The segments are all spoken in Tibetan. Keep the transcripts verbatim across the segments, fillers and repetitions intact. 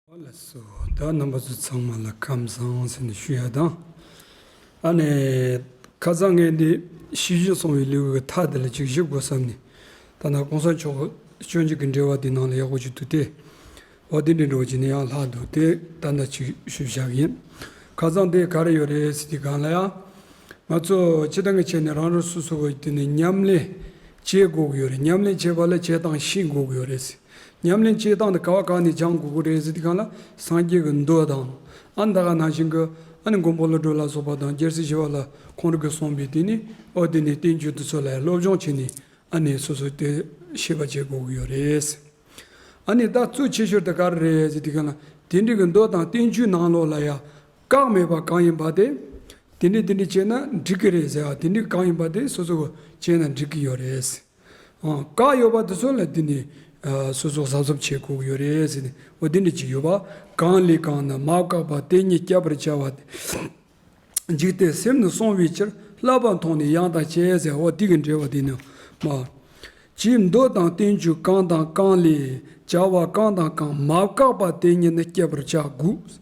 ཨོ་ལགས་སོ། ད་རྣམ་པ་ཚོ་ཚང་མ་ལ་ཁམས་བཟང་ཟེར་ནས་ཞུ་ཡ་དང་། ཨ་ནི། ཁ་སང་ངས་འདི་ཤེས་བཞིན་སོང་བའི་ལེའུ་གི་མཐའ་དེ་ལ་ཅིག་ཞུ་དགོས་བསམ་ནས། ད་ནང་གོང་ས་མཆོག་གི་སྤྱོད་འཇུག་གི་འགྲེལ་པ་འདི་ནང་ལ་ཡག་པོ་ཅིག་འདུག་སྟེ། འོ་དེ་འདྲའི་འགྲོ་བྱས་ནས་ཡང་ལྷག་འདུག་སྟེ། ད་ནང་ཅིག་ཞུ་བཞག་གི་ཡིན། ཁ་སང་དེ་ག་རེ་ཡོད་རེད་ཟེར་དུས་སྒང་ལ་ཡ། ང་ཚོ་སྤྱིར་བཏང་གི་ཆ་ནས་རང་རང་སོ་སོ་གི་དེ་ནས་ཉམས་ལེན་བྱེད་དགོས་ཀྱི་ཡོད་རེད། ཉམས་ལེན་བྱེད་པ་ལ་བྱེད་སྟངས་ཤེས་དགོས་ཀྱི་ཡོད་རེད། ཉམས་ལེན་བྱེད་སྟངས་དེ་ག་བ་ག་ནས་སྦྱང་དགོས་ཀྱི་རེད་ཟེར་དུས་སྒང་ལ། སངས་རྒྱས་ཀྱི་མདོ་དང་། ཨ་ནི་ད་ག་ནང་བཞིན་གྱི་ཨ་ནི་མགོན་པོ་ཀླུ་སྒྲུབ་ལ་སོགས་པ་དང་རྒྱལ་སྲས་ཞི་བ་ལྷ་ཁོང་རང་གིས་གསུངས་པའི་དེ་ནི་ཨོ་དེ་ནི་བསྟན་བཅོས་དེ་ཚོ་ལ་སློབ་སྦྱོང་བྱས་ནས། ཨ་ནི་སོ་སོ་དེ་ཤེས་པ་བྱེད་དགོས་ཀྱི་ཡོད་རེད། ཨ་ནི་ད་གཙོ་ཆེ་ཤོས་དེ་ག་རེ་རེད་ཟེར་དུས་སྒང་ལ། དེ་འདྲའི་གི་མདོ་དང་བསྟན་བཅོས་ནང་ལོགས་ལ་ཡ་བཀག་མེད་པ་གང་ཡིན་པ་དེ། དེ་འདྲའི་དེ་འདྲའི་བྱས་ན་འགྲིག་གི་རེད་ཟེར་བ། དེ་འདྲའི་གང་ཡིན་པ་དེ་སོ་སོ་གི་བྱས་ན་འགྲིག་གི་ཡོད་རེད། ཨང་། བཀག་ཡོད་པ་དེ་ཚོ་ལ་དེ་ནི་ཨ་སོ་སོ་གཟབ་གཟབ་བྱེད་དགོས་ཀྱི་ཡོད་རེད་ཟེར་ནས། འོ་དེ་འདྲ་ཅིག་ཡོད་པ། གང་ལས་གང་ན་མ་བཀག་པ་དེ་ཉིད་བསྐྱབ་པར་བྱ་བ་སྟེ། འཇིག་རྟེན་སེམས་ནི་གསང་བའི་ཕྱིར། བསླབ་པ་མཐོང་ནས་ཡང་དག་བྱེད་ཟེར། འོ་དེ་གི་འགྲེལ་པ་དེ་ནི་མ། ཅིའི་མདོ་དང་བསྟན་བཅོས་གང་དང་གང་ལས། བྱ་བ་གང་དང་གང་མ་བཀག་པ་དེ་ཉིད་ནི་བསྐྱབ་པར་བྱ་དགོས།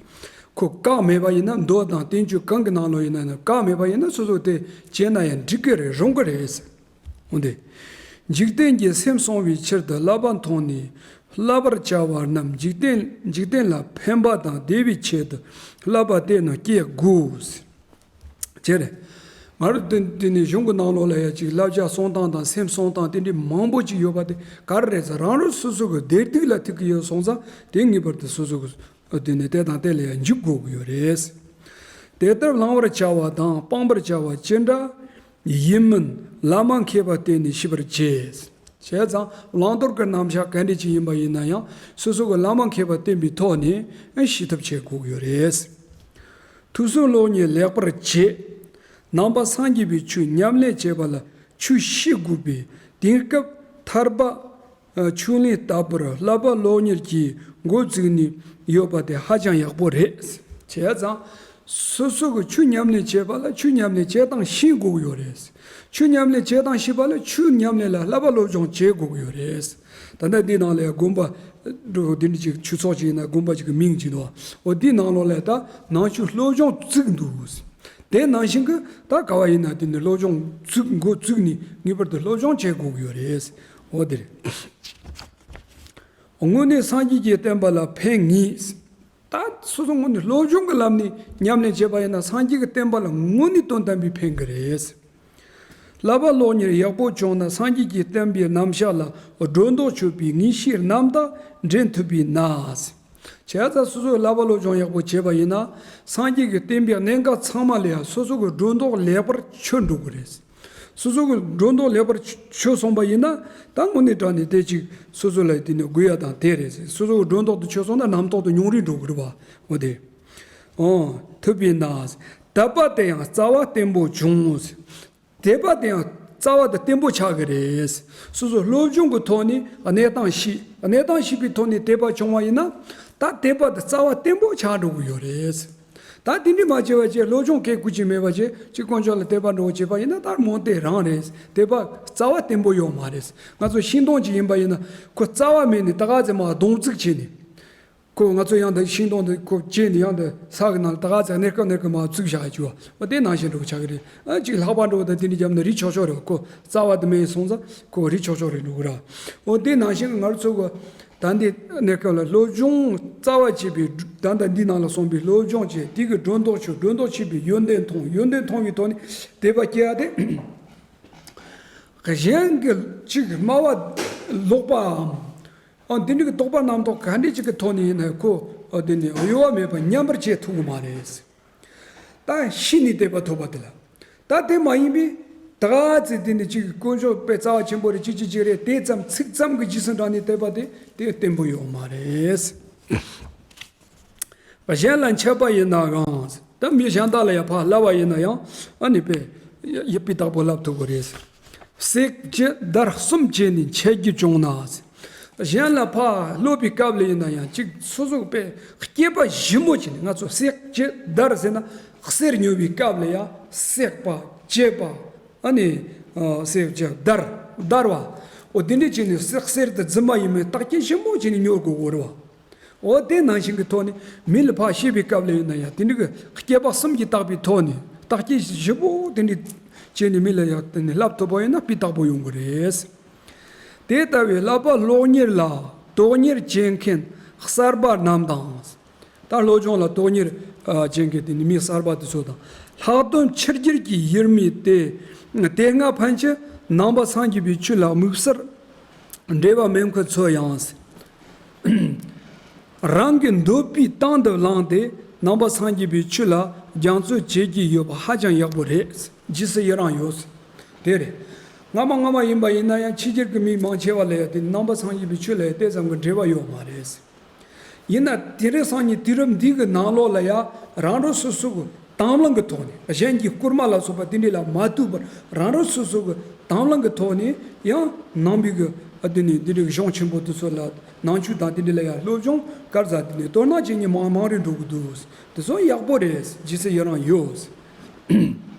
ཁོ་བཀག་མེད་པ་ཡིན་ན། མདོ་དང་བསྟན་བཅོས་གང་གི་ནང་ལོགས་ཡིན་ན་ཡང་བཀག་མེད་པ་ཡིན་ན་སོ་སོ་དེ་བྱས་ན་ཡང་འགྲིག་གི་རེད། རུང་གི་རེད། འོ་དེ། འཇིག་རྟེན་གྱི་སེམས་གསང་བའི་ཕྱིར་དུ། བསླབ་པ་མཐོང་ནས་བསླབ་པར་བྱ་བ་རྣམས། འཇིག་རྟེན་འཇིག་རྟེན་ལ་ཕན་པ་དང་བདེ་བའི་ཆེད་དུ། བསླབ་པ་དེ་རྣམས་སྐྱེ་དགོས། བྱས་རེད། ང་རང་དེ་དེ་ནས་གཞུང་གི་ནང་ལོགས་ལ་ཡ་ཅིག་བསླབ་བྱ་གསུང་སྟངས་དང་སེམས་གསུང་སྟངས་དེ་འདྲའི་མང་པོ་ཅིག་ཡོད་པ་དེ་ག་རེ་རེད་ཟེར། རང་རང་སོ་སོ་གི་བདེ་སྡུག་ལ་ཐུག་གི་ཡོད་སོང་ཙང་། དེ་ངེས་པར་དུ་སོ་སོ་གི་དེ་ནས་དེ་དང་དེ་ལ་ཡ་འཇུག་དགོས་ཀྱི་ཡོད་རེད། དེ་ལྟར་བླང་བར་བྱ་བ་དང་སྤང་བར་བྱ་བ་ཅི་འདྲ་ཡིན་མིན། བླ་མ་མཁས་པ་བསྟེན་ནས་ཤེས་པར་བྱེད། བྱས་ཙང་བླང་དོར་གྱི་རྣམ་གཞག་ག་འདྲ་ཅིག་ཡིན་པ་ཡིན་ན་ཡང་། སོ་སོ་གི་བླ་མ་མཁས་པ་བསྟེན་པའི་ཐོག་ནས་ཤེས་ཐབས་བྱེད་དགོས་ཀྱི་ཡོད་རེད། ཐོས་བསམ་སློབ་གཉེར་ལེགས་པར་བྱེད། ནང་པ་སངས་རྒྱས་པའི་ཆོས་ཉམས་ལེན་བྱེད་པ་ལ་ཆོས་ཤེས་དགོས་པས། དེང་སྐབས་ཐར་པ་ཆོས་གླིང་ལྟ་བུར་བསླབ་པ་སློབ་གཉེར་གྱི་འགོ་བཙུགས་ནས་ཡོད་པ་དེ་ཧ་ཅང་ཡག་པོ་རེད། བྱས་ཙང་། སོ་སོ་གི་ཆོས་ཉམས་ལེན་བྱེད་པ་ལ་ཆོས་ཉམས་ལེན་བྱེད་སྟངས་ཤེས་དགོས་ཀྱི་ཡོད་རེད། ཆོས་ཉམས་ལེན་བྱེད་སྟངས་ཤེས་པ་ལ་ཆོས་ཉམས་ལེན་ལ་བསླབ་པ་སློབ་སྦྱོང་བྱེད་དགོས་ཀྱི་ཡོད་རེད། ད་ལྟ་འདི་ནང་ལ་ཡང་དགོན་པ་འདི་འདྲ་ཅིག་ཆོས་ཚོགས་ཅིག་ཡིན་ན་དགོན་པ་ཅིག་གི་མིང་ཅིག་འདུག་འོ་འདི་ནང་ལོགས་ལ་ད་ནང་ཆོས་སློབ་སྦྱོང་བཙུགས་འདུག་དེ་ནང་བཞིན་གྱི་ད་ག་བ་ཡིན་ན་དེ་ནི་སློབ་སྦྱོང་བཙུགས་འགོ་བཙུགས་ནས་ངེས་པར་དུ་སློབ་སྦྱོང་བྱེད་དགོས་ཀྱི་ཡོད་རེད། འོ་དེ་རེད། དངོས་གནས་སངས་རྒྱས་ཀྱི་བསྟན་པ་ལ་ཕན་ངེས། ད་སོ་སོ་དངོས་གནས་སློབ་སྦྱོང་གི་ལམ་ནས་ཉམས་ལེན་བྱས་པ་ཡིན་ན་སངས་རྒྱས་ཀྱི་བསྟན་པ་ལ་དངོས་གནས་དོན་དམ་པའི་ཕན་གྱི་རེད། བསླབ་པ་སློབ་གཉེར་ཡག་པོ་བྱུང་ན་སངས་རྒྱས་ཀྱི་བསྟན་པའི་རྣམ་གཞག་ལ་སྒྲོ་འདོགས་ཆོད་པའི་ངེས་ཤེས་རྣམ་དག་འདྲེན་ཐུབ་པས་ན། བྱས་ཙང་སོ་སོས་བསླབ་པ་སློབ་སྦྱོང་ཡག་པོ་བྱས་པ་ཡིན་ན་སངས་རྒྱས་ཀྱི་བསྟན་པའི་གནད་འགག་ཚང་མ་ལ་ཡང་སོ་སོ་གི་སྒྲོ་འདོགས་ལེགས་པར་ཆོད་འགྲོ་གི་རེད། སོ་སོ་གི་སྒྲོ་འདོགས་ལེགས་པར་ཆོད་སོང་པ་ཡིན་ན་ད་དངོས་གནས་དྲང་ནས་དེ་ཅིག་སོ་སོ་ལ་དེ་ནི་དགོས་ཡ་དང་དེ་རེད། སོ་སོ་གི་སྒྲོ་འདོགས་དེ་ཆོད་སོང་ན་རྣམ་རྟོག་དེ་ཉུང་རུ་འགྲོ་གི་རེད་བ། འོ་དེ། ཨོ། ཐུབ་པས་ན། དད་པ་དེ་ཡང་རྩ་བ་བརྟན་པོ་འབྱུང་། དད་པ་དེ་ཡང་རྩ་བ་དེ་བརྟན་པོ་ཆགས་ཀྱི་རེད། སོ་སོ་སློབ་སྦྱོང་གི་ཐོག་ནས་གནས་སྟངས་ཤེས། གནས་སྟངས་ཤེས་པའི་ཐོག་ནས་དད་པ་བྱུང་བ་ཡིན་ན། ད་དད་པ་དེ་རྩ་བ་བརྟན་པོ་ཆགས་འགྲོ་གི་ཡོད་རེད། ད་དེ་འདྲ་མ་བྱས་པ་བྱས་སློབ་སྦྱོང་གལ་དགོས་ཀྱི་མེད་པ་བྱས་ཅིག་དཀོན་མཆོག་ལ་དད་པ་འདྲ་བོ་བྱས་པ་ཡིན་ན་ད་རྨོངས་དད་རང་རེད། དད་པ་རྩ་བ་བརྟན་པོ་ཡོད་མ་རེད། ང་ཚོ་ཤིང་སྡོང་ཅིག་ཡིན་པ་ཡིན་ན་ཁོ་རྩ་བ་མེད་ནས་ད་ག་ཚོད་མར་སྡོང་བཙུགས་བྱས་ནས། ཁོ་ང་ཚོ་ཡང་འདི་ཤིང་སྡོང་འདི་ཁོ་བཅད་ནས་ཡང་འདི་ས་གི་ནང་ལ་ད་ག་ཚོད་གནས་སྐབས་གནས་སྐབས་མར་བཙུགས་བཞག་ཡ་བྱས་པ། འོ་དེ་ནང་བཞིན་འགྲོ་གི་ཆགས་ཀྱི་རེད། ཨ་ཅིག་ལྷག་པ་འགྲོ་བ་དང་དེ་འདྲ་བརྒྱབ་ན་རིགས་ཆོག་ཆོག་རེད། ཁོ་རྩ་བ་དེ་མེད་སོང་ཙང་ཁོ་རིགས་ཆོག་ཆོག་རེད་འགྲོ་གི་ར། འོ་དེ་ནང་བཞིན་ང་ཚོ་གི་ད་འདི་གནས་སྐབས་ལ་སློབ་སྦྱོང་རྩ་བ་བྱས་པའི་ད་ལྟ་འདི་ནང་ལ་གསུངས་པའི་སློབ་སྦྱོང་བྱས། དེ་གི་སྒྲོ་འདོགས་ཆོད། སྒྲོ་འདོགས་ཆོད་པའི་ཡོན་ཏན་མཐོང་། ཡོན་ཏན་མཐོང་བའི་ཐོག་ནས་དད་པ་སྐྱེ་ཡ་དེ། གཞན་གྱི་ཅིག་སྨྲ་བ་ལོག་པའམ། ཨ་འདི་འདྲ་གི་དོགས་པ་རྣམ་རྟོག་ག་འདྲ་ཅིག་གི་ཐོག་ནས་ཡིན་ན་ཁོ་ཨ་འདི་ནི་གཡོ་བ་མེད་པ་མཉམ་པར་བྱེད་ཐུབ་ཀྱི་མ་རེད། ད་ཤི་ནས་དད་པ་ཐོབ་པ་དེ་ལ། ད་དེ་མ་ཡིན་པས་ད་ག་ཚོད་འདི་ནི་ཅིག་དཀོན་མཆོག་དཔེ་རྩ་བ་ཆེན་པོ་རེད། ཅིག་ཅིག་ཅིག་རེད། དེ་ཙམ་ཚིག་ཙམ་གྱི་རྗེས་སུ་འབྲངས་ནས་དད་པ་དེ་དེ་བརྟན་པོ་ཡོད་མ་རེད། གཞན་ལ་འཆད་པ་ཡིན་ནའང་། ད་མི་གཞན་དག་ལ་ཡང་ཕར་བསླབ་པ་ཡིན་ན་ཡང་ཨ་ནི་དཔེ་ཡ་ཡིད་དཔེ་བདག་པོ་བསླབ་ཐུབ་དགོས་རེད། བསྲེག་བཅད་བརྡར་གསུམ་བྱས་ནས་འཆད་རྒྱུ་བྱུང་ན། གཞན་ལ་ཕར་སློབ་པའི་སྐབས་ལ་ཡིན་ན་ཡང་ཅིག་སོ་སོ་དཔེ་སྐྱེས་པ་ཞིབ་མོ་བྱས་ནས། ང་ཚོ་བསྲེག་བཅད་བརྡར་ཟེར་ན་གསེར་ཉོ་བའི་སྐབས་ལ་ཡང་བསྲེག་པ་བཅད་པ་ཨ་ནི་ཨ་བསྲེག་བཅད་བརྡར་བརྡར་བ། འོ་དེ་འདྲ་བྱས་ནས་གསེར་གསེར་དེ་རྫུན་མ་ཡིན་མིན་བརྟག་དཔྱད་ཞིབ་མོ་བྱས་ནས་ཉོ་དགོས་ཀྱི་རེད་བ། འོ་དེ་ནང་བཞིན་གྱི་ཐོག་ནས་མི་ལ་ཕར་བཤད་པའི་སྐབས་ལ་ཡིན་ན་ཡང་དེ་འདྲ་གི་སྐྱེས་པ་གསུམ་གྱིས་བརྟག་པའི་ཐོག་ནས་བརྟག་དཔྱད་ཞིབ་པོ་དེ་འདྲ་བྱས་ནས་མི་ལ་ཡང་དེ་ནས་བསླབ་ཐུབ་པ་ཡིན་ན་སྤུས་དག་པོ་ཡོང་གི་རེད། དེ་ལྟ་བུའི་བསླབ་པ་སློབ་གཉེར་ལ་དོགས་གཉེར་བྱེད་མཁན་གསར་པ་རྣམས་དང་། ད་སློབ་སྦྱོང་ལ་དོགས་གཉེར་ཨ་བྱེད་མཁན་དེ་ནི་མི་གསར་པ་དེ་ཚོ་དང་། ལྷག་དོན་ཕྱི་རྒྱལ་གྱི་ཡུལ་མི་སྟེ། དེ་སྔ་ཕན་ཆད་ནང་པ་སངས་རྒྱས་པའི་ཆོས་ལ་དམིགས་བསལ་འབྲེལ་བ་མེད་མཁན་ཚོ་ཡང་། རང་གི་འདོད་པའི་སྟེང་དུ་བླངས་ཏེ་ནང་པ་སངས་རྒྱས་པའི་ཆོས་ལ་སྦྱང་བརྩོན་བྱེད་ཀྱི་ཡོད་པ་ཧ་ཅང་ཡག་པོ་རེད། རྗེས་སུ་ཡི་རང་ཡོད། དེ་རེད། སྔ་མ་སྔ་མ་ཡིན་པ་ཡིན་ན་ཡང་ཕྱི་རྒྱལ་གྱི་མི་མང་ཆེ་བ་ལ་ཡང་དེ་ནང་པ་སངས་རྒྱས་པའི་ཆོས་ལ་ཡང་དེ་ཙམ་གྱི་འབྲེལ་བ་ཡོད་མ་རེད། ཡིན་ན་དེང་རབས་སང་ཉིན་དུས་རབས་འདི་གི་ནང་ལོགས་ལ་ཡང་རང་རང་སོ་སོ་གི་དང་བླངས་ཀྱི་ཐོག་ནས་གཞན་གྱི་སྐུལ་མ་ལ་སོགས་པ་དེ་འདྲ་ལ་མ་ལྟོས་པར་རང་རང་སོ་སོ་གི་དང་བླངས་ཀྱི་ཐོག་ནས་ཡང་ནང་པའི་གི་ཨ་དེ་ནས་འདི་འདྲའི་གཞུང་ཆེན་པོ་དེ་ཚོ་ལ་ནང་ཆོས་དང་དེ་འདྲ་ལ་ཡང་སློབ་སྦྱོང་སྐལ་བཟང་དེ་ནས་དོ་སྣང་བྱེད་མཁན་མང་མང་རེ་འགྲོ་གི་འདུག་དེ་ཚོ་ཡག་པོ་རེད། རྗེས་སུ་ཡི་རང་ཡོད།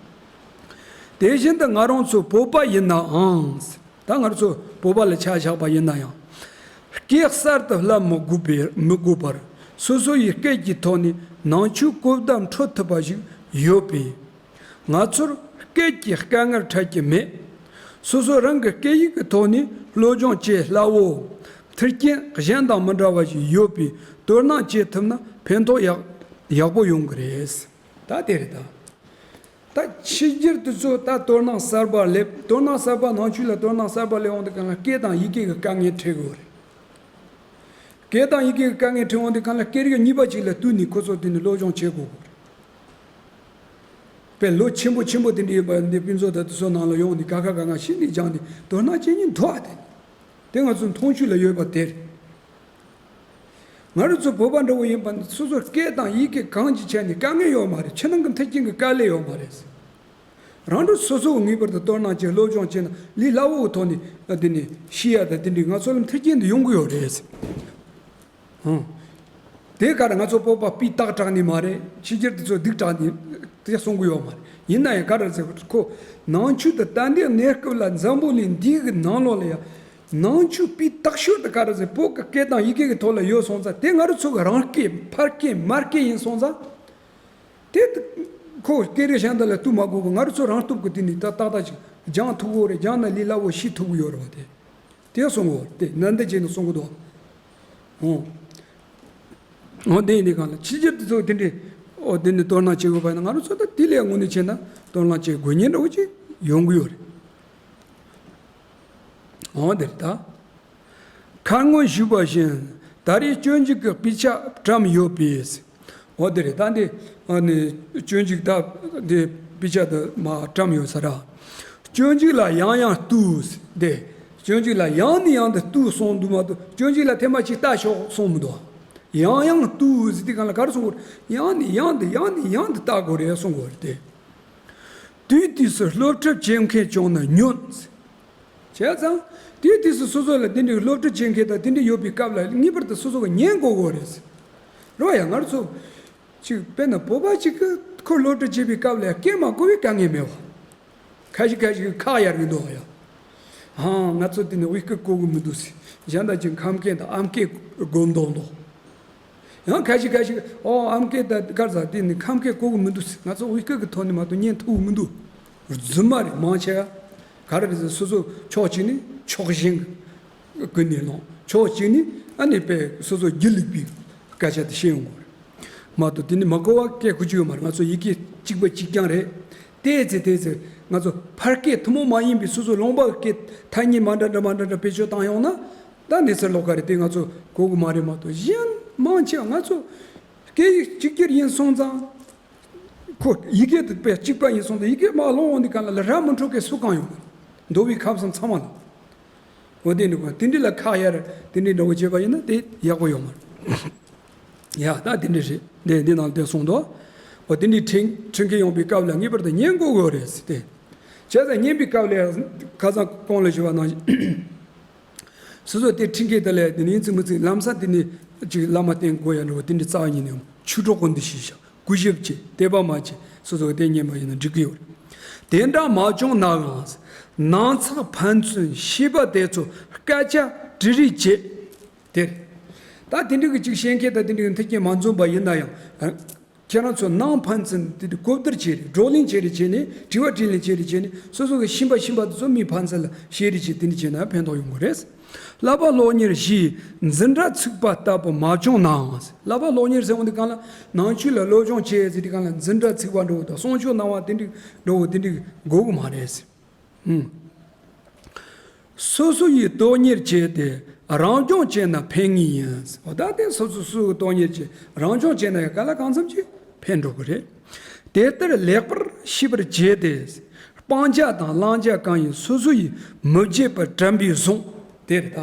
དེ་བཞིན་དུ་ང་རང་ཚོ་བོད་པ་ཡིན་ནའང་། ད་ང་ཚོ་བོད་པ་ལ་ཆ་བཞག་པ་ཡིན་ན་ཡང་། སྐད་གསར་དུ་བསླབ་མི་དགོས་པའི་མི་དགོས་པར་སོ་སོ་ཡི་སྐད་ཀྱི་ཐོག་ནས་ནང་ཆོས་གོ་བརྡ་འཕྲོད་ཐུབ་པ་ཞིག་ཡོད་པས། ང་ཚོར་སྐད་ཀྱི་དཀའ་ངལ་འཕྲད་ཀྱི་མེད། སོ་སོ་རང་གི་སྐད་ཡིག་གི་ཐོག་ནས་སློབ་སྦྱོང་བྱེད་སླ་བོ། མཐུན་རྐྱེན་གཞན་དང་མི་འདྲ་བ་ཞིག་ཡོད་པས་དོ་སྣང་བྱེད་ཐུབ་ན་ཕན་ཐོགས་ཡག་ཡག་པོ་ཡོང་གི་རེད། ད་དེ་རེད་ད། ད་ཕྱི་རྒྱལ་དེ་ཚོ་ད་དོ་སྣང་གསར་པ་སླེབས། དོ་སྣང་གསར་པ་ནང་ཆོས་ལ་དོ་སྣང་གསར་པ་སླེབས་འོང་དུས་གང་ལ་སྐད་དང་ཡི་གེ་གི་དཀའ་ངལ་འཕྲད་དགོས་རེད། སྐད་དང་ཡི་གེ་གི་དཀའ་ངལ་འཕྲད་འོང་དུས་གང་ལ་སྐད་རིགས་གཉིས་པ་ཅིག་ལ་བསྟུན་ནས་ཁོ་ཚོ་དེ་ནི་སློབ་སྦྱོང་བྱེད་དགོས་དགོས་རེད། དཔེ་ལོ་ཆེན་པོ་ཆེན་པོ་དེ་འདྲ་ཡོད་པ་འདི་ཕུན་ཚོགས་དང་དེ་ཚོ་ནང་ལ་ཡོང་ནས་ཀ་ཁ་ག་ང་ཤི་ནས་སྦྱངས་ནས་དོ་སྣང་བྱེད་ཉིན་འདུག་ཨ། དེ་དེ་ང་ཚོ་མཐོང་ཆོས་ལ་ཡོད་པ་དེ་རེད། ང་རང་ཚོ་བོད་པ་འདྲ་བོ་ཡིན་པ་ནི་སོ་སོ་སྐད་དང་ཡི་གེ་གང་གི་ཆ་ནས་དཀའ་ངལ་ཡོད་མ་རེད། ཕྱི་ནང་གི་མཐུན་རྐྱེན་གྱི་དཀའ་ལས་ཡོད་མ་རེད། རང་འགྲོ་སོ་སོ་ངེས་པར་དུ་དོ་སྣང་བྱེད་སློབ་སྦྱོང་བྱེད་ན་ལས་སླ་བོའི་ཐོག་ནས་ཨ་དེ་ནས་ཤེས་ཡ་དང་དེ་འདྲའི་ང་ཚོ་ལ་མཐུན་རྐྱེན་དུ་ཡོང་གི་ཡོད་རེད། ཧང་། དེ་ག་རེ་ང་ཚོ་བོད་པ་སྤུས་དག་དྲག་ནི་མ་རེད། ཕྱི་རྒྱལ་དེ་ཚོ་སྡུག་དྲག་ནི་དེ་གསུང་གི་ཡོད་མ་རེད། ཡིན་ན་ཡང་ག་རེ་ཟེར་ཁོ་ནང་ཆོས་དང་ད་ལྟའི་གནས་སྐབས་ལ་འཛམ་བུ་གླིང་འདི་གི་ནང་ལོགས་ལ་ཡང་ནང་ཆོས་སྤུས་དག་ཤོས་དེ་ག་རེ་ཟེར་བོད་ཀྱི་སྐད་དང་ཡི་གེ་གི་ཐོག་ལ་ཡོད་སོང་ཙང་དེ་ང་རང་ཚོ་གི་རང་སྐད་ཕར་སྐད་མར་སྐད་ཡིན་སོང་ཙང་། དེ་ཁོ་སྐད་རིགས་གཞན་དག་ལ་ལྟོས་མ་དགོས་གི་ང་རང་ཚོ་རང་སྟོབས་ཀྱིས་དེ་ནི་ད་ཏག་ཏག་ཅིག་སྦྱང་ཐུབ་ཀྱི་ཡོད་རེད། སྦྱང་ན་ལས་སླ་བོ་ཤེས་ཐུབ་ཀྱི་ཡོད་རེད་བ། དེ་དེ་གསུང་གི་ཡོད་རེད། དེ་ནན་ཏན་བྱས་ནས་གསུང་གི་འདུག་འོ། འོ་དེ་ཡིན་དུས་གང་ལ་ཕྱི་རྒྱལ་དེ་ཚོ་དེ་འདྲའི་འོ་དེ་ནི་དོ་སྣང་བྱེད་དགོས་པ་ཡིན་ན་ང་རང་ཚོ་ད་དེ་ལས་དངོས་གནས་བྱས་ན་དོ་སྣང་བྱེད་དགོས་ཉེན་འདྲ་བོ་ཅིག་ཡོང་གི་ཡོད་རེད། འོ་དེ་རེད་ད། ཁ་སྔོན་ཞུས་པ་བཞིན་ད་རེས་སྤྱོད་འཇུག་གི་དཔེ་ཆ་བཀྲམ་ཡོད་པས། འོ་དེ་རེད་ད། འདི་ཨ་ནི་སྤྱོད་འཇུག་ད་འདི་དཔེ་ཆ་དུ་མ་བཀྲམ་ཡོད་ས་ར། སྤྱོད་འཇུག་ལ་ཡང་ཡང་ལྟོས་ཏེ། སྤྱོད་འཇུག་ལ་ཡང་ནས་ཡང་དུ་ལྟོས་གསུངས་འདུག་མ་གཏོགས་སྤྱོད་འཇུག་ལ་ཐེངས་མ་གཅིག་ལྟ་ཆོག་གསུངས་མི་འདུག་ཡང་ཡང་ལྟོས་ཟེར་དུས་གང་ལ་ག་རེ་གསུང་དགོས་རེད། ཡང་ནས་ཡང་དུ་ཡང་ནས་ཡང་དུ་ལྟ་དགོས་རེད་གསུང་དགོས་རེད་དེ། དུས་དུས་སུ་སློབ་ཁྲིད་བྱེད་མཁན་བྱུང་ན་ཉོན། བྱས་ཙང་། དུས་དུས་སུ་སོ་སོ་ལ་དེ་འདྲའི་སློབ་ཁྲིད་བྱེད་མཁན་དང་དེ་འདྲ་ཡོད་པའི་སྐབས་ལ་ངེས་པར་དུ་སོ་སོ་ག་ཉན་དགོས་དགོས་རེད། རོ་ཡ་ང་ཚོ། ཅིག་དཔེར་ན་བོད་པ་ཅིག་གིས་ཁོ་སློབ་ཁྲིད་བྱེད་པའི་སྐབས་ལ་སྐད་མ་གོ་བའི་དཀའ་ངལ་མེད་བ། ཁ་ཤས་ཁ་ཤས་ཁ་གཡར་གྱི་འདུག་ཡ། ཧང་ང་ཚོ་དེ་ནས་དབུས་སྐད་གོ་གི་མི་འདུག་ཟེར། གཞན་དག་ཅིག་ཁམས་སྐད་དང་ཨམ་སྐད་གོ་མདོག་མདོག་ཡང་ཁ་ཤས་ཁ་ཤས་ཨོ་ཨམ་སྐད་དང་དཀར་ཟ་དེ་ནི་ཁམས་སྐད་གོ་གི་མི་འདུག་ཟེར། ང་ཚོ་དབུས་སྐད་ཀྱི་ཐོག་ནས་མ་གཏོགས་ཉན་ཐུབ་གི་མི་འདུག་རྫུན་མ་རེད་མང་ཆེ་བ། ག་རེ་རེད་ཟེར་སོ་སོ་ཕྱོགས་གཅིག་ནས་ཕྱོགས་ཞེན་ཀུན་ནས་ལོང་ཕྱོགས་གཅིག་ནས་ཨ་ནི་པའི་སོ་སོ་རྒྱུ་ལུག་པའི་སྐད་ཆ་དེ་བཤད་ཡོང་གི་རེད། མ་གཏོགས་དེ་ནི་མ་གོ་བ་སྐད་གོ་རྒྱུ་ཡོད་མ་རེད། ང་ཚོ་ཡི་གེ་གཅིག་པ་གཅིག་རྐྱང་རེད། དེ་ཚེ་དེ་ཚེ་ང་ཚོ་ཕར་སྐད་ཐུན་མོང་མ་ཡིན་པའི་སོ་སོ་ལུང་པ་གི་སྐད་ཐ་སྙད་མ་འདྲ་འདྲ་མ་འདྲ་འདྲ་བེད་སྤྱོད་བཏང་ཡོང་ན་ད་གནས་ཚུལ་ལོགས་ཀ་རེད། དེ་ང་ཚོ་གོ་གི་མ་རེད་མ་གཏོགས་གཞན་མང་ཆེ་བ་ང་ཚོ་སྐད་ཡིག་གཅིག་གྱུར་ཡིན་སོང་ཙང་། ཁོ་ཡི་གེ་དེ་དཔེ་གཅིག་པ་ཡིན་སོང་ཙང་ཡི་གེ་མར་ཀློག་འོང་དུས་གང་ལ་ལ་ར་མི་འཕྲོད་མཁན་སུ་གང་ཡོད་མ་རེད། མདོ་དབུས་ཁམས་གསུམ་ཚང་མ་ལ། འོ་དེ་འདྲ་དེ་འདྲ་ལ་ཁ་གཡར་དེ་འདྲ་འདྲ་བོ་བྱས་པ་ཡིན་ན་དེ་ཡག་པོ་ཡོད་མ་རེད། ཡ་ད་དེ་འདྲ་རེད། འདི་འདི་ནང་དེ་གསུངས་འདུག་འོ་དེ་འདྲའི་ཁྲིད་ཁྲིད་མཁན་ཡོང་པའི་སྐབས་ལ་ངེས་པར་དུ་ཉན་དགོས་དགོས་རེད་ཟེར་ཏེ། བྱས་ཙང་ཉན་པའི་སྐབས་ལ་ཁ་སང་གོང་ལ་ཞུས་པ་ནང་བཞིན། སོ་སོ་དེ་ཁྲིད་མཁན་དེ་ལས་དེ་ནས་ཡིན་ཚིག་མི་ཚིག་ལམ་སང་དེ་ནས་ཅིག་བླ་མ་བསྟེན་དགོས་ཡ་འདྲ་བོ་དེ་འདྲའི་རྩ་བ་ཉིད་ནས་ཆོས་གྲོགས་ཀུན་འདི་ཤེས་བྱ། སྐུ་ཞབས་ཀྱིས་དད་པ་མ་བྱས་སོ་སོ་གཏན་ཉན་པ་ཡིན་ན་འགྲིག་གི་ཡོད་རེད། དེ་འདྲ་མ་བྱུང་ནའང་ནང་ཚགས་ཕན་ཚུན་ཤེས་པ་དེ་ཚོ་སྐད་ཆ་དྲི་རིགས་བྱེད་དེ། ད་དེ་འདྲ་གི་ཅིག་བཤད་མཁན་དང་དེ་འདྲ་གི་མཐུན་རྐྱེན་མ་འཛོམས་པ་ཡིན་ན་ཡང་། ཁྱེད་རང་ཚོ་ནང་ཕན་ཚུན་དེ་འདྲ་གོ་བསྡུར་བྱས་རེད། བགྲོ་གླེང་བྱས་རེད། བྱས་ནས་དྲི་བ་དྲིས་ལན་བྱས་རེད། བྱས་ནས་སོ་སོ་གི་ཤེས་པ་ཤེས་པ་དེ་ཚོ་མིའི་ཕན་ཚུན་ལ་བཤད་རེས་བྱས། དེ་འདྲ་བྱས་ན་ཕན་ཐོགས་ཡོང་གི་རེད། བསླབ་པ་སློབ་གཉེར་ཞེས་འཛིན་གྲྭ་ཚུགས་པ་ལྟ་བུ་མ་བྱུང་ནའང་། བསླབ་པ་སློབ་གཉེར་ཟེར་བ་འདི་གང་ལ། ནང་ཆོས་ལ་སློབ་སྦྱོང་བྱས་ཟེར་དུས་གང་ལ་འཛིན་གྲྭ་ཚུགས་པ་འགྲོ་བ་དང་གསུང་ཆོས་གནང་བ་དེ་འདྲ་འགྲོ་བ་དེ་འདྲ་དགོས་གི་མ་རེད། ཧུམ། སོ་སོ་ཡིས་དོན་གཉེར་བྱས་ཏེ་རང་སྦྱོང་བྱས་ན་ཕན་ངེས་ཡིན། འོ་ད་དེ་སོ་སོ་སོ་སོ་གི་དོན་གཉེར་བྱས་རང་སྦྱོང་བྱས་ན་ཡང་ག་ལ་གང་འཚམ་ཅིག་ཕན་འགྲོ་གི་རེད། དེ་ལྟར་ལེགས་པར་ཤེས་པར་བྱས་ཏེ། སྤང་བྱ་དང་བླང་བྱ་གང་ཡིན་སོ་སོ་ཡིས་མི་བརྗེད་པར་དྲན་པས་བཟུང་། དེ་རེད་ད།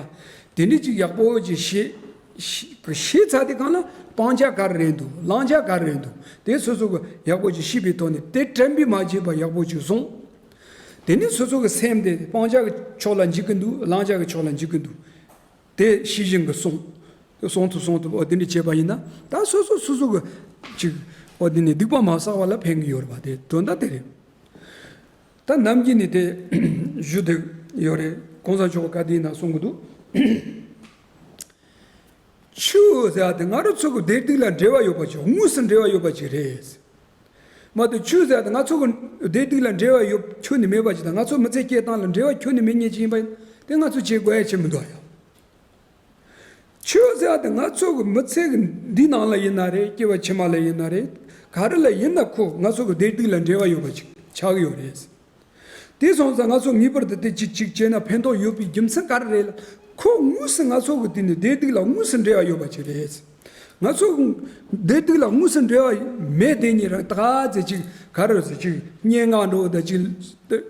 དེ་འདྲ་ཅིག་ཡག་པོ་ཅིག་ཤེས། ཤེས་ཤེས་ཚར་དུས་གང་ལ་སྤང་བྱ་ག་རེ་རེད་འདུག་བླང་བྱ་ག་རེ་རེད་འདུག་དེ་སོ་སོ་གི་ཡག་པོ་ཅིག་ཤེས་པའི་ཐོག་ནས་དེ་དྲན་པས་མ་བརྗེད་པར་ཡག་པོ་ཅིག་བཟུང་། དེ་ནས་སོ་སོ་གི་སེམས་དེ་སྤང་བྱ་གི་ཕྱོགས་ལ་འཇུག་གི་འདུག་བླང་བྱ་གི་ཕྱོགས་ལ་འཇུག་གི་འདུག་དེ་ཤེས་བཞིན་གྱིས་སྲུང་། སྲུང་ཐུབ་སྲུང་ཐུབ། འོ་དེ་འདྲ་བྱས་པ་ཡིན་ན་ད་སོ་སོ་སོ་སོ་གི་ཅིག་འོ་དེ་ནས་སྡིག་པ་མ་བསགས་པ་ལ་ཕན་གྱི་ཡོད་རེད་པ། དེ་དོན་དག་དེ་རེད། ད་ནམ་རྒྱུན་ནས་དེ་ཞུ་བསྡད་ཡོད་རེད། གོང་ས་མཆོག་ག་དེ་ཡིན་ན་གསུང་གི་འདུག་ཆོས་ཟེར་བ་དེ་ང་རང་ཚོ་གི་བདེ་སྡུག་ལ་འབྲེལ་བ་ཡོད་པ་ཅིག་དངོས་སུ་འབྲེལ་བ་ཡོད་པ་ཅིག་རེད། མ་གཏོགས་ཆོས་ཟེར་བ་དེ་ང་ཚོ་གི་བདེ་སྡུག་ལ་འབྲེལ་བ་ཡོད་ཁྱོན་ནས་མེད་པ་ཅིག་དང་། ང་ཚོ་མི་ཚེ་སྐྱེལ་སྟངས་ལ་འབྲེལ་བ་ཁྱོན་ནས་མེད་མཁན་ཅིག་ཡིན་པ་ཡིན་ན་དེ་ང་ཚོ་བྱེད་དགོས་ཡ་ཆེ་མི་འདུག་ཡ། ཆོས་ཟེར་བ་དེ་ང་ཚོ་གི་མི་ཚེ་གི་འདི་ནང་ལ་ཡིན་ན་རེད། སྐྱེ་བ་ཕྱི་མ་ལ་ཡིན་ན་རེད། ག་རེ་ལ་ཡིན་ན་ཁོ་ང་ཚོ་གི་བདེ་སྡུག་ལ་འབྲེལ་བ་ཡོད་པ་ཅིག་ཆགས་ཀྱི་ཡོད་རེད། དེ་སོང་ཙང་ང་ཚོ་ངེས་པར་དུ་དེ་གཅིག་གཅིག་བྱས་ན་ཕན་ཐོགས་ཡོད་པའི་རྒྱུ་མཚན་ག་རེ་རེད་ལ། ཁོ་དངོས་སུ་ང་ཚོ་གི་དེ་ནི་བདེ་སྡུག་ལ་དངོས་སུ་འབྲེལ་བ་ཡོད་པ་ཅིག་རེད། ང་ཚོ་བདེ་སྡུག་ལ་དངོས་སུ་འབྲེལ་བ་མེད་དེ་ཉིད་རང་ད་ག་ཚེ་ཅིག་ག་རེ་ཟེར་ཅིག་སྙན་ངག་འགྲོ་བ་དང་ཅིག་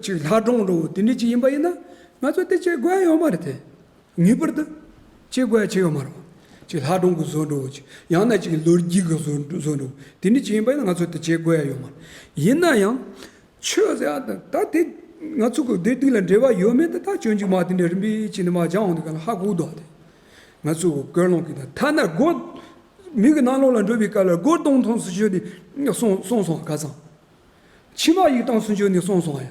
ཅིག་ལྷ་སྒྲུང་འགྲོ་བ་དེ་འདྲ་ཅིག་ཡིན་པ་ཡིན་ན་ང་ཚོ་དེ་བྱེད་དགོས་ཡ་ཡོད་མ་རེད་དེ། ངེས་པར་དུ་བྱེད་དགོས་ཡ་ཅིག་ཡོད་མ་རེད་པ། ཅིག་ལྷ་སྒྲུང་གི་བཟོ་འགྲོ་བ་ཅིག་ཡང་ན་ཅིག་ལོ་རྒྱུས་ཀྱི་བཟོ་བཟོ་འགྲོ་བ་དེ་འདྲ་ཅིག་ཡིན་པ་ཡིན་ན་ང་ཚོ་དེ་བྱེད་དགོས་ཡ་ཡོད་མ་རེད། ཡིན་ན་ཡང་། ཆོས་ཟེར་ཡ་ད་ད་དེ་ང་ཚོ་གི་བདེ་སྡུག་ལ་འབྲེལ་བ་ཡོད་མེད་དེ་ད་སྤྱོད་འཇུག་མ་དེ་འདྲ་རིམ་པས་བྱས་ནས་མ་སྦྱང་འོང་དུས་ག་ལ་ཧ་གོ་འདུག་དེ། ང་ཚོ་གི་ཀུན་སློང་གི་ད་ཐ་ན་སྒོ་མི་གི་ནང་ལོགས་ལ་འགྲོ་བའི་སྐབས་ལ་སྒོ་གདོང་མཐོང་སུ་ཞོན་ནས་སོང་སོང་སོང་། ཁ་སང་ཕྱི་མ་ཡིག་ཐང་སུ་ཞོན་ནས་སོང་སོང་ཡ།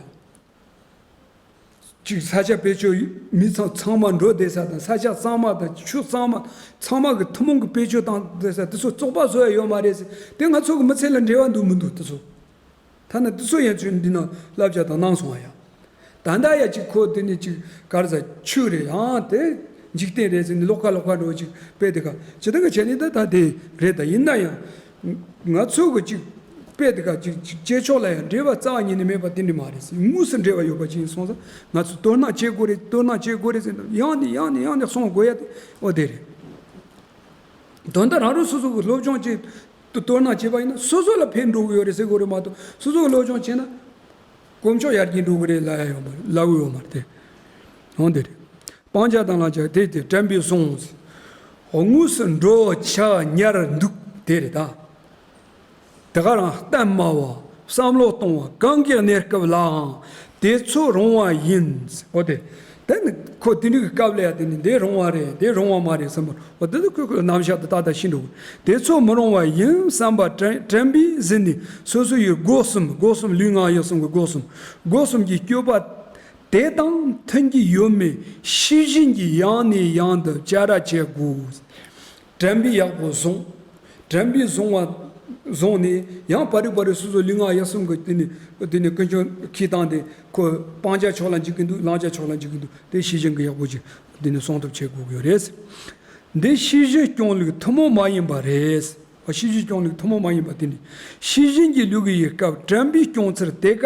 ཅིག་ས་ཆ་བེད་སྤྱོད་མི་ཚང་ཚང་མ་འགྲོ་བསྡད་ས་དང་། ས་ཆ་གཙང་མ་དང་ཆུ་གཙང་མ་ཚང་མ་གི་ཐུན་མོང་གི་བེད་སྤྱོད་བཏང་བསྡད་ས་དེ་ཚོ་བཙོག་པ་བཟོ་ཡ་ཡོད་མ་རེད་ཟེར། དེ་ང་ཚོ་གི་མི་ཚེ་ལ་འབྲེལ་བ་འདུག་མི་འདུག་དེ་ཚོ། ཐ་ན་དེ་ཚོ་ཡང་ཚུར་འདི་ནང་བསླབ་བྱ་དང་གནང་སོང་བ་ཡ། ད་ལྟ་ཡ་ཅིག་ཁོ་དེ་ནི་ཅིག་ག་རེ་ཟ་ཆོས་རེད་ཡང་དེ་འཇིག་རྟེན་རེད་ཟེར་ནས་ལོག་ཁ་ལོག་ཁ་འགྲོ་ཅིག་དཔེ་དེ་ག་ཇི་ལྟར་ག་བྱས་ནས་ད་ད་དེ་རེད། ད་ཡིན་ན་ཡང་ང་ཚོ་གི་ཅིག་དཔེ་དེ་ག་ཅིག་ཅིག་བྱེད་ཕྱོགས་ལ་ཡང་འབྲེལ་བ་རྩ་བ་ཉིད་ནས་མེད་པ་དེ་འདྲ་མ་རེད་ཟེར། དངོས་སུ་འབྲེལ་བ་ཡོད་པ་ཅིག་ཡིན་སོང་ཙང་ང་ཚོ་དོ་སྣང་བྱེད་དགོས་རེད། དོ་སྣང་བྱེད་དགོས་རེད་ཟེར་ནས་ཡང་ནས་ཡང་ནས་ཡང་ནས་གསུང་དགོས་ཡ་དེ་འོ་དེ་རེད། དོན་དག་རང་རང་སོ་སོ་གི་སློབ་སྦྱོང་བྱེད་དུ་དོ་སྣང་བྱེད་པ་ཡིན་ན་སོ་སོ་ལ་ཕན་འགྲོ་གི་ཡོད་རེད་ཟེར་དགོས་རེད་མ་གཏོགས། སོ་སོ་གི་སློབ་སྦྱོང་བྱས་ན་དཀོན་མཆོག་ཡར་རྒྱས་འགྲོ་གི་རེད་ལབ་ཡ་ཡོད་མ་རེད། ལབ་གི་ཡོད་མ་རེད་དེ། འོང་དེ་རེད། སྤང་བྱ་དང་བླང་བྱ་དེ་དེ་དྲན་པས་བཟུང་། དངོས་སུ་འགྲོ་འཆག་ཉར་འདུག་དེ་རེད་ད། དེ་ག་རང་གཏམ་སྨྲ་བ། བསམ་བློ་གཏོང་བ་གང་གི་གནས་སྐབས་ལའང་དེ་ཚོ་རུང་བ་ཡིན། འོ་དེ། དེ་ནི་ཁོ་དེ་འདྲའི་སྐབས་ལ་ཡ་དེ་ནི་འདི་རུང་བ་རེད། འདི་རུང་བ་མ་རེད་བསམ་པར། འོ་དེ་ཚོ་ཁོ་ཁོ་རྣམ་གཞག་དེ་ཏག་ཏག་ཤེས་འགྲོ་དགོས། དེ་ཚོ་མི་རུང་བ་ཡིན་བསམ་པ་དྲན་དྲན་པས་ཟིན་ནས་སོ་སོ་ཡི་སྒོ་གསུམ། སྒོ་གསུམ་ལུས་ངག་ཡིད་གསུམ་གྱི་སྒོ་གསུམ། སྒོ་གསུམ་གྱི་སྤྱོད་པ་དེ་དང་མཐུན་གྱི་ཡོད་མེད་ཤེས་བཞིན་གྱིས་ཡང་ནས་ཡང་དུ་བཅར་ར་བྱེད་དགོས། དྲན་པས་ཡག་པོ་བཟུང་། དྲན་པས་བཟུང་བ་བཟུང་ནས་ཡང་བར་རེ་བར་རེ་སོ་སོ་ལུས་ངག་ཡིད་གསུམ་གྱི་དེ་ནི་དེ་ནི་ཀུན་སྤྱོད་འཁྱེར་སྟངས་དེ་ཁོ་སྤང་བྱ་ཕྱོགས་ལ་འཇུག་གི་འདུག་བླང་བྱ་ཕྱོགས་ལ་འཇུག་གི་འདུག་དེ་ཤེས་བཞིན་གྱིས་ཡག་པོ་ཅིག་དེ་ནི་སྲུང་ཐབས་བྱེད་དགོས་ཀྱི་རེད། འདི་ཤེས་བཞིན་སྐྱོང་ལུགས་ཐུན་མོང་མ་ཡིན་པ་རེད། ཤེས་བཞིན་སྐྱོང་ལུགས་ཐུན་མོང་མ་ཡིན་པ་དེ་ནི་ཤེས་བཞིན་གྱི་ལུགས་ཡི་སྐབས་དྲན་པས་སྐྱོང་ཚུལ་དེ་ཀ་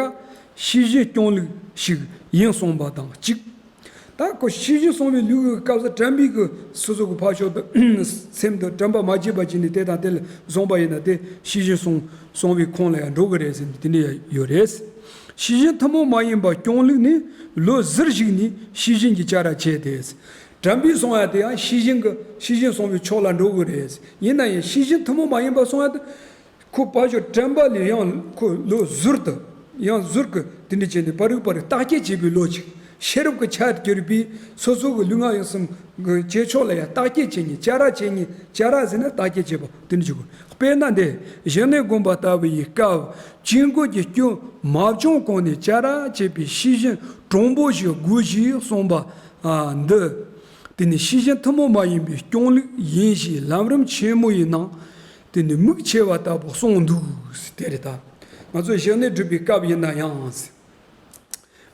ཤེས་བཞིན་སྐྱོང་ལུགས་ཤིག་ཡིན་གསུངས་པ་དང་གཅིག་ད་ཁོ་ཤེས་བཞིན་སྲུང་བའི་ལུགས་ཀྱི་སྐབས་སུ་དྲན་པའི་གི་སོ་སོ་གི་ཕར་ཕྱོགས་དུ་སེམས་དུ་དྲན་པ་མ་བརྗེད་པ་བྱས་ནས་དེ་དང་དེ་ལ་བཟུང་པ་ཡིན་ན་དེ་ཤེས་བཞིན་སྲུང་སྲུང་བའི་ཁོངས་ལ་ཡང་འགྲོ་གི་རེད་ཟེར་ནས་དེ་འདྲ་ཡང་ཡོད་རེད། ཤེས་བཞིན་ཐུན་མོང་མ་ཡིན་པ་སྐྱོང་ལུགས་ནི་ལོ་ཟུར་ཞིག་ནས་ཤེས་བཞིན་གྱི་བཅར་ར་བྱས་ཏེ། དྲན་པས་སྲུང་ཡ་དེ་ཡང་ཤེས་བཞིན་གྱི་ཤེས་བཞིན་སྲུང་བའི་ཕྱོགས་ལ་འགྲོ་གི་རེད། ཡིན་ན་ཡང་ཤེས་བཞིན་ཐུན་མོང་མ་ཡིན་པ་སྲུང་ཡ་དེ། ཁོ་ཕར་ཕྱོགས་དྲན་པ་ལས་ཡང་ཁོ་ལོ་ཟུར་དུ་ཡང་ཟུར་གི་དེ་འདྲ་བྱས་ནས་པ་རིག་པ་རིག་བརྟག་དཔྱད་བྱེད་པའི་བློ་ཅིག་ཤེས་རབ་ཀྱི་ཆར་གྱུར་པའི་སོ་སོ་གི་ལུས་ངག་ཡིད་གསུམ་གྱི་བྱེད་ཕྱོགས་ལ་ཡང་བརྟག་དཔྱད་བྱེད་མཁན། བཅར་ར་བྱེད་མཁན། བཅར་ར་ཟེར་ན་བརྟག་དཔྱད་བྱེད་པ་དེ་འདྲ་ཅིག་དགོས། དཔེར་ན་འདི་ཞི་གནས་སྒོམ་པ་ལྟ་བུ་ཡི་སྐབས་ཅི་འགོད་ཀྱི་སྐྱོན་མ་བྱུང་གོང་ནས་བཅར་ར་བྱེད་པའི་ཤེས་བཞིན་དྲང་པོ་ཞིག་དགོས་ཞེས་གསུངས་པ་འདི། དེ་ནི་ཤེས་བཞིན་ཐུན་མོང་མ་ཡིན་པའི་སྐྱོང་ལུགས་ཡིན་ཞེས་ལམ་རིམ་ཆེན་མོ་ཡི་ནང་དེ་ནི་མིག་ཕྱེ་བ་ལྟ་བུ་གསུངས་འདུག། དེ་རེད་ད། ང་ཚོ་ཞི་གནས་སྒྲུབ་པའི་སྐབས་ཡིན་ན་ཡང་།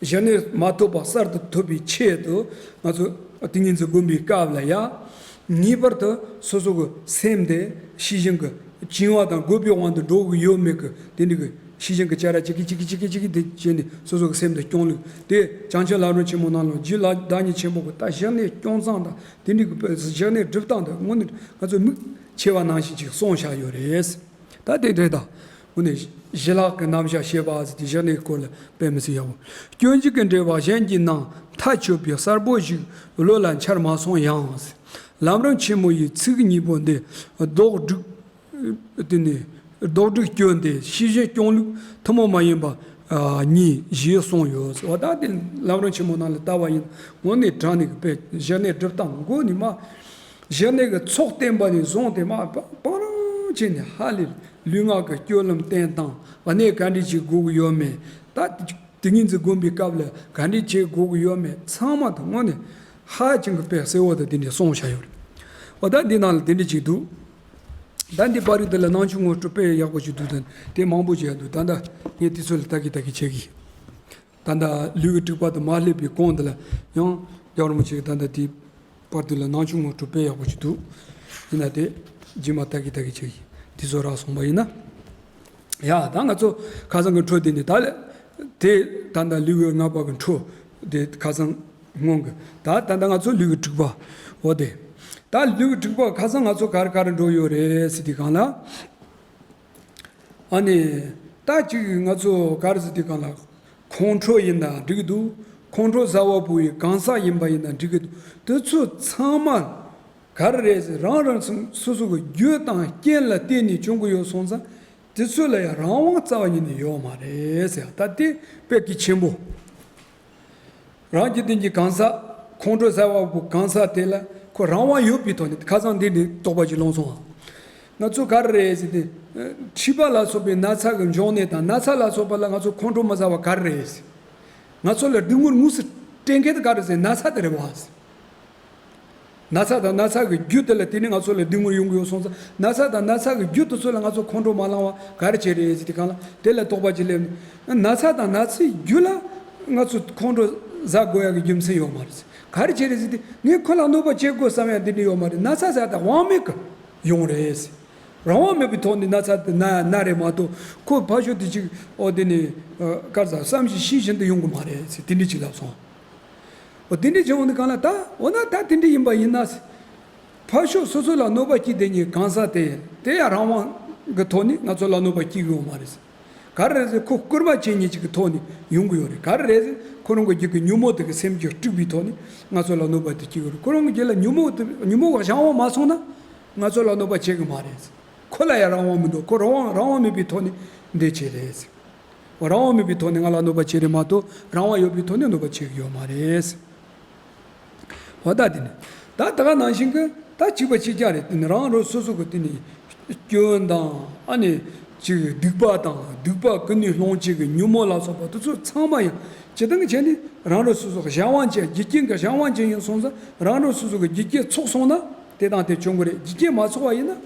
ཞི་གནས་མ་ཐོབ་པ་གསར་དུ་ཐོབ་པའི་ཆེད་དུ་ང་ཚོ་ཏིང་ངེ་འཛིན་བསྒོམ་པའི་སྐབས་ལ་ཡང་། ངེས་པར་དུ་སོ་སོ་གི་སེམས་དེ་ཤེས་བཞིན་གྱི་བཅིངས་པ་དང་བསྒོམ་པའི་དབང་དུ་འགྲོ་གི་ཡོད་མེད་ཀྱི་དེ་འདྲ་གི་ཤེས་བཞིན་གྱི་བྱ་ར་ཅིག་གི་ཅིག་གི་ཅིག་གི་ཅིག་གི་དེ་བྱས་ནས་སོ་སོ་གི་སེམས་དེ་སྐྱོང་ལུགས་དེ་བྱང་ཆུབ་ལམ་རིམ་ཆེན་མོ་ནང་ལ་རྒྱུད་ལ་བདག་ཉིད་ཆེན་པོ་གི་ད་ཞི་གནས་སྐྱོང་སྟངས་དང་དེ་འདྲ་གི་ཞི་གནས་སྒྲུབ་སྟངས་དེ་དངོས་གནས་ང་ཚོས་མིག་ཕྱེ་བ་ནང་བཞིན་ཅིག་གསུངས་བཞག་ཡོད་རེད། ད་དེ་འདྲ་དང་། དངོས་གནས་ཞི་ལྷག་གི་རྣམ་གཞག་བཤད་པ་ཟེར་དེ་ཞི་གནས་སྐོར་ལ་དཔེ་མི་སྲིད་ཡག་པོ། སྐྱོན་བརྗོད་ཀྱི་འགྲེལ་པ་གཞན་གྱི་ནང་མཐའ་ཆོད་པའི་གསལ་པོ་ཞིག་བློ་ལ་འཆར་མ་སོང་ཡང་། ལམ་རིམ་ཆེན་མོ་ཡི་ཚིག་གཉིས་པོ་འདི་ལྡོག་སྒྲིག་དེ་ནི་ལྡོག་སྒྲིག་སྐྱོན་ཏེ་ཤེས་བཞིན་སྐྱོང་ལུགས་ཐུན་མོང་མ་ཡིན་པ་ཨ་གཉིས་ཞེས་གསུངས་ཡོད། འོ་ད་དེ་ལམ་རིམ་ཆེན་མོ་ནང་ལ་ལྟ་བ་ཡིན་དངོས་གནས་དྲང་གནས་ཀྱི་དཔེ་ཞི་གནས་སྒྲུབ་སྟངས་མགོ་ནས་མ། ཞི་གནས་ཀྱི་ཚོགས་བསྟེན་པ་ནས་བཟུང་སྟེ་མ་སྤང་རང་བྱས་ནས་ཧ་ལས་ལུས་ངག་གི་སྤྱོད་ལམ་བསྟེན་སྟངས་གནས་ག་འདྲ་ཞིག་དགོས་ཀྱི་ཡོད་མེད་ད་ཏིང་ངེ་འཛིན་བསྒོམ་པའི་སྐབས་ལ་ག་འདྲ་བྱེད་དགོས་ཀྱི་ཡོད་མེད་ཚང་མ་དང་དངོས་གནས་ཧ་ཅང་གི་དཔེ་གསལ་བོ་དང་དེ་འདྲ་གསུངས་བཞག་ཡོད་རེད། འོ་ད་འདི་ནང་ལ་དེ་འདྲ་ཅིག་འདུག། ད་འདི་པར་རིས་འདི་ལ་ནང་ཆོས་ངོ་སྤྲོད་དཔེ་ཡག་པོ་ཅིག་འདུག། ད་དེ་མང་པོ་ཅིག་ཡང་འདུག། ད་ལྟ་ངས་དུས་ཚོད་ལ་ལྟ་གི་ལྟ་གི་བྱེད་གི། ད་ལྟ་ལུས་ཀྱི་དྲེགས་པ་དུ་མ་སླེབས་པའི་གོང་འདི་ལ་ཡང་རྒྱལ་བ་རིན་པོ་ཆེ་གིས་ད་ལྟ་དེའི་བར་དུ་ལ་ནང་ཆོས་ངོ་སྤྲོད་དཔེ་ཡག་པོ་ཞིག་འདུག། ཡིན་ན་དེ་རྗེས་མ་ལྟ་གི་ལྟ་གི་བྱེད་ཀྱི་དེ་ཚོ་རག་སོང་བ་ཡིན་ན། ཡ་ད་ང་ཚོ་ཁ་སང་གི་འཕྲོ་དེ་ནི་ད་ལ་དེ་ད་ལྟ་ལུས་ཀྱི་ལྔ་པ་གི་འཕྲོ་དེ་ཁ་སང་སྔོན་གི་ད་ད་ལྟ་ང་ཚོ་ལུས་ཀྱི་དྲེགས་པ་འོ་དེ་ད་ལུས་ཀྱི་དྲེགས་པ་ཁ་སང་ང་ཚོ་ག་རེ་ག་རེ་འགྲོ་ཡོད་རེད་ཟེར་དུས་སྒང་ལ། ཨ་ནི། ད་ཅིག་ང་ཚོ་ག་རེ་ཟེར་དུས་སྒང་ལ། ཁོང་ཁྲོ་ཡིན་ན་འགྲིག་གི་འདུག། ཁོང་ཁྲོ་ཟ་བ་པོ་ཡི་གང་ཟག་ཡིན་པ་ཡིན་ན་འགྲིག་གི་འདུག། དེ་ཚོ་ཚང་མ་ག་རེ་རེད་ཟེར་རང་རང་སོ་སོ་གི་རྒྱུ་དང་རྐྱེན་ལ་བརྟེན་ནས་བྱུང་གི་ཡོད་སོང་ཙང་དེ་ཚོ་ལ་ཡང་རང་དབང་རྩ་བ་ཉིད་ནས་ཡོད་མ་རེད་ཟེར་ད་དེ་དཔེ་གལ་ཆེན་པོ། རང་རྒྱུད་ལྡན་གྱི་གང་ཟག་ཁོང་ཁྲོ་ཟ་བ་པོ་གང་ཟག་དེ་ལ་ཁོ་རང་དབང་ཡོད་པའི་ཐོག་ནས་ཁ་སང་འདི་ནས་རྟོགས་པ་ཅིག་ལོངས་སོང་ང་། ང་ཚོ་ག་རེ་རེད་ཟེར་ཏེ། མཁྲིས་པ་ལ་སོགས་པའི་ན་ཚ་གི་འབྱུང་གནས་དང་ན་ཚ་ལ་སོགས་པ་ལ་ང་ཚོ་ཁོང་ཁྲོ་མ་ཟ་བ་ག་རེ་རེད་ཟེར། ང་ཚོ་ལ་སྡུག་བསྔལ་དངོས་སུ་སྤྲད་མཁན་དེ་ག་རེ་ཟེར་ན་ཚ་དེ་རེད་བ་ཟེར། ན་ཚ་དང་ན་ཚ་གི་རྒྱུ་དེ་ལ་བརྟེན་ནས་ང་ཚོ་ལ་སྡུག་བསྔལ་ཡོང་གི་ཡོད་སོང་ཙང་ན་ཚ་དང་ན་ཚ་གི་རྒྱུ་དེ་ཚོ་ལ་ང་ཚོ་ཁོང་ཁྲོ་མ་ལངས་བ་ག་རེ་བྱས་རེད་ཟེར་དེ་གང་ལ་དེ་ལ་དོགས་པ་ཅིག་སླེབས་ནས་ན་ཚ་དང་ན་ཚའི་རྒྱུ་ལ་ང་ཚོ་ཁོང་ཁྲོ་ཟ་དགོས་ཡག་གི་རྒྱུ་མཚན་ཡོད་མ་རེད་ཟེར། ག་རེ་བྱས་རེད་ཟེར་དེ་ངས་ཁོ་ལ་གནོད་པ་བྱེད་དགོས་བསམ་ཡག་འདི་འདྲ་ཡོད་མ་རེད། ན་ཚ་ཟ་དང་དབང་མེད་གི་ཡོང་རེད་ཟེར། རང་དབང་མེད་པའི་ཐོག་ནས་ན་ཚ་དེ་ན་ན་རེད་མ་གཏོགས་ཁོ་ཕར་ཕྱོགས་དེ་ཅིག་ཨོ་དེ་ནས་ག་རེ་ཟ་བསམ་བཞིན་ཤེས་བཞིན་དུ་ཡོང་གི་མ་རེད་ཟེར་དེ་འདྲ་ཅིག་ལབ་སོང་། འོ་དེ་འདྲ་བྱུང་ནས་གང་ལ་ད་འོ་ན་ད་དེ་འདྲ་ཡིན་པ་ཡིན་ན། ཕར་ཕྱོགས་སོ་སོ་ལ་གནོད་པ་སྐྱེལ་བསྡད་མཁན་གང་ཟག་དེ་དེ་ཡང་རང་དབང་གི་ཐོག་ནས་ང་ཚོ་ལ་གནོད་པ་སྐྱེལ་གི་ཡོད་མ་རེད། ག་རེ་རེད་ཟེར་ཁོ་སྐུལ་མ་བྱེད་མཁན་ཅིག་གི་ཐོག་ནས་ཡོང་གི་ཡོད་རེད། ག་རེ་རེད་ཟེར་ཁོ་རང་གི་རྒྱུད་ཀྱི་ཉོན་མོངས་དེ་གི་སེམས་རྒྱུད་དཀྲུགས་པའི་ཐོག་ནས་ང་ཚོ་ལ་གནོད་པ་དེ་སྐྱེལ་གི་རེད། ཁོ་རང་གི་རྒྱུད་ལ་ཉོན་མོངས་དེ་ཉོན་མོངས་གི་བྱང་བ་མ་སོང་ན་ང་ཚོ་ལ་གནོད་པ་བྱེད་གི་མ་རེད། ཁོ་ལ་ཡང་རང་དབང་མི་འདུག། ཁོ་རང་དབང་རང་དབང་མེད་པའི་ཐོག་ནས་འདི་བྱས་རེད། རང་དབང་མེད་པའི་ཐོག་ནས་ང་ལ་གནོད་པ་བྱེད་རེད་མ་གཏོགས་རང་དབང་ཡོད་པའི་ཐོག་ནས་གནོད་པ་བྱེད་ཀྱི་ཡོད་མ་རེད། འོ་ད་དེ་ནི་ད་ད་ག་ནང་བཞིན་གྱི་ད་གཅིག་པ་གཅིག་རྐྱང་རེད། དེ་ནི་རང་རང་སོ་སོ་གི་དེ་ནི་སྐྱོན་དང་ཨ་ནི་ཅིག་སྡིག་པ་དང་སྡིག་པ་ཀུན་ནས་སློང་བྱེད་ཀྱི་ཉོན་མོངས་ལ་སོགས་པ་དེ་ཚོ་ཚང་མ་ཡང་སྤྱིར་བཏང་གི་བྱས་ནས་རང་རང་སོ་སོ་གི་གཞན་དབང་ཅན་རྒྱུ་རྐྱེན་གྱི་གཞན་དབང་ཅན་ཡིན་སོང་ཙང་རང་རང་སོ་སོ་གི་རྒྱུ་རྐྱེན་ཚོགས་སོང་ན་དེ་དང་དེ་བྱུང་གི་རེད། རྒྱུ་རྐྱེན་མ་ཚོགས་པ་ཡིན་ན།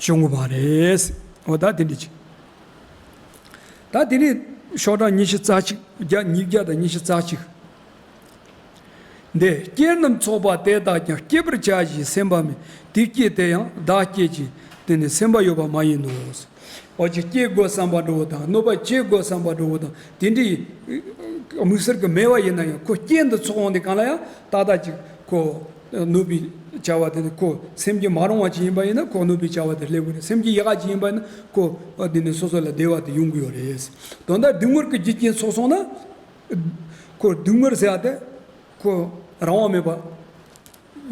བྱུང་གི་མ་རེད། འོ་ད་དེ་འདྲ་ཅིག། ད་དེ་ནས་ཤོག་གྲངས་ཉི་ཤུ་རྩ་གཅིག་བརྒྱ་ཉིས་བརྒྱ་དང་ཉི་ཤུ་རྩ་གཅིག། འདི་རྐྱེན་རྣམས་ཚོགས་པ་དེ་དག་ཀྱང་སྐྱེད་པར་བྱ་ཞེས་སེམས་པ་མེད། དེ་སྐྱེད་དེ་ཡང་བདག་སྐྱེད་ཅིང་དེ་ནི་སེམས་པ་ཡོད་པ་མ་ཡིན་ནོ། འོ་ཅིག་སྐྱེད་དགོས་བསམ་པ་འདྲ་བོ་དང་གནོད་པ་བྱེད་དགོས་བསམ་པ་འདྲ་བོ་དང་དེ་འདྲའི་དམིགས་བསལ་གྱི་མེད་པ་ཡིན་ན་ཡང་ཁོ་རྐྱེན་དུ་ཚོགས་འོང་དེ་གང་ལ་ཡང་ཏག་ཏག་ཅིག་ཁོ། གནོད་པའི་བྱ་བ་དེ་ནི་ཁོ་སེམས་ཀྱི་མ་རུང་བ་ཅིག་ཡིན་པ་ཡིན་ན་ཁོ་གནོད་པའི་བྱ་བ་དེ་སླེབས་དགོས་རེད། སེམས་ཀྱི་ཡག་ག་ཅིག་ཡིན་པ་ཡིན་ན་ཁོ་འདི་ནི་སོ་སོ་ལ་བདེ་བ་དེ་ཡོང་གི་ཡོད་རེད། དོན་དག་སྡུག་བསྔལ་གྱི་རྒྱུ་རྐྱེན་ཚོགས་སོང་ན་ཁོ་སྡུག་བསྔལ་ཟེར་བ་དེ་ཁོ་རང་དབང་མེད་པ་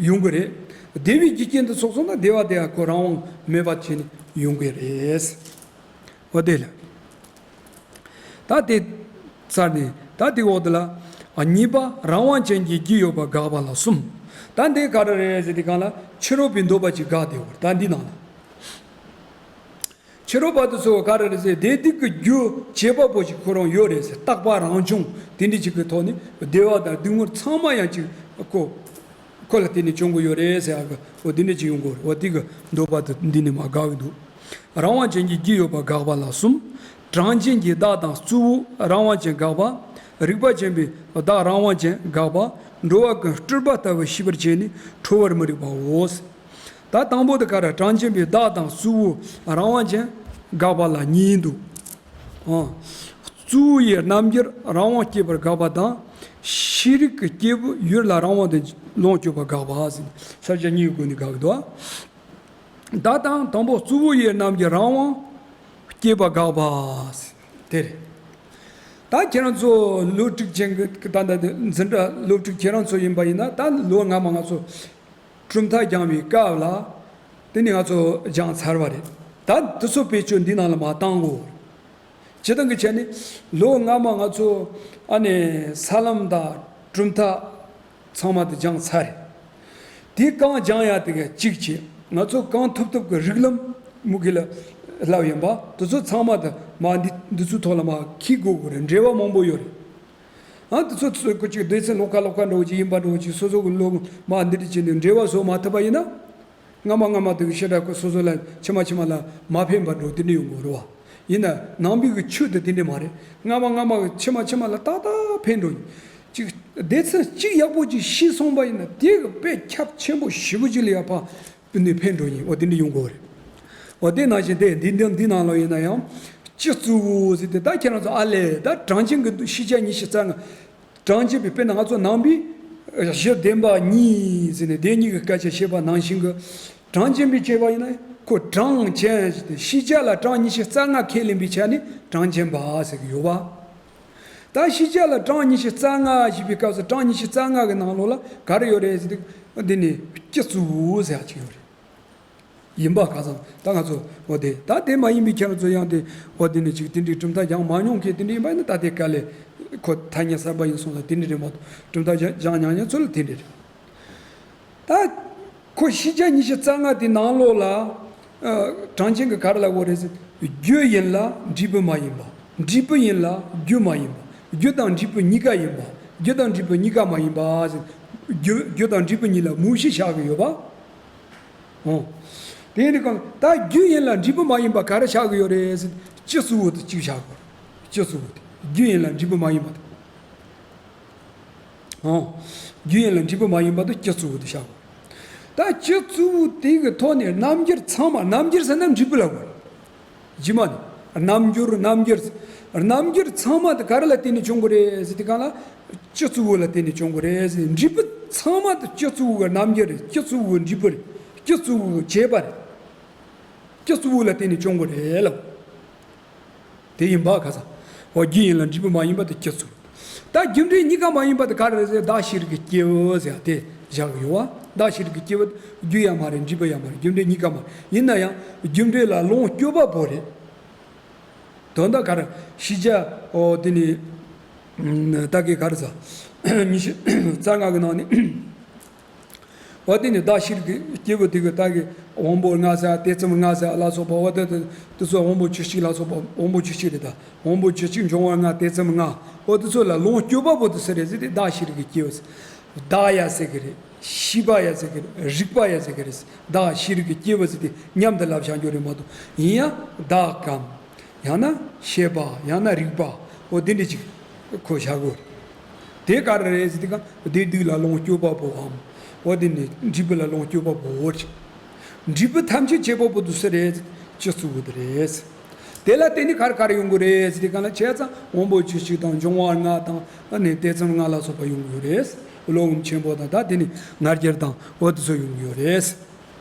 ཡོང་གི་རེད། བདེ་བའི་རྒྱུ་རྐྱེན་དེ་ཚོགས་སོང་ན་བདེ་བ་དེ་ཡང་ཁོ་རང་དབང་མེད་པ་བྱས་ནས་ཡོང་གི་རེད། འོ་དེ་ལ། ད་དེ་ཚར་ནས་ད་དེ་འོག་དེ་ལ། ཨ་གཉིས་པ་རང་དབང་ཅན་གྱི་རྒྱུ་ཡོད་པ་དགག་པ་ལ་གསུམ། ད་འདི་ག་རེ་རེད་ཟེར་དུས་སྒང་ལ་ཕྱི་རོལ་པའི་འདོད་པ་ཅིག་དགག་དེ་འོ་ད་འདི་ནང་ལ། ཕྱི་རོལ་པ་དེ་ཚོ་ག་རེ་རེད་ཟེར་བདེ་སྡུག་གི་རྒྱུ་བྱེད་པ་པོ་ཅིག་ཁོ་རང་ཡོད་རེད་ཟེར་རྟག་པ་རང་བྱུང་དེ་འདྲ་ཅིག་གི་ཐོག་ནས་བདེ་བ་དང་སྡུག་བསྔལ་ཚང་མ་ཡང་ཅིག་ཁོ། ཁོ་ལ་བརྟེན་ནས་བྱུང་གི་ཡོད་རེད་ཟེར་ཡག་གི་འོ་དེ་འདྲ་ཅིག་ཡོང་གི་ཡོད་རེད། འོ་དེ་གི་འདོད་པ་དེ་འདི་ནས་མར་དགག་གི་འདུག་རང་དབང་ཅན་གྱི་རྒྱུ་ཡོད་པ་དགག་པ་ལ་གསུམ། གྲངས་ཅན་གྱི་བདག་དང་གཙོ་བོ་རང་དབང་ཅན་དགག་པ། རིགས་པ་ཅན་པའི་བདག་རང་དབང་ཅན་དགག་པ། འགྲོ་བ་ཀུན་སྤྲུལ་པ་ལྟ་བུ་ཤེས་པར་བྱས་ནས་ཁྲོ་བར་མི་རིགས་པའོ། ད་དང་པོ་དེ་ག་རེ། གྲངས་ཅན་པའི་བདག་དང་གཙོ་བོ་རང་དབང་ཅན་དགག་པ་ལ་གཉིས་འདུག་ཨང་། གཙོ་བོ་ཡི་རྣམ་འགྱུར་རང་དབང་སྐྱེད་པར་དགག་པ་དང་། ཤེས་རིག་གི་སྐྱེས་བུ་ཡུལ་ལ་རང་དབང་དུ་ལོངས་སྤྱོད་པར་དགག་པ་ཟེར་ནས་ས་བཅད་གཉིས་ཀྱི་སྒོ་ནས་དགག་གི་འདུག་ད་དང་དང་པོ་གཙོ་བོ་ཡི་རྣམ་འགྱུར་རང་དབང་སྐྱེད་པར་དགག་པ་ཟེར་དེ་རེད། ད་ཁྱེད་རང་ཚོ་སློབ་ཕྲུག་ཅན་གྱི་ད་ལྟ་འཛིན་གྲྭ་སློབ་ཕྲུག་ཁྱེད་རང་ཚོ་ཡིན་པ་ཡིན་ན། ད་ལོ་སྔ་མ་ང་ཚོ་གྲུབ་མཐའ་སྦྱངས་པའི་སྐབས་ལ་དེ་ནི་ང་ཚོ་སྦྱངས་ཚར་བ་རེད། ད་དེ་ཚོ་བེད་སྤྱོད་འདི་ནང་ལ་མ་བཏང་གོ། སྤྱིར་བཏང་གི་ཆ་ནས་ལོ་སྔ་མ་ང་ཚོ་ཨ་ནི་ས་ལམ་དང་གྲུབ་མཐའ་ཚང་མ་དེ་སྦྱངས་ཚར་རེད། དེ་གང་སྦྱང་ཡ་དེ་ག་གཅིག་བྱས། ང་ཚོ་གང་ཐུབ་ཐུབ་ཀྱི་རིགས་ལམ་མུ་གེ་ལ་བསླབ་ཡིན་པ་དེ་ཚོ་ཚང་མ་དེ་མ་འདི་འདི་ཚོའི་ཐོག་ལ་མ་འཁྱེར་དགོས་དགོས་རེད། འབྲེལ་བ་མང་པོ་ཡོད་རེད། ཨ་དེ་ཚོ་ཚོ་ཀུ་ཅིག་སྡེ་ཚན་ལོགས་ཀ་ལོགས་ཀ་འགྲོ་གི་ཡིན་པ་འགྲོ་གི། སོ་སོ་གི་ལོ་མ་འདི་འདྲ་བྱས་ནས་འབྲེལ་བ་བཟོ་མ་ཐུབ་པ་ཡིན་ན། སྔ་མ་སྔ་མ་དེ་གི་ཤེས་རབ་ཀྱི་སོ་སོ་ལ་ཕྱི་མ་ཕྱི་མ་ལ་མ་ཕན་པ་འགྲོ་དེ་འདྲ་ཡོང་གི་རེད་བ། ཡིན་ན་ནང་པའི་གི་ཆོས་དེ་དེ་འདྲ་མ་རེད། སྔ་མ་སྔ་མ་གི་ཕྱི་མ་ཕྱི་མ་ལ་ཏག་ཏག་ཕན་འགྲོ། ཅིག་སྡེ་ཚན་གཅིག་ཡག་པོ་ཅིག་ཤེས་སོང་པ་ཡིན་ན་དེ་གི་དཔེ་ཁྱབ་ཆེན་པོ་ཞེ་པོ་ཅིག་ལ་ཡ་ཕ་ནི་ཕན་འགྲོ་ཡིན། འོ་དེ་འདྲ་ཡོང་གི་རེད། འོ་དེ་ནང་བཞིན་དེ་འདི་འདི་འདི་ནང་ལོགས་ཡིན་ན་ཡང་སྤྱི་གཙོ་བོ་ཟེར་ཏེ། ད་ཁྱེད་རང་ཚོ་ཨ་ལས་ད་གྲངས་ཅན་གྱི་ཤེས་བྱ་ཉི་ཤུ་རྩ་ལྔ། གྲངས་ཅན་པའི་དཔེར་ན་ང་ཚོ་ནང་པའི་གཞི་བདེན་པ་གཉིས་ཟེར་ནས་བདེན་གཉིས་ཀྱི་སྐད་ཆ་བཤད་པ་ནང་བཞིན་གྱི། གྲངས་ཅན་པའི་བྱས་པ་ཡིན་ན་ཁོ་གྲངས་ཅན་ཟེར་ཏེ། ཤེས་བྱ་ལ་གྲངས་ཉི་ཤུ་རྩ་ལྔ་ཁས་ལེན་པའི་ཆ་ནས་གྲངས་ཅན་པ་ཟེར་གྱི་ཡོད་པ། ད་ཤེས་བྱ་ལ་གྲངས་ཉི་ཤུ་རྩ་ལྔ་ཞེས་པའི་སྐབས་སུ་གྲངས་ཉི་ཤུ་རྩ་ལྔ་གི་ནང་ལོགས་ལ་ག་རེ་ཡོད་རེད་ཟེར་དུས། འདི་ནི་སྤྱི་གཙོ་བོ་ཟེར་ཡ་ཅིག་ཡོད་རེད། ཡིན་པ་ག་ཚང་ད་ང་ཚོ་འོ་དེ་ད་དེ་མ་ཡིན་པའི་ཁྱེད་རང་ཚོ་ཡང་དེ་འོ་དེ་ནི་ཅིག་དེ་འདྲའི་གྲུབ་མཐའ་སྦྱངས་མ་མྱོང་མཁན་དེ་འདྲ་ཡིན་པ་ཡིན་ན། ད་དེ་དཀའ་ལས་ཁོ་ཐ་སྙད་གསར་པ་ཡིན་སོང་ཙང་དེ་འདྲ་རེད་མ་གཏོགས། གྲུབ་མཐའ་སྦྱངས་སྦྱངས་མྱོང་མཁན་ཚོ་ལ་དེ་འདྲ་རེད། ད་ཁོ་ཤེས་བྱ་ཉི་ཤུ་རྩ་ལྔ་དེ་ནང་ལོགས་ལ་ཨ་གྲངས་ཅན་གྱི་ག་རེ་ལབ་དགོས་རེད་ཟེར། རྒྱུ་ཡིན་ལ་འབྲས་བུ་མ་ཡིན་པ། འབྲས་བུ་ཡིན་ལ་རྒྱུ་མ་ཡིན་པ། རྒྱུ་དང་འབྲས་བུ་གཉིས་ཀ་ཡིན་པ། རྒྱུ་དང་འབྲས་བུ་གཉིས་ཀ་མ་ཡིན་པ་ཟེར། རྒྱུ་རྒྱུ་དང་འབྲས་བུ་གཉིས་ལ་མུ་བཞི་བཞག་གི་ཡོད་པ། འོ། དེ་ནི་གང་ད་རྒྱུ་ཡིན་ལ་འབྲས་བུ་མ་ཡིན་པ་ག་རེ་བཞག་གི་ཡོད་རེད་ཟེར། སྤྱི་གཙོ་བོ་དེ་གཅིག་བཞག་གི་ཡོད་རེད། སྤྱི་གཙོ་བོ་དེ་རྒྱུ་ཡིན་ལ་འབྲས་བུ་མ་ཡིན་པ་དེ། འོ། རྒྱུ་ཡིན་ལ་འབྲས་བུ་མ་ཡིན་པ་དེ་སྤྱི་གཙོ་བོ་དེ་བཞག་གི་ཡོད་རེད། ད་སྤྱི་གཙོ་བོ་དེ་གི་ཐོག་ནས་རྣམ་འགྱུར་ཚང་མ། རྣམ་འགྱུར་ཟེར་ན་འབྲས་བུ་ལ་གོ་རེད། རྗེས་མ་ནི། རྣམ་འགྱུར་རྣམ་འགྱུར། རྣམ་འགྱུར་ཚང་མ་དེ་ག་རེ་ལ་བརྟེན་ནས་བྱུང་གི་རེད་ཟེར་དུས་སྒང་ལ། སྤྱི་གཙོ་བོ་ལ་བརྟེན་ནས་བྱུང་གི་རེད་ཟེར། འབྲས་བུ་ཚང་མ་དེ་སྤྱི་གཙོ་བོ་གི་རྣམ་འགྱུར་རེད། སྤྱི་གཙོ་བོ་གི་འབྲས་བུ་རེད། སྤྱི་གཙོ་བོ་གི་བྱེད་པ་རེད། སྤྱི་གཙོ་བོ་ལ་བརྟེན་ནས་བྱུང་གི་རེད་ལབ། དེ་ཡིན་པ་ག་ས། འོ་རྒྱུ་ཡིན་ལ་འབྲས་བུ་མ་ཡིན་པ་དེ་སྤྱི་གཙོ་བོ། ད་རྒྱུ་འབྲས་གཉིས་ཀ་མ་ཡིན་པ་དེ་ག་རེ་རེད་ཟེར། བདག་ཤེས་རིག་གི་སྐྱེས་བུ་ཟེར་ཡ་དེ་བཞག་གི་ཡོད་པ། བདག་ཤེས་རིག་གི་སྐྱེས་བུ་རྒྱུ་ཡང་མ་རེད། འབྲས་བུ་ཡང་མ་རེད། རྒྱུ་འབྲས་གཉིས་ཀ་མ་རེད། ཡིན་ན་ཡང་རྒྱུ་འབྲས་ལ་ལོངས་སྤྱོད་པ་པོ་རེད། དོན་དག་ག་རེ། ཤེས་བྱ་འོ་དེ་ནི་ད་གི་ག་རེ་ཟ། ཉི་ཤུ་རྩ་ལྔ་གི་ནང་ནས། འོ་དེ་ནི་བདག་ཤེས་རིག་གི་སྐྱེས་བུ་དེ་གི་ད་གི་དབང་པོ་ལྔ་ཟེར། དེ་ཙམ་ལྔ་ཟེར་ལ་སོགས་པ། འོ་དེ་དེ་དེ་ཚོ་དབང་པོ་བཅུ་གཅིག་ལ་སོགས་པ། དབང་པོ་བཅུ་གཅིག་རེད་ད། དབང་པོ་བཅུ་གཅིག་འབྱུང་བ་ལྔ། དེ་ཙམ་ལྔ། འོ་དེ་ཚོ་ལ་ལོངས་སྤྱོད་པ་པོ་དེ་སུ་རེད་ཟེར་དུས། བདག་ཤེས་རིག་གི་སྐྱེས་བུ་ཟེར། བདག་ཡ་ཟེར་གི་རེད། ཤེས་པ་ཡ་ཟེར་གི་རེད། རིག་པ་ཡ་ཟེར་གི་རེད། བདག་ཤེས་རིག་གི་སྐྱེས་བུ་ཟེར་དུས་མཉམ་དུ་ལབ་བཞག་རྒྱུ་རེད་མ་གཏོགས། ཡིན་ཡང་བདག་གམ། ཡང་ན་ཤེས་པ། ཡང་ན་རིག་པ། འོ་དེ་འདྲ་ཅིག་ཁོ་བཞག་གོ། དེ་ག་རེ་རེད་ཟེར་དུས་སྒང་། བདེ་སྡུག་ལ་ལོངས་སྤྱོད་པ་པོའམ། འོ་དེ་ནི་འབྲས་བུ་ལ་ལོངས་སྤྱོད་པ་པོ་ཅིག། འབྲས་བུ་ཐམས་ཅད་བྱེད་པ་པོ་དེ་སུ་རེད། སྤྱི་གཙོ་བོ་དེ་རེད། དེ་ལ་བརྟེན་ནས་ག་རེ་ག་རེ་ཡོང་གི་རེད་ཟེར་དུས་སྒང་ལ། བྱས་ཙང་དབང་པོ་བཅུ་གཅིག་དང་འབྱུང་བ་ལྔ་དང་། ཨ་ནི་དེ་ཙམ་ལྔ་ལ་སོགས་པ་ཡོང་གི་ཡོད་རེད། བློ་ངོར་ཆེན་པོ་དང་། ད་དེ་ནི་ང་རྒྱལ་དང་། འོ་དེ་ཚོ་ཡོང་གི་ཡོད་རེད།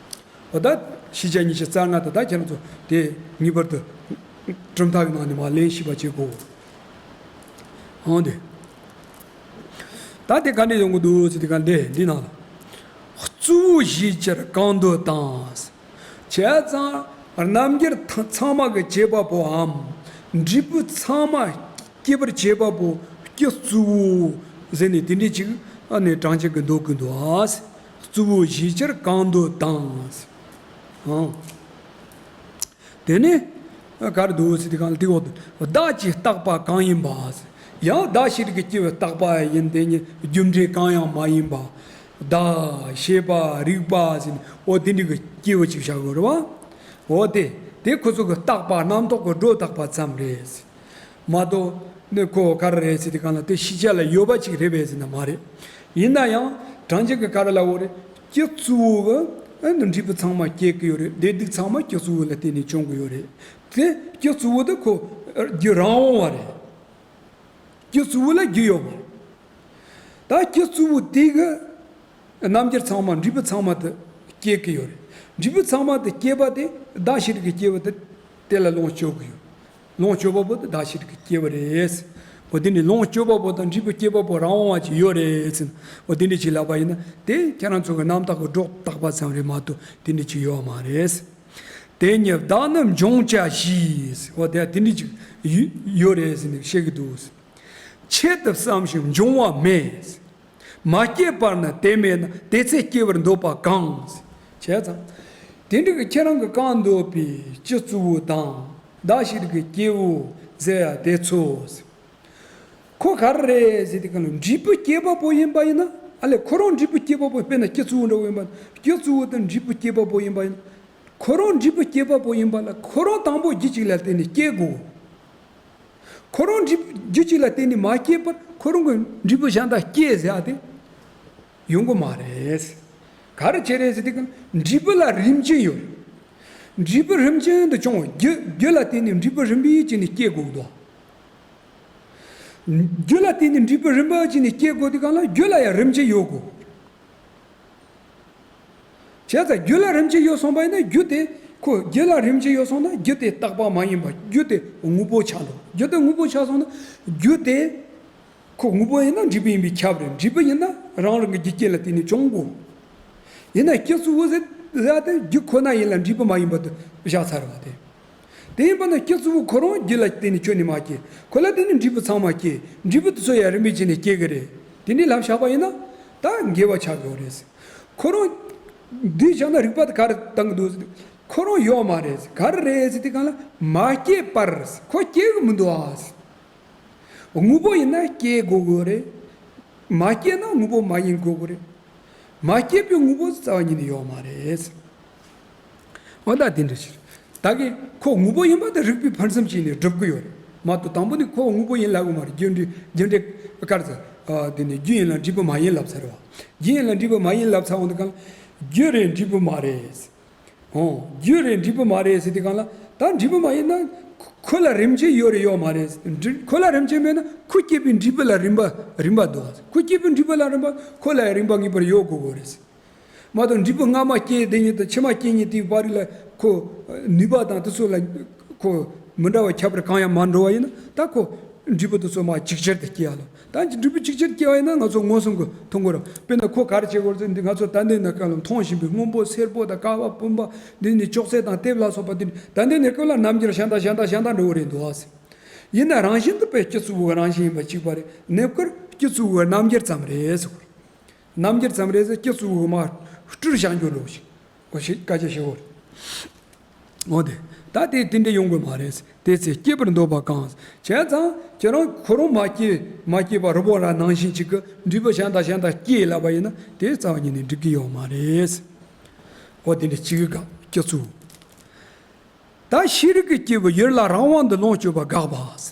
འོ་ད་ཤེས་བྱ་ཉི་ཤུ་རྩ་ལྔ་དེ་ད་ཁྱེད་རང་ཚོ་དེ་ངེས་པར་དུ་གྲུབ་མཐའ་གི་ནང་ནས་མར་ལེན་ཤེས་པ་བྱེད་དགོས། འོང་དེ། ད་དེ་ག་འདྲ་ཡོང་གི་འདུག་ཟེར་དུས་སྒང་འདི་འདི་ནང་ལ། གཙོ་བོ་གཞིའི་ཕྱིར་གང་འདོད་དང་། བྱས་ཙང་རྣམ་འགྱུར་ཚང་མ་གི་བྱེད་པ་པོའམ། འབྲས་བུ་ཚང་མ་སྐྱེད་པར་བྱེད་པ་པོ་སྤྱི་གཙོ་བོ་ཟེར་ནས་དེ་འདྲ་ཅིག་ཨ་ནི་གྲངས་ཅན་གྱིས་འདོད་ཀྱི་འདུག་ཨ། གཙོ་བོ་གཞིའི་ཕྱིར་གང་འདོད་དང་། ཨང་། དེ་ནས་ག་རེ་འདུག་ཟེར་དུས་སྒང་ལ། དེ་འོག་ཏུ་བདག་གིས་བཏགས་པ་གང་ཡིན་པ། ཡང་བདག་ཤེས་རིག་གི་སྐྱེས་བུས་བཏགས་པ་ཡིན། དེ་ཉིད་རྒྱུ་འབྲས་གང་ཡང་མ་ཡིན་པ། བརྡ། ཤེས་པ། རིག་པ་ཟེར་ནས་འོ་དེ་འདྲ་གི་སྐྱེས་བུ་ཅིག་བཞག་ཡོད་རེད་བ། འོ་དེ་དེ་ཁོ་ཚོ་གི་བཏགས་པ་རྣམ་རྟོག་གི་སྒྲོ་བཏགས་པ་ཙམ་རེད། མ་གཏོགས་ནི་ཁོ་ག་རེ་རེད་ཟེར་དུས་སྒང་ལ་དེ་ཤེས་བྱ་ལ་ཡོད་པ་ཅིག་རེད་པས་ཟེར་ན་མ་རེད། ཡིན་ན་ཡང་གྲངས་ཅན་གྱི་ག་རེ་ལབ་ཡོད་རེད། སྤྱི་གཙོ་བོ་གི་ཨ་ནི་འབྲས་བུ་ཚང་མ་སྐྱེ་གི་ཡོད་རེད། བདེ་སྡུག་ཚང་མ་སྤྱི་གཙོ་བོ་ལ་བརྟེན་ནས་བྱུང་གི་ཡོད་རེད། དེ་སྤྱི་གཙོ་བོ་དེ་ཁོ་རྒྱུ་རང་དབང་བ་རེད། སྤྱི་གཙོ་བོ་ལ་རྒྱུ་ཡོད་མ་རེད། ད་སྤྱི་གཙོ་བོ་དེ་གི་རྣམ་འགྱུར་ཚང་མ་འབྲས་བུ་ཚང་མ་དེ་སྐྱེ་གི་ཡོད་རེད། འབྲས་བུ་ཚང་མ་དེ་སྐྱེས་པ་དེ་བདག་ཤེས་རིག་གི་སྐྱེས་བུ་དེ་དེ་ལ་ལོངས་སྤྱོད་གི་ཡོད། ལོངས་སྤྱོད་པ་པོ་དེ་བདག་ཤེས་རིག་གི་སྐྱེས་བུ་རེད། འོ་དེ་ནི་ལོངས་སྤྱོད་པ་པོ་དང་འབྲས་བུ་སྐྱེས་པ་པོ་རང་དབང་བ་ཅིག་ཡོད་རེད་ཟེར། འོ་དེ་འདྲ་ཅིག་ལབ་པ་ཡིན་ན་དེ་ཁྱེད་རང་ཚོ་གི་རྣམ་རྟོག་གི་སྒྲོ་བཏགས་པ་ཙམ་རེད་མ་གཏོགས་དེ་འདྲ་ཅིག་ཡོད་མ་རེད། དེ་ཉིད་བདག་ནི་འབྱུང་བྱ་ཞེས། འོ་དེ་དེ་འདྲ་ཅིག་ཡོད་རེད་ཟེར་ནས་བཤད་གི་འདུག། ཆེད་དུ་བསམ་ཞིང་འབྱུང་བ་མེད། མ་སྐྱེས་པར་ནི་དེ་མེད་ན། དེ་ཚེ་སྐྱེ་བར་འདོད་པ་གང་། བྱས་ཙང་། དེ་འདྲ་གི་ཁྱེད་རང་གི་གང་འདོད་པའི་སྤྱི་གཙོ་བོ་དང་བདག་ཤེས་རིག་གི་སྐྱེས་བུ་ཟེར་ཡ་དེ་ཚོ། ཁོ་ག་རེ་རེད་ཟེར་དུས་སྒང་ལ་འབྲས་བུ་སྐྱེས་པ་པོ་ཡིན་པ་ཡིན་ན། ཨ་ལས་ཁོ་རང་འབྲས་བུ་སྐྱེས་པ་པོ་དཔེར་ན་སྤྱི་གཙོ་བོ་འདྲ་བོ་ཡིན་པ། སྤྱི་གཙོ་བོ་དང་འབྲས་བུ་སྐྱེས་པ་པོ་ཡིན་པ་ཡིན་ན། ཁོ་རང་འབྲས་བུ་སྐྱེས་པ་པོ་ཡིན་པ་ལ་ཁོ་རང་དང་པོ་རྒྱུ་གཅིག་ལ་བརྟེན་ནས་སྐྱེ་དགོས། ཁོ་རང་འབྲས་རྒྱུ་གཅིག་ལ་བརྟེན་ནས་མ་སྐྱེས་པར་ཁོ་རང་གི་འབྲས་བུ་གཞན་དག་སྐྱེ་ཟེར་ཡ་དེ་ཡོང་གི་མ་རེད། ག་རེ་བྱས་རེད་ཟེར་དུས་སྒང་འབྲས་བུ་ལ་རིམ་བྱོན་ཡོད་རེད། འབྲས་བུ་རིམ་བྱོན་དུ་བྱུང་བ་རྒྱུ་རྒྱུ་ལ་བརྟེན་ནས་འབྲས་བུ་རིམ་པས་བྱས་ནས་སྐྱེ་དགོས་འདུག། རྒྱུ་ལ་བརྟེན་ནས་འབྲས་བུ་རིམ་པ་བྱས་ནས་སྐྱེ་དགོས་དུས་སྒང་ལ་རྒྱུ་ལ་ཡང་རིམ་བྱོན་ཡོད་དགོས། བྱས་ཙང་རྒྱུ་ལ་རིམ་བྱོན་ཡོད་སོང་པ་ཡིན་ན་རྒྱུ་དེ་ཁོ་རྒྱུ་ལ་རིམ་བྱོན་ཡོད་སོང་ན་རྒྱུ་དེ་རྟག་པ་མ་ཡིན་པ་རྒྱུ་དེ་དངོས་པོ་ཆགས་འགྲོ། རྒྱུ་དེ་དངོས་པོ་ཆགས་སོང་ན་རྒྱུ་དེ་ཁོ་དངོས་པོ་ཡིན་ན་འབྲས་བུ་ཡིན་པས་ཁྱབ་རེད། འབྲས་བུ་ཡིན་ན་རང་རང་གི་རྒྱུ་རྐྱེན་ལ་བརྟེན་ནས་བྱུང་དགོས། ཡིན་ན་སྤྱི་གཙོ་བོ་ཟེར་ཡ་དེ་རྒྱུ་ཁོ་ན་ཡིན་ལ་འབྲས་བུ་མ་ཡིན་པ་དེ་བཞག་ཚར་བ་དེ། དེ་ཡིན་པ་ན་སྤྱི་གཙོ་བོ་ཁོ་རང་རྒྱུ་ལ་བརྟེན་ནས་ཁྱོན་ནས་མ་སྐྱེས། ཁོ་ལ་བརྟེན་ནས་འབྲས་བུ་ཚང་མ་སྐྱེས། འབྲས་བུ་དེ་ཚོ་ཡང་རིམ་པས་བྱས་ནས་སྐྱེ་གི་རེད། དེ་འདྲའི་ལབ་བཞག་པ་ཡིན་ན་ད་འགལ་བ་ཆགས་ཀྱི་ཡོད་རེད། ཁོ་རང་འདི་བཞག་ན་རིགས་པ་དེ་ག་རེ་བཏང་གི་འདུག་ཟེར། ཁོ་རང་ཡོད་མ་རེད། ག་རེ་རེད་ཟེར་དུས་སྒང་ལ་མ་སྐྱེས་པར་ཁོ་སྐྱེ་གི་མི་འདུག་ཨ། དངོས་པོ་ཡིན་ན་སྐྱེ་དགོས་དགོས་རེད། མ་སྐྱེས་ན་དངོས་པོ་མ་ཡིན་དགོས་དགོས་རེད། མ་སྐྱེས་པའི་དངོས་པོ་རྩ་བ་ཉིད་ནས་ཡོད་མ་རེད། འོ་ད་དེ་འདྲ་ཞིག་ད་གིན་ཁོ་དངོས་པོ་ཡིན་པ་དེ་རིགས་པས་ཕུན་སུམ་ཚོགས་ནས་སྒྲུབ་ཀྱི་ཡོད་རེད་མ་གཏོགས་དང་པོ་ནས་ཁོ་དངོས་པོ་ཡིན་ལབ་གི་མ་རེད། རྒྱུ་འབྲས་རྒྱུ་འབྲས་ག་རེ་ཟེར། དེ་ནས་རྒྱུ་ཡིན་ལ་འབྲས་བུ་མ་ཡིན་ལབ་ཚར་བ། རྒྱུ་ཡིན་ལ་འབྲས་བུ་མ་ཡིན་ལབ་ཚར་འོང་དུས་སྒང་ལ་རྒྱུ་རེད་འབྲས་བུ་མ་རེད། ཨོ། རྒྱུ་རེད་འབྲས་བུ་མ་རེད་ཟེར་དུས་སྒང་ལ་ད་འབྲས་བུ་མ་ཡིན་ན་ཁོ་ལ་རིམ་བྱོན་ཡོད་རེད་ཡོད་མ་རེད། འབྲས་ཁོ་ལ་རིམ་བྱོན་མེད་ན་ཁོ་སྐྱེས་པའི་འབྲས་བུ་ལ་རིམ་པ་རིམ་པ་འདུག་ཁོ་སྐྱེས་པའི་འབྲས་བུ་ལ་རིམ་པ་ཁོ་ལ་རིམ་པ་ངེས་པར་ཡོད་དགོས་དགོས་རེད། མ་གཏོགས་འབྲས་བུ་སྔ་མ་སྐྱེས་དེ་ཉིད་དང་ཕྱི་མ་སྐྱེས་ཉིད་དེའི་བར་ལ་ཁོ་ནུས་པ་དང་དེ་ཚོ་ལ་ཁོ་མི་འདྲ་བ་ཁྱད་པར་གང་ཡང་མ་འགྲོ་བ་ཡིན་ན་ད་ཁོ་འབྲས་བུ་དེ་ཚོ་མ་ཅིག་ཅར་དུ་སྐྱེ་ཡ་ལ། ད་འབྲས་བུ་ཅིག་ཅར་སྐྱེ་བ་ཡིན་ན་ང་ཚོ་མངོན་སུམ་གྱིས་མཐོང་གི་རེད། དཔེར་ན་ཁོ་ག་རེ་བྱེད་དགོས་རེད་ཟེར་འདི་ང་ཚོ་ད་ལྟའི་ནང་སྐབས་ལ་མཐོང་བཞིན་པའི་སྔོན་པོ་སེར་པོ་དང་ཀ་བ་སྤུན་པ་འདི་ནི་ཅོག་ཙེ་དང་དེབ་ལ་སོགས་པ་འདི་ནི་ད་ལྟའི་ནང་སྐབས་ལ་རྣམ་འགྱུར་གཞན་དང་གཞན་དང་གཞན་དང་འདྲ་བོ་རེད་འདུག་ཨ་ཟེར། ཡིན་ན་རང་བཞིན་དུ་དཔེ་སྤྱི་གཙོ་བོའི་རང་བཞིན་ཡིན་པ་གཅིག་པ་རེད། ནེ་ཀར་སྤྱི་གཙོ་བོའི་རྣམ་འགྱུར་ཙམ་རེད་ཟེར་བ་རེད། རྣམ་འགྱུར་ཙམ་རེད་ཟེར་སྤྱི་གཙོ་བོའི་མ་སྤྲུལ་བཞག་རྒྱུ་འགྲོ་ཞིག་འོ་ཞེས་སྐད་ཆ་བཤད་དགོས་རེད། འོ་དེ། ད་དེ་དེ་འདྲ་ཡོང་དགོས་མ་རེད། དེ་ཚེ་སྐྱེ་བར་འདོད་པ་གང་། བྱས་ཙང་ཁྱེད་རང་ཁོ་རང་མ་སྐྱེས་མ་སྐྱེས་པ་རི་བོང་རྭ་ནང་བཞིན་ཅིག་གི་འབྲས་བུ་གཞན་དང་གཞན་དང་སྐྱེས་ལབ་པ་ཡིན་ན་དེ་རྩ་བ་ཉིད་ནས་འགྲིག་གི་ཡོད་མ་རེད། འོ་དེ་འདྲ་གཅིག་གི་སྐབས་སྤྱི་གཙོ། བདག་ཤེས་རིག་གི་སྐྱེས་བུ་ཡུལ་ལ་རང་དབང་དུ་ལོངས་སྤྱོད་པ་དགག་པ། བྱས་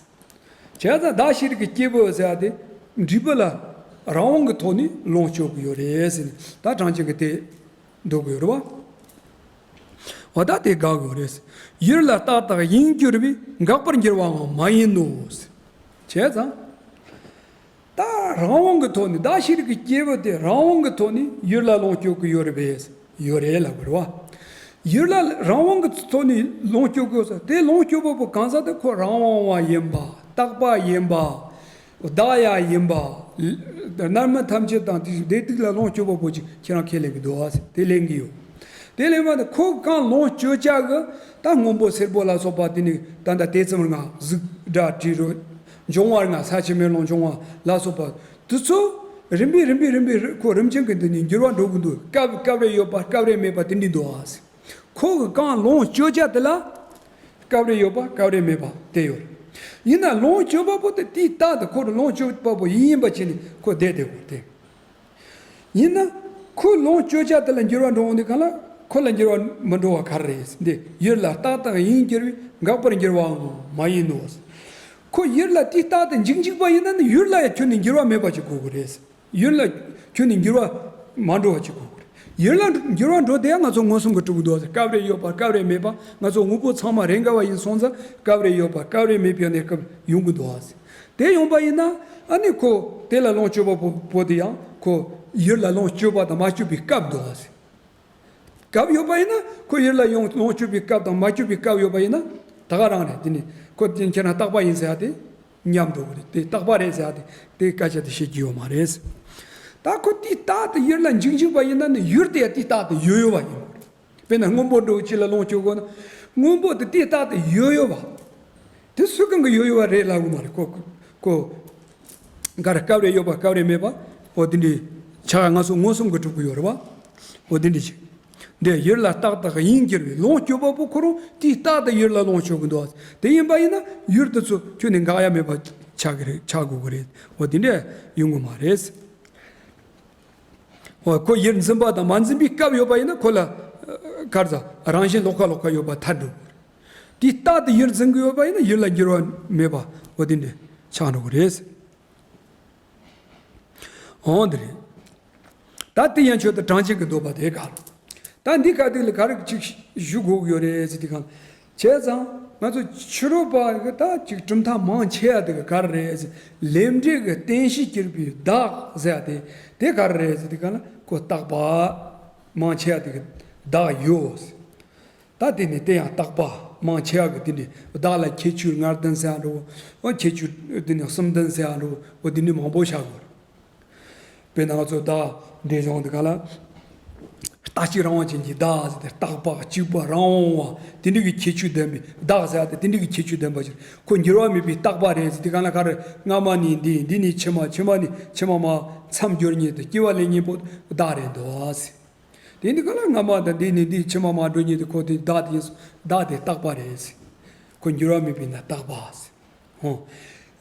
ཙང་བདག་ཤེས་རིག་གི་སྐྱེས་བུ་ཟེར་བ་དེ་འབྲས་བུ་ལ་རང་དབང་གི་ཐོག་ནས་ལོངས་སྤྱོད་ཀྱི་ཡོད་རེད་ཟེར་ནས་ད་གྲངས་ཅན་གྱི་དེ། འདུག་ཡོད་རེད་བ། འོ་ད་དེ་དགག་དགོས་རེད། ཡུལ་ལ་རྟག་རྟག་ཡིན་གྱུར་པའི་འགག་པར་འགྱུར་བའང་མ་ཡིན་ནོ། བྱས་ཙང་། ད་རང་དབང་གི་ཐོག་ནས་བདག་ཤེས་རིག་གི་སྐྱེས་བུ་དེ་རང་དབང་གི་ཐོག་ནས་ཡུལ་ལ་ལོངས་སྤྱོད་ཀྱི་ཡོད་རེད་པས་ཡོད་རེད་ལབ་དགོས་རེད་བ། ཡུལ་ལ་རང་དབང་གི་ཐོག་ནས་ལོངས་སྤྱོད་དགོས་ཟེར་དེ་ལོངས་སྤྱོད་པ་པོ་གང་ཟག་དེ་ཁོ་རང་དབང་བ་ཡིན་པ་རྟག་པ་ཡིན་པ། བདག་ཡང་ཡིན་པ། རྣམ་སྨིན་ཐམས་ཅད་དང་དེ་བདེ་སྡུག་ལ་ལོངས་སྤྱོད་པ་པོ་ཅིག་ཁྱེད་རང་ཁས་ལེན་གྱི་འདུག་ཨ་ཟེར་དེ་ལེན་གྱི་ཡོད། དེ་ལེན་པ་ནི་ཁོ་གང་ལོངས་སྤྱོད་བྱ་གི་ད་སྔོན་པོ་སེར་པོ་ལ་སོགས་པ་དེ་ནི་ད་ལྟ་དེ་ཙམ་ལྔ་གཟུགས་སྒྲ་དྲི་རོ་འབྱུང་བ་ལྔ་ས་ཆུ་མེ་རླུང་འབྱུང་བ་ལ་སོགས་པ་དེ་ཚོ་རིམ་པས་རིམ་པས་རིམ་པས་ཁོ་རིམ་ཅན་གྱི་འདི་ནི་འགྱུར་བ་འགྲོ་གི་འདུག་སྐབས་སྐབས་རེ་ཡོད་པ་སྐབས་རེ་མེད་པ་དེ་འདྲ་འདུག་ཨ་ཟེར། ཁོ་གི་གང་ལོངས་སྤྱོད་བྱ་དེ་ལ་སྐབས་རེ་ཡོད་པ་སྐབས་རེ་མེད་པ་དེ་ཡོད་རེད། ཡིན་ན་ལོངས་སྤྱོད་པ་པོ་དེ་དེའི་རྟགས་དེ་ཁོ་རང་ལོངས་སྤྱོད་པ་པོ་ཡིན་ཡིན་པ་བྱས་ནས་ཁོ་བསྡད་བསྡད་དགོས་ཏེ། ཡིན་ན། ཁོ་ལོངས་སྤྱོད་བྱ་དེ་ལ་འགྱུར་བ་འགྲོ་འོང་དུས་གང་ལ་ཁོ་ལ་འགྱུར་བ་མི་འགྲོ་བ་ག་རེ་རེད། འདི་ཡུལ་ལ་རྟག་དང་དབྱིངས་གྱུར་པའི་འགག་པར་འགྱུར་བའང་མ་ཡིན་ནོ། ཁོ་ཡུལ་ལ་དེ་རྟག་ཏུ་འཇིག་འཇིག་པ་ཡིན་ན་ནི་ཡུལ་ལ་ཡང་ཁྱོན་ནས་འགྱུར་བ་མེད་པ་ཅིག་དགོས་ཀྱི་རེད། ཡུལ་ལ་ཁྱོན་ནས་འགྱུར་བ་མ་འགྲོ་བ་ཅིག་དགོས་ཀྱི་རེད། ཡུལ་ལ་འགྱུར་བ་འགྲོ་དེ་ཡང་ང་ཚོ་མངོན་སུམ་གྱིས་གྲུབ་ཀྱི་འདུག་ཟེར། སྐབས་རེ་ཡོད་པ་སྐབས་རེ་མེད་པ། ང་ཚོ་དངོས་པོ་ཚང་མ་རེས་འགའ་བ་ཡིན་སོང་ཙང་སྐབས་རེ་ཡོད་པ་སྐབས་རེ་མེད་པའི་གནས་སྐབས་ཡོང་གི་འདུག་ཟེར། དེ་ཡོང་པ་ཡིན་ན་ཨ་ནི་ཁོ་དེ་ལ་ལོངས་སྤྱོད་པ་པོ་པོ་དེ་ཡང་ཁོ་ཡུལ་ལ་ལོངས་སྤྱོད་པ་དང་མ་སྤྱོད་པའི་སྐབས་འདུག་ཟེར། སྐབས་ཡོད་པ་ཡིན་ན་ཁོ་ཡུལ་ལ་ཡོང་ལོངས་སྤྱོད་པའི་སྐབས་དང་མ་སྤྱོད་པའི་སྐབས་ཡོད་པ་ཡིན་ན་ད་ག་རང་རེད། དེ་ནི་ཁོ་དེ་ཁྱེད་རང་རྟག་པ་ཡིན་ཟེར་ཡ་དེ་ཉམས་འགྲོ་གི་རེད། དེ་རྟག་པ་རེད་ཟེར་ཡ་དེ་དེ་སྐད་ཆ་དེ་བཤད་རྒྱུ་ཡོད་མ་རེད། ད་ཁོ་དེ་རྟག་ཏུ་ཡུལ་ལ་འཇིག་འཇིག་པ་ཡིན་ན་ནི་ཡུལ་དེ་ཡང་དེ་རྟག་ཏུ་ཡོད་ཡོད་པ་ཡིན་དགོས་རེད། དཔེར་ན་སྔོན་པོ་འདྲ་བོ་གཅིག་ལ་ལོངས་སྤྱོད་དགོས་ན་སྔོན་པོ་དེ་དེ་རྟག་ཏུ་ཡོད་ཡོད་པ། དེ་སུ་གང་གི་ཡོད་ཡོད་པ་རེད་ལབ་དགོས་མ་རེད། ཁོ་ཁོ་ག་རེ་སྐབས་རེ་ཡོད་པ་སྐབས་རེ་མེད་པ། འོ་དེ་འདྲའི་ཆ་ག་ང་ཚོ་མངོན་སུམ་གྱིས་གྲུབ་ཀྱི་ཡོད་རེད་བ། འོ་དེ་འདྲ་ཞིག་འདི་ཡུལ་ལ་རྟག་དང་དབྱིངས་གྱུར་པའི་ལོངས་སྤྱོད་པ་པོ་ཁོ་རང་དེའི་རྟག་ཏུ་ཡུལ་ལ་ལོངས་སྤྱོད་ཀྱི་འདུག་དེ་ཡིན་པ་ཡིན་ན་ཡུལ་དེ་ཚོ་ཁྱོན་ནས་འགག་ཡ་མེད་པ་ཆགས་ཀྱི་རེད། ཆགས་དགོས་ཀྱི་རེད། འོ་དེ་འདྲ་ཡོང་གི་མ་རེད། འོ་ཁོ་ཡུལ་འཛིན་པ་དང་མ་འཛིན་པའི་སྐབས་ཡོད་པ་ཡིན་ན་ཁོ་ལ་ག་རེ་ཟ་རང་བཞིན་ལོགས་ཀ་ལོགས་ཀ་ཡོད་པ་ཐལ་འགྲོ། དེའི་རྟག་ཏུ་ཡུལ་འཛིན་གྱི་ཡོད་པ་ཡིན་ན་ཡུལ་ལ་འགྱུར་བ་མེད་པ་འོ་དེ་འདྲ་ཆགས་འགྲོ་གི་རེད། འོང་འདི་རེད། ད་དེ་ཡན་ཆོད་དུ་གྲངས་ཅན་གྱི་འདོད་པ་དེ་ག་རེད། ད་འདི་ག་དེ་ལ་ག་རེ་ཅིག་ཞུ་དགོས་ཀྱི་ཡོད་རེད་ཟེར་དུས་གང་། བྱས་ཙང་ང་ཚོ་ཕྱི་རོལ་པ་གི་ད་ཅིག་གྲུབ་མཐའ་མང་ཆེ་བ་དེ་ག་ག་རེ་རེད་ཟེར། ལས་འབྲས་ཀྱི་རྟེན་གཞི་གྱུར་པའི་བདག་ཟེར་ཡ་དེ་དེ་ག་རེ་རེད་ཟེར་དུས་གང་ལ་ཁོ་རྟག་པ་མང་ཆེ་བ་དེ་གི་བདག་ཡོད། ད་དེ་ནི་དེ་ཡང་རྟག་པ་མང་ཆེ་བ་གི་དེ་ནི་བདག་ལ་ཁྱད་ཆོས་ལྔ་ལྡན་ཟེར་ཡ་འགྲོ། ཁྱད་ཆོས་དེ་ནི་གསུམ་ལྡན་ཟེར་ཡ་འགྲོ། འོ་དེ་ནི་མང་པོ་བཞག་དགོས། དཔེར་ན་ང་ཚོ་བདག་འདྲེ་གཞུང་དེ་ག་ལ། རྟག་གཅིག་རང་དབང་ཅན་གྱི་བདག་ཟེར་ཏེ་རྟག་པ་གཅིག་པ་རང་དབང་བ་དེ་འདྲ་གི་ཁྱད་ཆོས་ལྡན་པའི་བདག་ཟེར་ཏེ་དེ་འདྲ་གི་ཁྱད་ཆོས་ལྡན་པ་ཞིག་ཁོ་འགྱུར་བ་མེད་པའི་རྟག་པ་རེད་ཟེར་དེ་ག་ལ་ག་རེ་སྔ་མ་ནས་འདི་འདི་ནས་ཕྱི་མ་ཕྱི་མ་ནས་ཕྱི་མ་མ་མཚམས་སྦྱོར་ཉིད་དུ་སྐྱེ་བ་ལེན་མཁན་པོ་བདག་རེད་འདུག་ཟེར། དེ་འདི་ག་ལ་སྔ་མ་དང་འདི་ནས་འདི་ཕྱི་མ་མ་འགྲོ་ཉིད་དུ་ཁོ་དེ་བདག་དེ་ཡིན་སོང་། བདག་དེ་རྟག་པ་རེད་ཟེར། ཁོ་འགྱུར་བ་མེད་པའི་ན་རྟག་པ་ཟེར། ཨོ།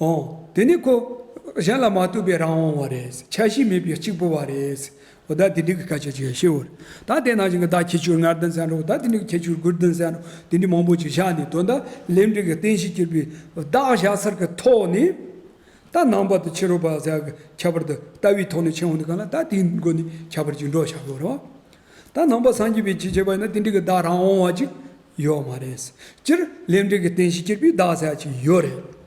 ཨོ། དེ་ནི་ཁོ་གཞན་ལ་མ་ལྟོས་པའི་རང་དབང་བ་རེད། ཆ་ཤས་མེད་པའི་གཅིག་པུ་བ་རེད། འོ་ད་དེ་འདྲའི་གི་སྐད་ཆ་ཅིག་ཤེས་འོར། ད་དེ་ནང་བཞིན་གྱི་བདག་ཁྱད་ཆོས་ལྔ་ལྡན་ཟེར་འགྲོ། ད་དེ་འདྲའི་གི་ཁྱད་ཆོས་དགུ་ལྡན་ཟེར་འགྲོ། དེ་འདྲའི་མང་པོ་ཅིག་བཞག་ནས་དོན་དག་ལས་འབྲས་ཀྱི་རྟེན་གཞི་གྱུར་པའི་བདག་བཞག་ཚར་གྱི་ཐོག་ནས། ད་ནང་པ་དང་ཕྱི་རོལ་པ་ཟེར་གྱི་ཁྱད་པར་དུ་ལྟ་བའི་ཐོག་ནས་ཕྱིན་འོང་དུས་གང་ལ་ད་དེའི་སྒོ་ནས་ཁྱད་པར་ཅིག་འགྲོ་བཞག་དགོས་རེད་བ། ད་ནང་པ་སངས་རྒྱས་པའི་ཆོས་བྱེད་པ་ཡིན་ན་དེ་འདྲའི་གི་བདག་རང་དབང་བ་ཅིག་ཡོད་མ་རེད། སྤྱིར་ལས་འབྲས་ཀྱི་རྟེན་གཞི་གྱུར་པའི་བདག་ཟེར་ཡ་ཅིག་ཡོད་རེད།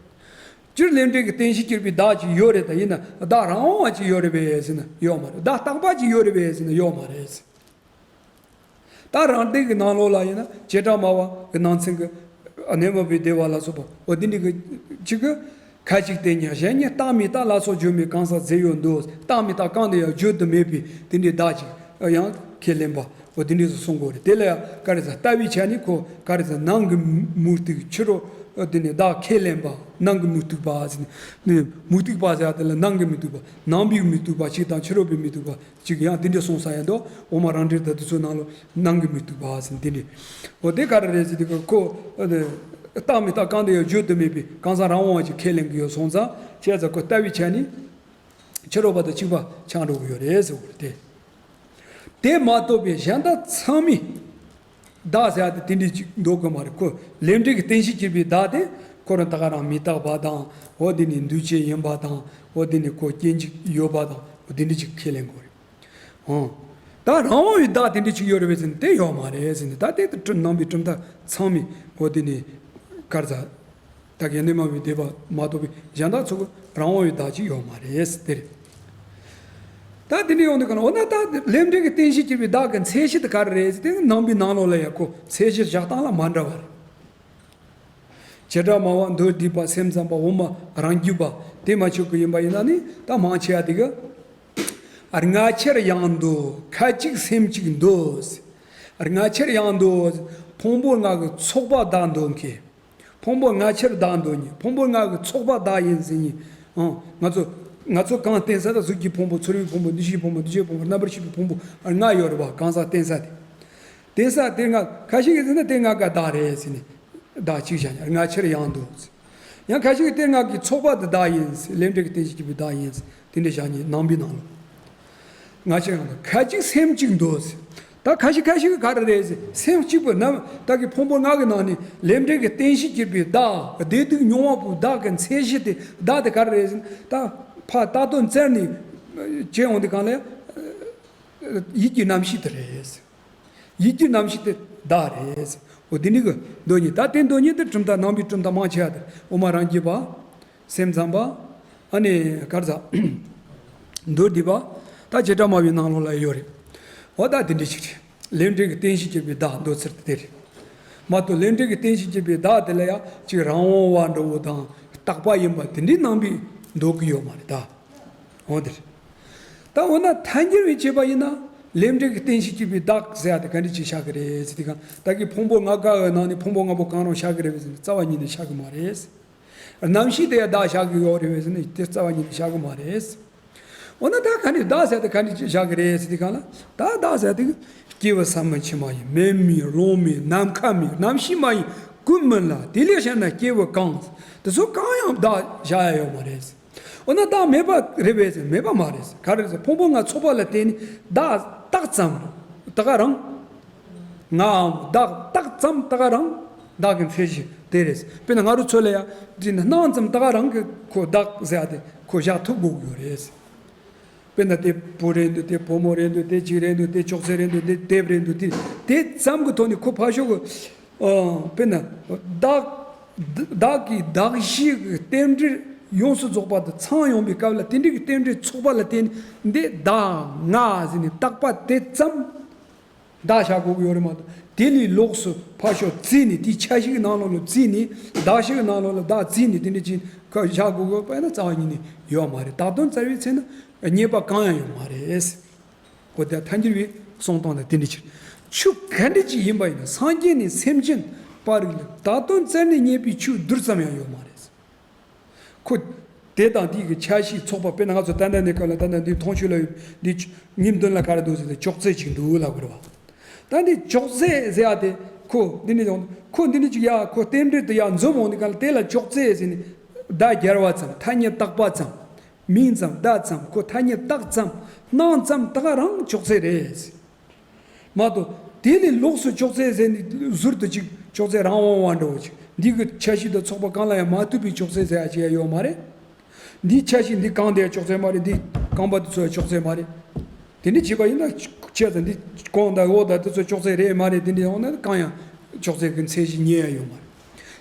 སྤྱིར་ལས་འབྲས་ཀྱི་རྟེན་གཞི་གྱུར་པའི་བདག་ཅིག་ཡོད་རེད། ད་ཡིན་ན་བདག་རང་དབང་བ་ཅིག་ཡོད་རེད་པས་ཟེར་ན་ཡོད་མ་རེད། བདག་རྟག་པ་ཅིག་ཡོད་རེད་པས་ཟེར་ན་ཡོད་མ་རེད། ད་རང་སྡེ་གི་ནང་ལོགས་ལ་ཡིན་ན་བྱེ་བྲག་སྨྲ་བ་གི་ནང་ཚན་གི་གནས་མ་བུའི་སྡེ་པ་ལ་སོགས་པ་འོ་དེ་འདྲ་གི་ཅིག་གི་ཁ་ཅིག་དེ་ཉིད་གཞན་ཉིད་རྟག་མི་རྟག་ལ་སོགས་བརྗོད་མེད་གང་ཟག་རྫས་ཡོད་འདུག་རྟག་མི་རྟག་གང་དུ་ཡང་བརྗོད་དུ་མེད་པའི་དེ་འདྲའི་བདག་ཅིག་ཡང་ཁས་ལེན་པ་འོ་དེ་འདྲ་སོགས་གསུང་གི་ཡོད་རེད། དེ་ལ་ཡང་ག་རེ་ཟེར་ལྟ་བའི་ཆ་ནས་ཁོ་ག་རེ་ཟེར་ནང་གི་མུ་སྟེགས། ཕྱི་རོལ་དེ་ནས་བདག་ཁས་ལེན་པ་ནང་གི་མུ་སྟེགས་པ་ཟེར་ནས་མུ་སྟེགས་པ་ཟེར་ཡ་དེ་ལ་ནང་གི་མུ་སྟེགས་པ་ནང་པའི་མུ་སྟེགས་པ་གཅིག་དང་ཕྱི་རོལ་པའི་མུ་སྟེགས་པ། ཅིག་ཡང་དེ་འདྲ་གསུངས་ས་ཡང་འདུག་འོ་མ་རང་འགྲེལ་ད་དེ་ཚོའི་ནང་ལ་ནང་གི་མུ་སྟེགས་པ་ཟེར་དེ་འདྲ། འོ་དེ་ག་རེ་རེད་ཟེར་དུས་ཁོ་རྟག་མི་རྟག་གང་དུ་ཡང་བརྗོད་དུ་མེད་པའི་གང་ཟག་རང་དབང་ཅིག་ཁས་ལེན་གྱི་ཡོད་སོང་ཙང་བྱས་ཙང་ཁོ་ལྟ་བའི་ཆ་ནས་ཕྱི་རོལ་པ་དང་གཅིག་པ་ཆགས་འགྲོ་གི་ཡོད་རེད་ཟེར་བ་རེད་དེ། དེ་མ་གཏོགས་པའི་གཞན་དག་ཚང་མས་བདག་ཟེར་ཡ་དེ་དེ་འདྲ་ཅིག་འདོད་གི་མ་རེད། ཁོ་ལས་འབྲས་ཀྱི་རྟེན་གཞི་གྱུར་པའི་བདག་དེ་ཁོ་རང་ད་ག་རང་མི་རྟག་པ་དང་འོ་དེ་ནི་འདུས་བྱས་ཡིན་པ་དང་འོ་དེ་ནི་ཁོ་སྐྱེ་འཇིག་ཡོད་པ་དང་འོ་དེ་འདྲ་ཅིག་ཁས་ལེན་དགོས་རེད། ཨང་། ད་རང་དབང་བའི་བདག་དེ་འདྲ་ཅིག་ཡོད་རེད་པས་ཟེར་ན་དེ་ཡོད་མ་རེད་ཟེར་ནས་ད་དེ་ནང་པའི་གྲུབ་མཐའ་ཚང་མས་འོ་དེ་ནི་ག་རེ་ཟ། ད་ག་ནས་མ་བའི་སྡེ་པ་མ་གཏོགས་པའི་གཞན་དག་ཚོ་གི་རང་དབང་བའི་བདག་ཅིག་ཡོད་མ་རེད་དེ་རེད། ད་དེ་འདྲ་ཡོང་དུས་ག་ན་འོ་ན་ད་ལས་འབྲས་ཀྱི་རྟེན་གཞི་གྱུར་པའི་བདག་གི་མཚན་གཞི་དེ་ག་རེ་རེད་ཟེར་དེ་ནང་པའི་ནང་ལོགས་ལ་ཡ་ཁོ་མཚན་གཞི་བཞག་སྟངས་ལ་མ་འདྲ་བ་རེད། བྱེ་བྲག་སྨྲ་བ་མདོར་བསྡུས་པ་སེམས་ཙམ་པ་དབུ་མ་རང་རྒྱུད་པ་དེ་མ་ཆོག་གི་ཡིན་པ་ཡིན་ན་ནི་ད་མང་ཆེ་བ་དེ་གི་སྔ་ཕྱིར་ཡང་འདོད་ཁ་ཅིག་སེམས་ཅིག་འདོད། སྔ་ཕྱིར་ཡང་འདོད། ཕུང་པོ་ལྔ་གི་ཚོགས་པ་བདག་འདོད་མཁན། ཕུང་པོ་སྔ་ཕྱིར་བདག་འདོད་མཁན། ཕུང་པོ་ལྔ་གི་ཚོགས་པ་བདག་ཡིན་ཟེར་མཁན། ཨང་། ང་ཚོ་ང་ཚོ་གང་བསྟེན་ས་ད་གཟུགས་ཀྱི་ཕུང་པོ། ཚོར་བའི་ཕུང་པོ། འདུ་ཤེས་ཕུང་པོ། འདུ་བྱེད་ཕུང་པོ། རྣམ་པར་ཤེས་པའི་ཕུང་པོ་ལྔ་ཡོད་རེད་བ། གང་ཟག་བསྟེན་ས་དེ། བསྟེན་ས་དེ་ལྔ་ཁ་ཤས་ཀྱིས་ཟེར་ན་དེ་ལྔ་ག་བདག་རེད་ཟེར་ནས་བདག་གཅིག་བཞག་ནས་སྔ་ཕྱིར་ཡང་འདོད་ཟེར། ཡང་ཁ་ཤས་ཀྱིས་དེ་ལྔ་གི་ཚོགས་པ་དེ་བདག་ཡིན་ཟེར། ལས་འབྲས་ཀྱི་རྟེན་གཞི་གྱུར་པའི་བདག་ཡིན་ཟེར། དེ་འདྲ་བཞག་ནས་ནང་པའི་ནང་ལ། ང་ཅག་ཡང་ཁ་ཅིག་སེམས་གཅིག་འདོད་ཟེར། ད་ཁ་ཤས་ཁ་ཤས་ཀྱིས་ག་རེ་རེད་ཟེར། སེམས་གཅིག་པུ་རྣམ་དག་གི་ཕུང་པོ་ལྔ་གི་ནང་ནས་ལས་འབྲས་ཀྱི་རྟེན་གཞི་བསྐྱེད་པའི་བདག་བདེ་སྡུག་མྱོང་བ་པོའི་བདག་གི་མཚན་གཞི་དེ་བདག་དེ་ག་རེ་རེད་ཟེར། ད་ཕར་བཏགས་དོན་བཙལ་ནས་བྱས་ཡོང་དུས་གང་ལ་ཡང་ཡིད་ཀྱི་རྣམ་ཤེས་དེ་རེད་ཟེར། ཡིད་ཀྱི་རྣམ་ཤེས་དེ་བདག་རེད་ཟེར། འོ་དེ་འདྲའི་གི་མདོ་ཉིད། ད་དེ་མདོ་ཉིད་དེ་གྲུབ་མཐའ་ནང་པའི་གྲུབ་མཐའ་མང་ཆེ་བ་དེ་དབུ་མ་རང་རྒྱུད་པ། སེམས་ཙམ་པ། ཨ་ནི་ག་རེ་ཟ། མདོ་སྡེ་པ། ད་བྱེ་བྲག་སྨྲ་བའི་ནང་ལོགས་ལ་ཡོད་རེད། འོ་ད་དེ་འདྲ་ཞིག་རེད། ལས་འབྲས་ཀྱི་རྟེན་གཞི་བསྐྱེད་པའི་བདག་འདོད་ཚུལ་དེ་རེད། མ་གཏོགས་ལས་འབྲས་ཀྱི་རྟེན་གཞི་བསྐྱེད་པའི་བདག་དེ་ལ་ཡང་ཅིག་རང་དབང་བ་འདྲ་བོ་དང་རྟག་པ་ཡིན་པ་དེ་འདྲའི་ནང་པའི་འདོད་ཀྱི་ཡོད་མ་རེད་ད། འོ་དེ་རེད། ད་འོ་ན་ཐལ་འགྱུར་བའི་བྱེད་པ་ཡིན་ན་ལས་འབྲས་ཀྱི་རྟེན་གཞི་བསྐྱེད་པའི་བདག་ཟེར་ཡ་དེ་ག་འདྲ་ཅིག་བཞག་གི་རེད་ཟེར་དུས་གང་། ད་གི་ཕུང་པོ་ལྔ་ཀ་བའི་ནང་ནས་ཕུང་པོ་ལྔ་པོ་གང་རུང་བཞག་གི་རེད་པས་ཟེར་ན་རྩ་བ་ཉིད་ནས་བཞག་གི་མ་རེད། རྣམ་ཤེས་དེ་ཡང་བདག་བཞག་གི་ཡོད་རེད་པས་ཟེར་ན་དེ་རྩ་བ་ཉིད་ནས་བཞག་གི་མ་རེད། འོ་ན་ད་ག་ནས་བདག་ཟེར་ཏེ་ག་ནས་བཞག་གི་རེད་ཟེར་དུས་གང་ལ། ད་བདག་ཟེར་ཏེ་སྐྱེས་བུ་ཟ་མ་མཆིས་མ་ཡིན། མེ་མིན་རླུང་མིན་ནམ་མཁའ་མིན། རྣམ་ཤེས་མ་ཡིན་ཀུན་མིན་ལ། དེ་ལས་བཤད་ན་སྐྱེས་བུ་གང་། དེ་ཚོ་གང་ཡང་བདག་བཞག་ཡ་ཡོད་མ་རེད། འོ་ན་བདག་མེད་པ་རེད་པས་ཟེར། མེད་པ་མ་རེད་ཟེར། ག་རེ་ཟེར། ཕུང་པོ་ལྔ་ཚོགས་པ་ལ་བརྟེན་ནས་བདག་རྟགས་ཙམ་ད་ག་རང་། ངའམ་བདག་རྟགས་ཙམ་ད་ག་རང་བདག་གི་མཚན་གཞི་དེ་རེད་ཟེར། དཔེར་ན་ང་རང་ཚོ་ལ་ཡང་དེ་ནི་སྣང་ཙམ་ད་ག་རང་གི་ཁོ་བདག་ཟེར་ཡ་དེ་ཁོ་བཞག་ཐུབ་དགོས་ཀྱི་ཡོད་རེད་ཟེར། དཔེར་ན་དེ་བུ་རེད་འདུག་དེ་བུ་མོ་རེད་འདུག་དེ་གཅིག་རེད་འདུག་དེ་ཅོག་ཙེ་རེད་འདུག་དེ་དེབ་རེད་འདུག་དེ་དེ་ཙམ་གྱི་ཐོག་ནས་ཁོ་ཕར་ཞོག་གི། ཨ། དཔེར་ན། བདག་བདག་གི་གདགས་གཞི་གི་རྟེན་འབྲེལ་ཡོངས་སུ་རྫོགས་པ་དང་ཚང་ཡོང་བའི་སྐབས་ལ་དེ་འདྲའི་གི་རྟེན་འབྲེལ་ཚོགས་པ་ལ་བརྟེན་ནས་འདི་བདག་ང་ཟེར་ནས་བཏགས་པ་དེ་ཙམ་བདག་བཞག་དགོས་ཀྱི་ཡོད་རེད་མ་གཏོགས། དེ་ལས་ལོགས་སུ་ཕར་ཕྱོགས་བརྩིས་ནས་དེའི་ཆ་ཤས་ཀྱི་ནང་ལོགས་ལ་བརྩིས་ནས་གདགས་གཞི་གི་ནང་ལོགས་ལ་བདག་བརྩིས་ནས་དེ་འདྲ་ཅིག་བཞག་དགོས་ཀྱི་ཡོད་པ་ཡིན་ན་རྩ་བ་ཉིད་ནས་ཡོད་མ་རེད། བཏགས་དོན་བཙལ་བའི་ཚེ་ན་རྙེད་པ་གང་ཡང་ཡོད་མ་རེད། འོ་དེ་ཐལ་འགྱུར་བའི་གསུང་སྟངས་དང་དེ་འདྲ་ཕྱིར། ཆོས་ག་འདྲ་ཅིག་ཡིན་པ་ཡིན་ན་སངས་རྒྱས་ནས་སེམས་ཅན་པ་རིགས་ལ་བཏགས་དོན་བཙལ་ནས་རྙེད་པའི་ཆོས་རྡུལ་ཙམ་ཡང་ཡོད་མ་རེད། ཁོ་དེ་དང་དེའི་གི་ཆ་ཤས་ཚོགས་པ། དཔེར་ན་ང་ཚོ་ད་ལྟ་ནས་སྐབས་ལ་ད་ལྟ་འདི་མཐོང་ཆོས་ལ་ཡོད་འདི་ཉིན་བདུན་ལ་ག་རེ་འདུག་ཟེར་ཏེ་ཅོག་ཙེ་ཅིག་འདུག་ལབ་དགོས་རེད་བ། ད་འདི་ཅོག་ཙེ་ཟེར་ཡ་དེ་ཁོ་འདི་ནས་ཡོང་ཁོ་འདི་ནས་ཅིག་ཡ་ཁོ་རྟེན་འབྲེལ་དུ་ཡ་འཛོམས་འོང་དུས་ག་ལ་དེ་ལ་ཅོག་ཙེ་ཟེར་ནས་བརྡ་སྦྱར་བ་ཙམ། ཐ་སྙད་བཏགས་པ་ཙམ། མིང་ཙམ་བརྡ་ཙམ། ཁོ་ཐ་སྙད་བཏགས་ཙམ་སྣང་ཙམ་ད་ག་རང་ཅོག་ཙེ་རེད། མ་གཏོགས་དེ་ལས་ལོགས་སུ་ཅོག་ཙེ་ཟེར་ནས་ཟུར་དུ་ཅིག་ཅོག་ཙེ་རང་དབང་བ་འདྲ་བོ་ཅིག་འདི་གི་ཆ་ཤས་དང་ཚོགས་པ་གང་ལ་ཡང་མ་ཐུག་པའི་ཅོག་ཙེ་ཟེར་ཡ་ཅིག་ཡང་ཡོད་མ་རེད། འདིའི་ཆ་ཤས་འདི་གང་དེ་ཅོག་ཙེ་མ་རེད། འདི་རྐང་པ་དེ་ཚོ་ཡང་ཅོག་ཙེ་མ་རེད། དེ་འདྲ་བྱས་པ་ཡིན་ན་ཆེ་ཙང་འདི་གོང་དང་འོག་དང་དེ་ཚོ་ཅོག་ཙེ་རེད་མ་རེད། དེ་འདྲ་ཡོང་ན་གང་ཡང་ཅོག་ཙེ་གི་མཚན་གཞི་རྙེད་ཡ་ཡོད་མ་རེད།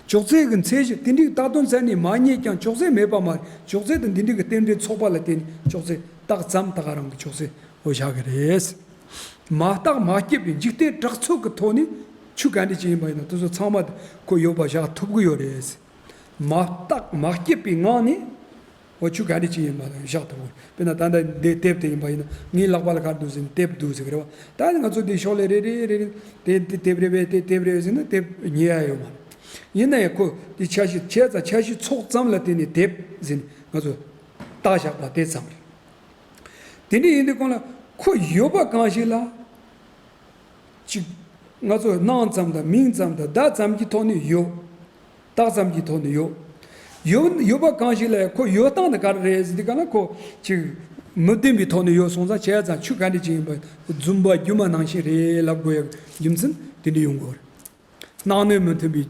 ཅོག་ཙེ་གི་མཚན་གཞི་དེ་འདྲའི་བཏགས་དོན་བཙལ་ནས་མ་རྙེད་ཀྱང་ཅོག་ཙེ་མེད་པ་མ་རེད། ཅོག་ཙེ་དང་འདི་འདྲའི་གི་རྟེན་འབྲེལ་ཚོགས་པ་ལ་བརྟེན་ནས་ཅོག་ཙེ་བཏགས་ཙམ་ད་ག་རང་གི་ཅོག་ཙེ་འོ་བཞག་གི་རེད། མ་བརྟགས་མ་དཔྱད་པའི་འཇིག་རྟེན་གྲགས་ཚོད་ཀྱི་ཐོག་ནས་ཆོས་ག་འདྲ་ཅིག་ཡིན་པ་ཡིན་ན་དེ་ཚོ་ཚང་མ་ཁོ་ཡོད་པ་བཞག་ཐུབ་ཀྱི་ཡོད་རེད། མ་བརྟགས་མ་དཔྱད་པའི་ངང་ནས་འོ་ཆོས་ག་འདྲ་ཅིག་ཡིན་པ་བཞག་ཐུབ་ཀྱི་ཡོད། དཔེར་ན་ད་ལྟ་འདི་དེབ་དེ་ཡིན་པ་ཡིན་ན་ངའི་ལག་པ་ལ་ག་རེ་འདུག་ཟེར་ན་དེབ་འདུག་ཟེར་གི་རེད་བ། ད་ནི་ང་ཚོ་འདི་ཤོག་ལེ་རེ་རེ་རེ་རེ་དེ་འདི་དེབ་རེད་པས་དེ་དེབ་རེད་ཟེར་ན་དེབ་རྙེད་ཡ་ཡོད་མ་རེད། ཡིན་ན་ཡང་ཁོ་དེ་ཆ་ཤས་ཆེ་ཙང་ཆ་ཤས་ཚོགས་ཙམ་ལ་བརྟེན་ནས་དེབ་ཟེར་ནས་ང་ཚོ་བཏགས་བཞག་པ་དེ་ཙམ་རེད། དེ་འདྲ་ཡིན་དུས་གང་ལ་ཁོ་ཡོད་པ་གང་ཞིག་ལ། གཅིག་ང་ཚོ་སྣང་ཙམ་དང་མིང་ཙམ་དང་བརྡ་ཙམ་གྱི་ཐོག་ནས་ཡོད། རྟགས་ཙམ་གྱི་ཐོག་ནས་ཡོད། ཡོད་ཡོད་པ་གང་ཞིག་ལ་ཁོ་ཡོད་སྟངས་དེ་ག་རེ་རེད་ཟེར་དུས་གང་ལ་ཁོ་གཅིག་མི་བདེན་པའི་ཐོག་ནས་ཡོད་སོང་ཙང་བྱས་ཙང་ཆོས་ག་འདྲ་ཅིག་ཡིན་པ་རྫུན་པ་སྒྱུ་མ་ནང་བཞིན་རེད་ལབ་དགོས་ཡ་རྒྱུ་མཚན་དེ་འདྲ་ཡོང་གི་ཡོད་རེད། སྣང་ནས་མི་མཐུན་པའི་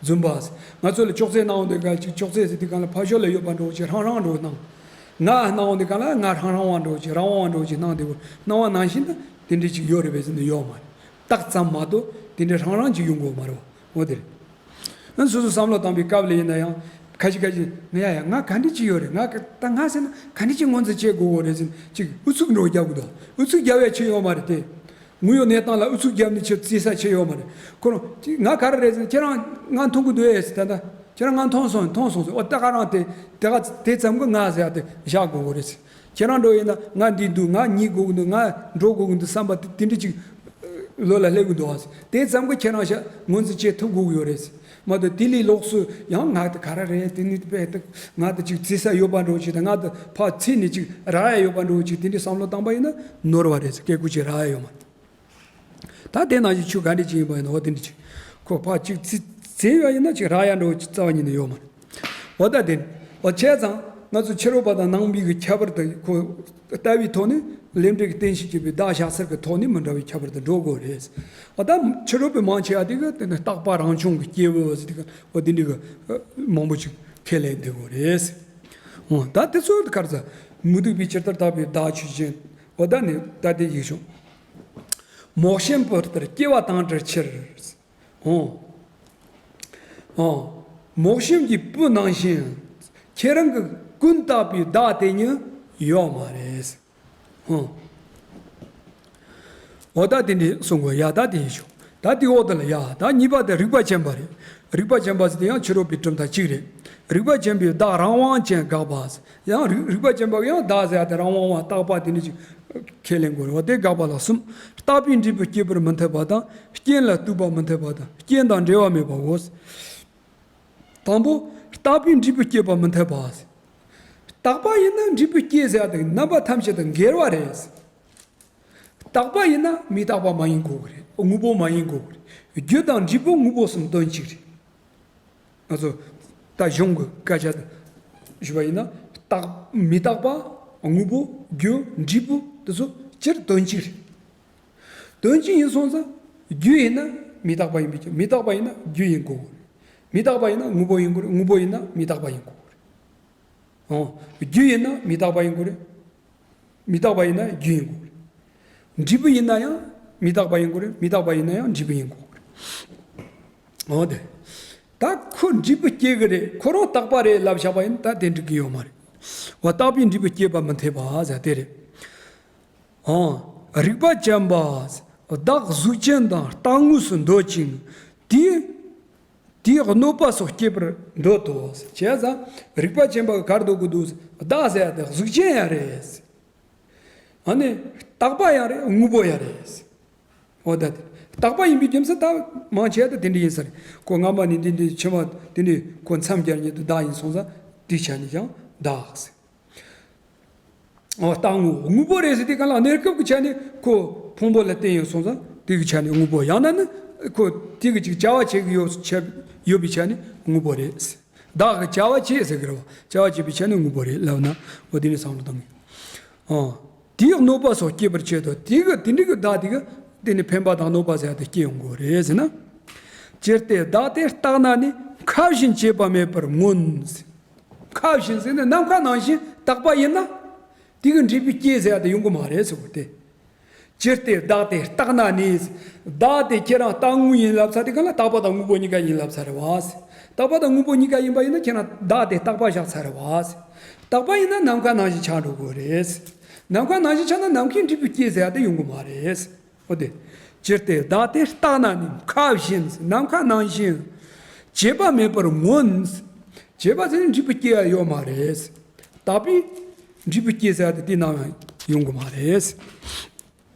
རྫུན་པ། ང་ཚོ་ལ་ཅོག་ཙེ་སྣང་འོང་དུས་ག་ཅིག་ཅོག་ཙེ་ཟེར་དུས་གང་ལ་ཕར་ཕྱོགས་ལ་ཡོད་པ་འདྲ་བོ་ཅིག་ཧྲང་ཧྲང་འདྲ་བོ་སྣང་། ང་སྣང་འོང་དུས་གང་ལ་ང་ཧྲང་ཧྲང་བ་འདྲ་བོ་ཅིག་རང་དབང་བ་འདྲ་བོ་ཅིག་སྣང་དུས་སྣང་བ་ནང་བཞིན་དུ་དེ་འདྲ་ཅིག་ཡོད་རེད་པས་ཟེར་ན་ཡོད་མ་རེད། རྟགས་ཙམ་མ་གཏོགས་དེ་འདྲ་ཧྲང་ཧྲང་ཅིག་ཡོང་གི་ཡོད་མ་རེད་བ། འོ་དེ་རེད། ཨ་སོ་སོ་བསམ་བློ་བཏང་པའི་སྐབས་ལ་ཡིན་ན་ཡང་ཁ་ཤས་ཁ་ཤས་ང་ཡ་ཡ་ང་ག་འདྲ་ཅིག་ཡོད་རེད། ང་ག་ད་ང་ཟེར་ན་ག་འདྲ་ཅིག་ངོས་འཛིན་བྱེད་དགོས་གོ་རེད་ཟེར་ཅིག་ཨུ་ཚུགས་འདྲ་བོ་རྒྱབ་གི་འདུག་ཨུ་ཚུགས་རྒྱབ་ཡ་ཆེ་ཡོད་མ་རེད་དེ། དངོས་ཡོད་གནས་སྟངས་ལ་ཨུ་ཚུགས་བརྒྱབ་ནས་ཆེ་བརྩི་ས་ཆེ་ཡོད་མ་རེད། ཁོ་རང་ང་ག་རེ་རེད་ཟེར་ན་ཁྱེད་རང་ང་མཐོང་གི་འདུག་ཨེ་ཟེར། ད་ལྟ་ཁྱེད་རང་ང་མཐོང་སོང་མཐོང་སོང་ཟེར། ཨོ་ད་ག་རང་དེ་དེ་ག་དེ་ཙམ་གི་ང་ཟེར་ཡ་དེ་བཞག་དགོས་གོ་རེད་ཟེར། ཁྱེད་རང་འགྲོ་ཡིན་ན་ང་འདི་འདུག་ང་གཉིད་དགོས་ཀྱི་འདུག་ང་འགྲོ་དགོས་ཀྱི་འདུག་བསམ་པ་དེ་དེ་འདྲ་ཅིག་བློ་ལ་སླེབས་ཀྱི་འདུག་ཨ་ཟེར། དེ་ཙམ་གི་ཁྱེད་རང་ཤ་ངོས་འཛིན་བྱེད་ཐུབ་དགོས་ཀྱི་ཡོད་རེད་ཟེར། མ་གཏོགས་དེ་ལས་ལོགས་སུ་ཡང་ང་དེ་ག་རེ་རེད། དེ་ནི་དཔེ་དེ་ང་དེ་ཅིག་བརྩི་ས་ཡོད་པ་འདྲ་བོ་ཅིག་དང་ང་དེ་ཕར་བརྩིས་ནས་ཅིག་རག་ཡ་ཡོད་པ་འདྲ་བོ་ཅིག་དེ་འདྲའི་བསམ་བློ་བཏང་པ་ཡིན་ན་ནོར་བ་རེད་ཟེར། སྐད་ཁུ་ཅིག་རག་ཡ་ཡོད་མ་རེད། ད་དེ་ནང་བཞིན་ཆོས་ག་འདྲ་ཅིག་ཡིན་པ་ཡིན་ན་འོ་དེ་འདྲ་ཅིག་ཁོ་ཕར་ཅིག་བརྩི་བརྩི་ཡ་ཡིན་ན་ཅིག་རག་ཡ་འདྲ་བོ་ཅིག་རྩ་བ་ཉིད་ནས་ཡོད་མ་རེད། འོ་ད་དེ་འོ་བྱས་ཙང་ ང་ཚོ་ཕྱི་རོལ་པ་དང་ནང་པའི་གི་ཁྱད་པར་དེ་ཁོ་ལྟ་བའི་ཐོག་ནས་ལས་འབྲས་ཀྱི་རྟེན་གཞི་བྱས་པའི་བདག་བཞག་ཚུལ་གྱི་ཐོག་ནས་མི་འདྲ་བའི་ཁྱད་པར་དུ་འགྲོ་དགོས་རེད། འོ་ད་ཕྱི་རོལ་པའི་མང་ཆེ་བ་དེ་གི་དེ་ནི་རྟག་པ་རང་བྱུང་གི་སྐྱེས་བུ་ཟེར་དེ་གི་འོ་དེ་འདྲའི་གི་མང་པོ་ཅིག་ཁས་ལེན་བསྡད་དགོས་རེད། འོ་ད་དེ་ཚོ་ག་རེ་ཟེར། མི་སྡུག་པའི་ཇི་ལྟར་བཏགས་པའི་བདག་ཆོས་ཅན། འོ་ད་ནི་ད་དེ་ཡིག་ཆུང་། མོག་ཤེམ་བུ་ལྟར་སྐྱེ་བ་དང་བྲལ་ཕྱིར། འོ། འོ། མོག་ཤེམ་གྱི་བུ་ནང་བཞིན་ཁྱེད་རང་གི་ཀུན་བཏགས་པའི་བདག་དེ་ཉིད་ཡོད་མ་རེད། འོ། འོ་ད་དེ་འདྲའི་གསུང་དགོས་ཡ། ད་དེ་ཡིན་ཞུ། ད་དེ་འོག་དེ་ལ་ཡ། ད་གཉིས་པ་དེ་རིགས་པ་ཅན་པ་རེད། རིགས་པ་ཅན་པ་ཟེར་དེ་ཡང་ཕྱི་རོལ་པའི་གྲུབ་མཐའ་གཅིག་རེད། རིགས་པ་ཅན་པའི་བདག་རང་དབང་ཅན་དགག་པ། ཡང་རིགས་རིགས་པ་ཅན་པ་ཡང་བདག་ཟེར་ཡ་དེ་རང་དབང་བ་རྟག་པ་དེ་འདྲ་ཅིག་ཁས་ལེན་དགོས་རེད་བ། དེ་དགག་པ་ལ་གསུམ། རྟག་པའི་འབྲས་བུ་སྐྱེད་པར་མི་འཐད་པ་དང་། རྐྱེན་ལ་ལྟོས་པ་མི་འཐད་པ་དང་། རྐྱེན་དང་འབྲེལ་བ་མེད་པའོ། དང་པོ། རྟག་པའི་འབྲས་བུ་སྐྱེད་པ་མི་འཐད་པ། རྟག་པ་ཡིན་ན་འབྲས་བུ་སྐྱེ་ཟེར་ཡ་དེ་རྣམ་པ་ཐམས་ཅད་དང་འགལ་བ་རེད། རྟག་པ་ཡིན་ན་མི་རྟག་པ་མ་ཡིན་དགོས་ཀྱི་རེད། དངོས་པོ་མ་ཡིན་དགོས་ཀྱི་རེད། རྒྱུ་དང་འབྲས་བུ་དངོས་པོ་གསུམ་དོན་གཅིག་རེད། ང་ཚོ་ད་གཞུང་གི་སྐད་ཆ་ཞུས་པ་ཡིན་ན། རྟག་མི་རྟག་པ། དངོས་པོ། རྒྱུ། འབྲས་བུ། དེ་ཚོ་སྤྱིར་དོན་གཅིག་རེད། དོན་གཅིག་ཡིན་སོང་ཙང་རྒྱུ་ཡིན་ན་མི་རྟག་པ་ཡིན་པའི་ཕྱིར། མི་རྟག་པ་ཡིན་ན་རྒྱུ་ཡིན་དགོས་རེད། མི་རྟག་པ་ཡིན་ན་དངོས་པོ་ཡིན་དགོས་རེད། དངོས་པོ་ཡིན་ན་མི་རྟག་པ་ཡིན་དགོས་རེད། འོ། རྒྱུ་ཡིན་ན་མི་རྟག་པ་ཡིན་དགོས་རེད། མི་རྟག་པ་ཡིན་ན་རྒྱུ་ཡིན་དགོས་རེད། འབྲས་བུ་ཡིན་ན་ཡང་མི་རྟག་པ་ཡིན་དགོས་རེད། མི་རྟག་པ་ཡིན་ན་ཡང་འབྲས་བུ་ཡིན་དགོས་རེད། འོ་དེ། ད་ཁོ་འབྲས་བུ་སྐྱེ་གི་རེད། ཁོ་རང་རྟག་པ་རེད་ལབ་བཞག་པ་ཡིན་ན་ད་དེ་འགྲིག་གི་ཡོད་མ་རེད། འོ་རྟག་པའི་འབྲས་བུ་སྐྱེད་པ་མི་འཐད་པ་ཟེར་དེ་རེད། འོ། རིགས་པ་ཅན་པ། བདག་གཟུགས་ཅན་དང་རྟག་དངོས་སུ་འདོད་ཅིང་། དེས། དེས་གནོད་པ་སོགས་སྐྱེད་པར་འདོད་དོ། བྱས་ཙང་རིགས་པ་ཅན་པ་ག་རེ་འདོད་ཀྱི་འདུག་བདག་ཟེར་ཡ་དེ་གཟུགས་ཅན་ཡང་རེད། ཨ་ནི་རྟག་པ་ཡང་རེད། དངོས་པོ་ཡང་རེད། འོ་ད་དེ་རྟག་པ་ཡིན་པའི་རྒྱུ་མཚན་ད་མང་ཆེ་བ་ད་དེ་འདྲ་ཡིན་ས་རེད། ཁོ་སྔ་མ་ནས་འདི་འདྲའི་ཕྱི་མ་དེ་འདྲའི་ཁོ་མཚམས་སྦྱར་ཉིད་དུ་བདག་ཡིན་སོང་ཙང་དེའི་ཆ་ནས་ཀྱང་བདག་ཟེར། འོ་རྟག་དངོས། དངོས་པོ་རེད་ཟེར་དུས་གང་ལ་གནས་སྐབས་ཀྱི་ཆ་ནས་ཁོ་ཕུང་པོ་ལ་བརྟེན་ཡོད་སོང་ཙང་དེ་གི་ཆ་ནས་དངོས་པོ། ཡང་ན་ནི་ཁོ་དེ་གི་ཅིག་བྱ་བ་བྱེད་ཀྱི་ཡོད་ཆ་ཡོད་པའི་ཆ་ནས་དངོས་པོ་རེད། བདག་གི་བྱ་བ་བྱེད་ཟེར་གི་རེད་བ། བྱ་བ་བྱེད་པའི་ཆ་ནས་དངོས་པོ་རེད་ལབ་ན་འོ་དེ་ནི་བསམ་བློ་བཏང་གི། འོ། དེས་གནོད་པ་སོགས་སྐྱེད་པར་བྱེད་དོ། དེ་གི་དེ་འདྲ་གི་བདག་དེ་གི་དེ་ནི་ཕན་པ་དང་གནོད་པ་ཟེར་ཡ་དེ་སྐྱེ་ཡོང་གི་རེད་ཟེར་ན། ཅི་སྟེ་བདག་དེ་རྟག་ན་ནི། ཁ་བཞིན་བྱེད་པ་མེད་པར་མངོན། ཁ་བཞིན་ཟེར་ནས་ནམ་མཁའ་ནང་བཞིན་རྟག་པ་ཡིན་ན། དེ་གི་འབྲས་བུ་སྐྱེ་ཟེར་ཡ་དེ་ཡོང་གི་མ་རེད་ཟེར་བ་སྟེ། ཅི་སྟེ་བདག་དེ་རྟག་ན་ནི། བདག་དེ་ཁྱེད་རང་རྟག་དངོས་ཡིན་ལབ་ཚར་དུས་གང་ལ་རྟག་པ་དང་དངོས་པོ་གཉིས་ཀ་ཡིན་ལབ་ཚར་རེད་བ། རྟག་པ་དང་དངོས་པོ་གཉིས་ཀ་ཡིན་པ་ཡིན་ན་ཁྱེད་རང་བདག་དེ་རྟག་པ་བཞག་ཚར་རེད་བ། རྟག་པ་ཡིན་ན་ནམ་མཁའ་ནང་བཞིན་ཆགས་འགྲོ་དགོས་རེད། ནམ་མཁའ་ནང་བཞིན་ཆགས་ན་ནམ་མཁའི་འབྲས་བུ་སྐྱེ་ཟེར་ཡ་དེ་ཡོང་གི་མ་རེད། འོ་དེ། ཅི་སྟེ་བདག་དེ་རྟག་ན་ནི། ཁ་བཞིན་ནམ་མཁའ་ནང་བཞིན། བྱེད་པ་མེད་པར་མངོན། བྱེད་པ་ཟེར་ནས་འབྲས་བུ་སྐྱེ་ཡ་ཡོད་མ་རེད། རྟག་པའི་འབྲས་བུ་སྐྱེ་ཟེར་ཡ་དེ་དེ་ནམ་ཡང་ཡོང་གི་མ་རེད།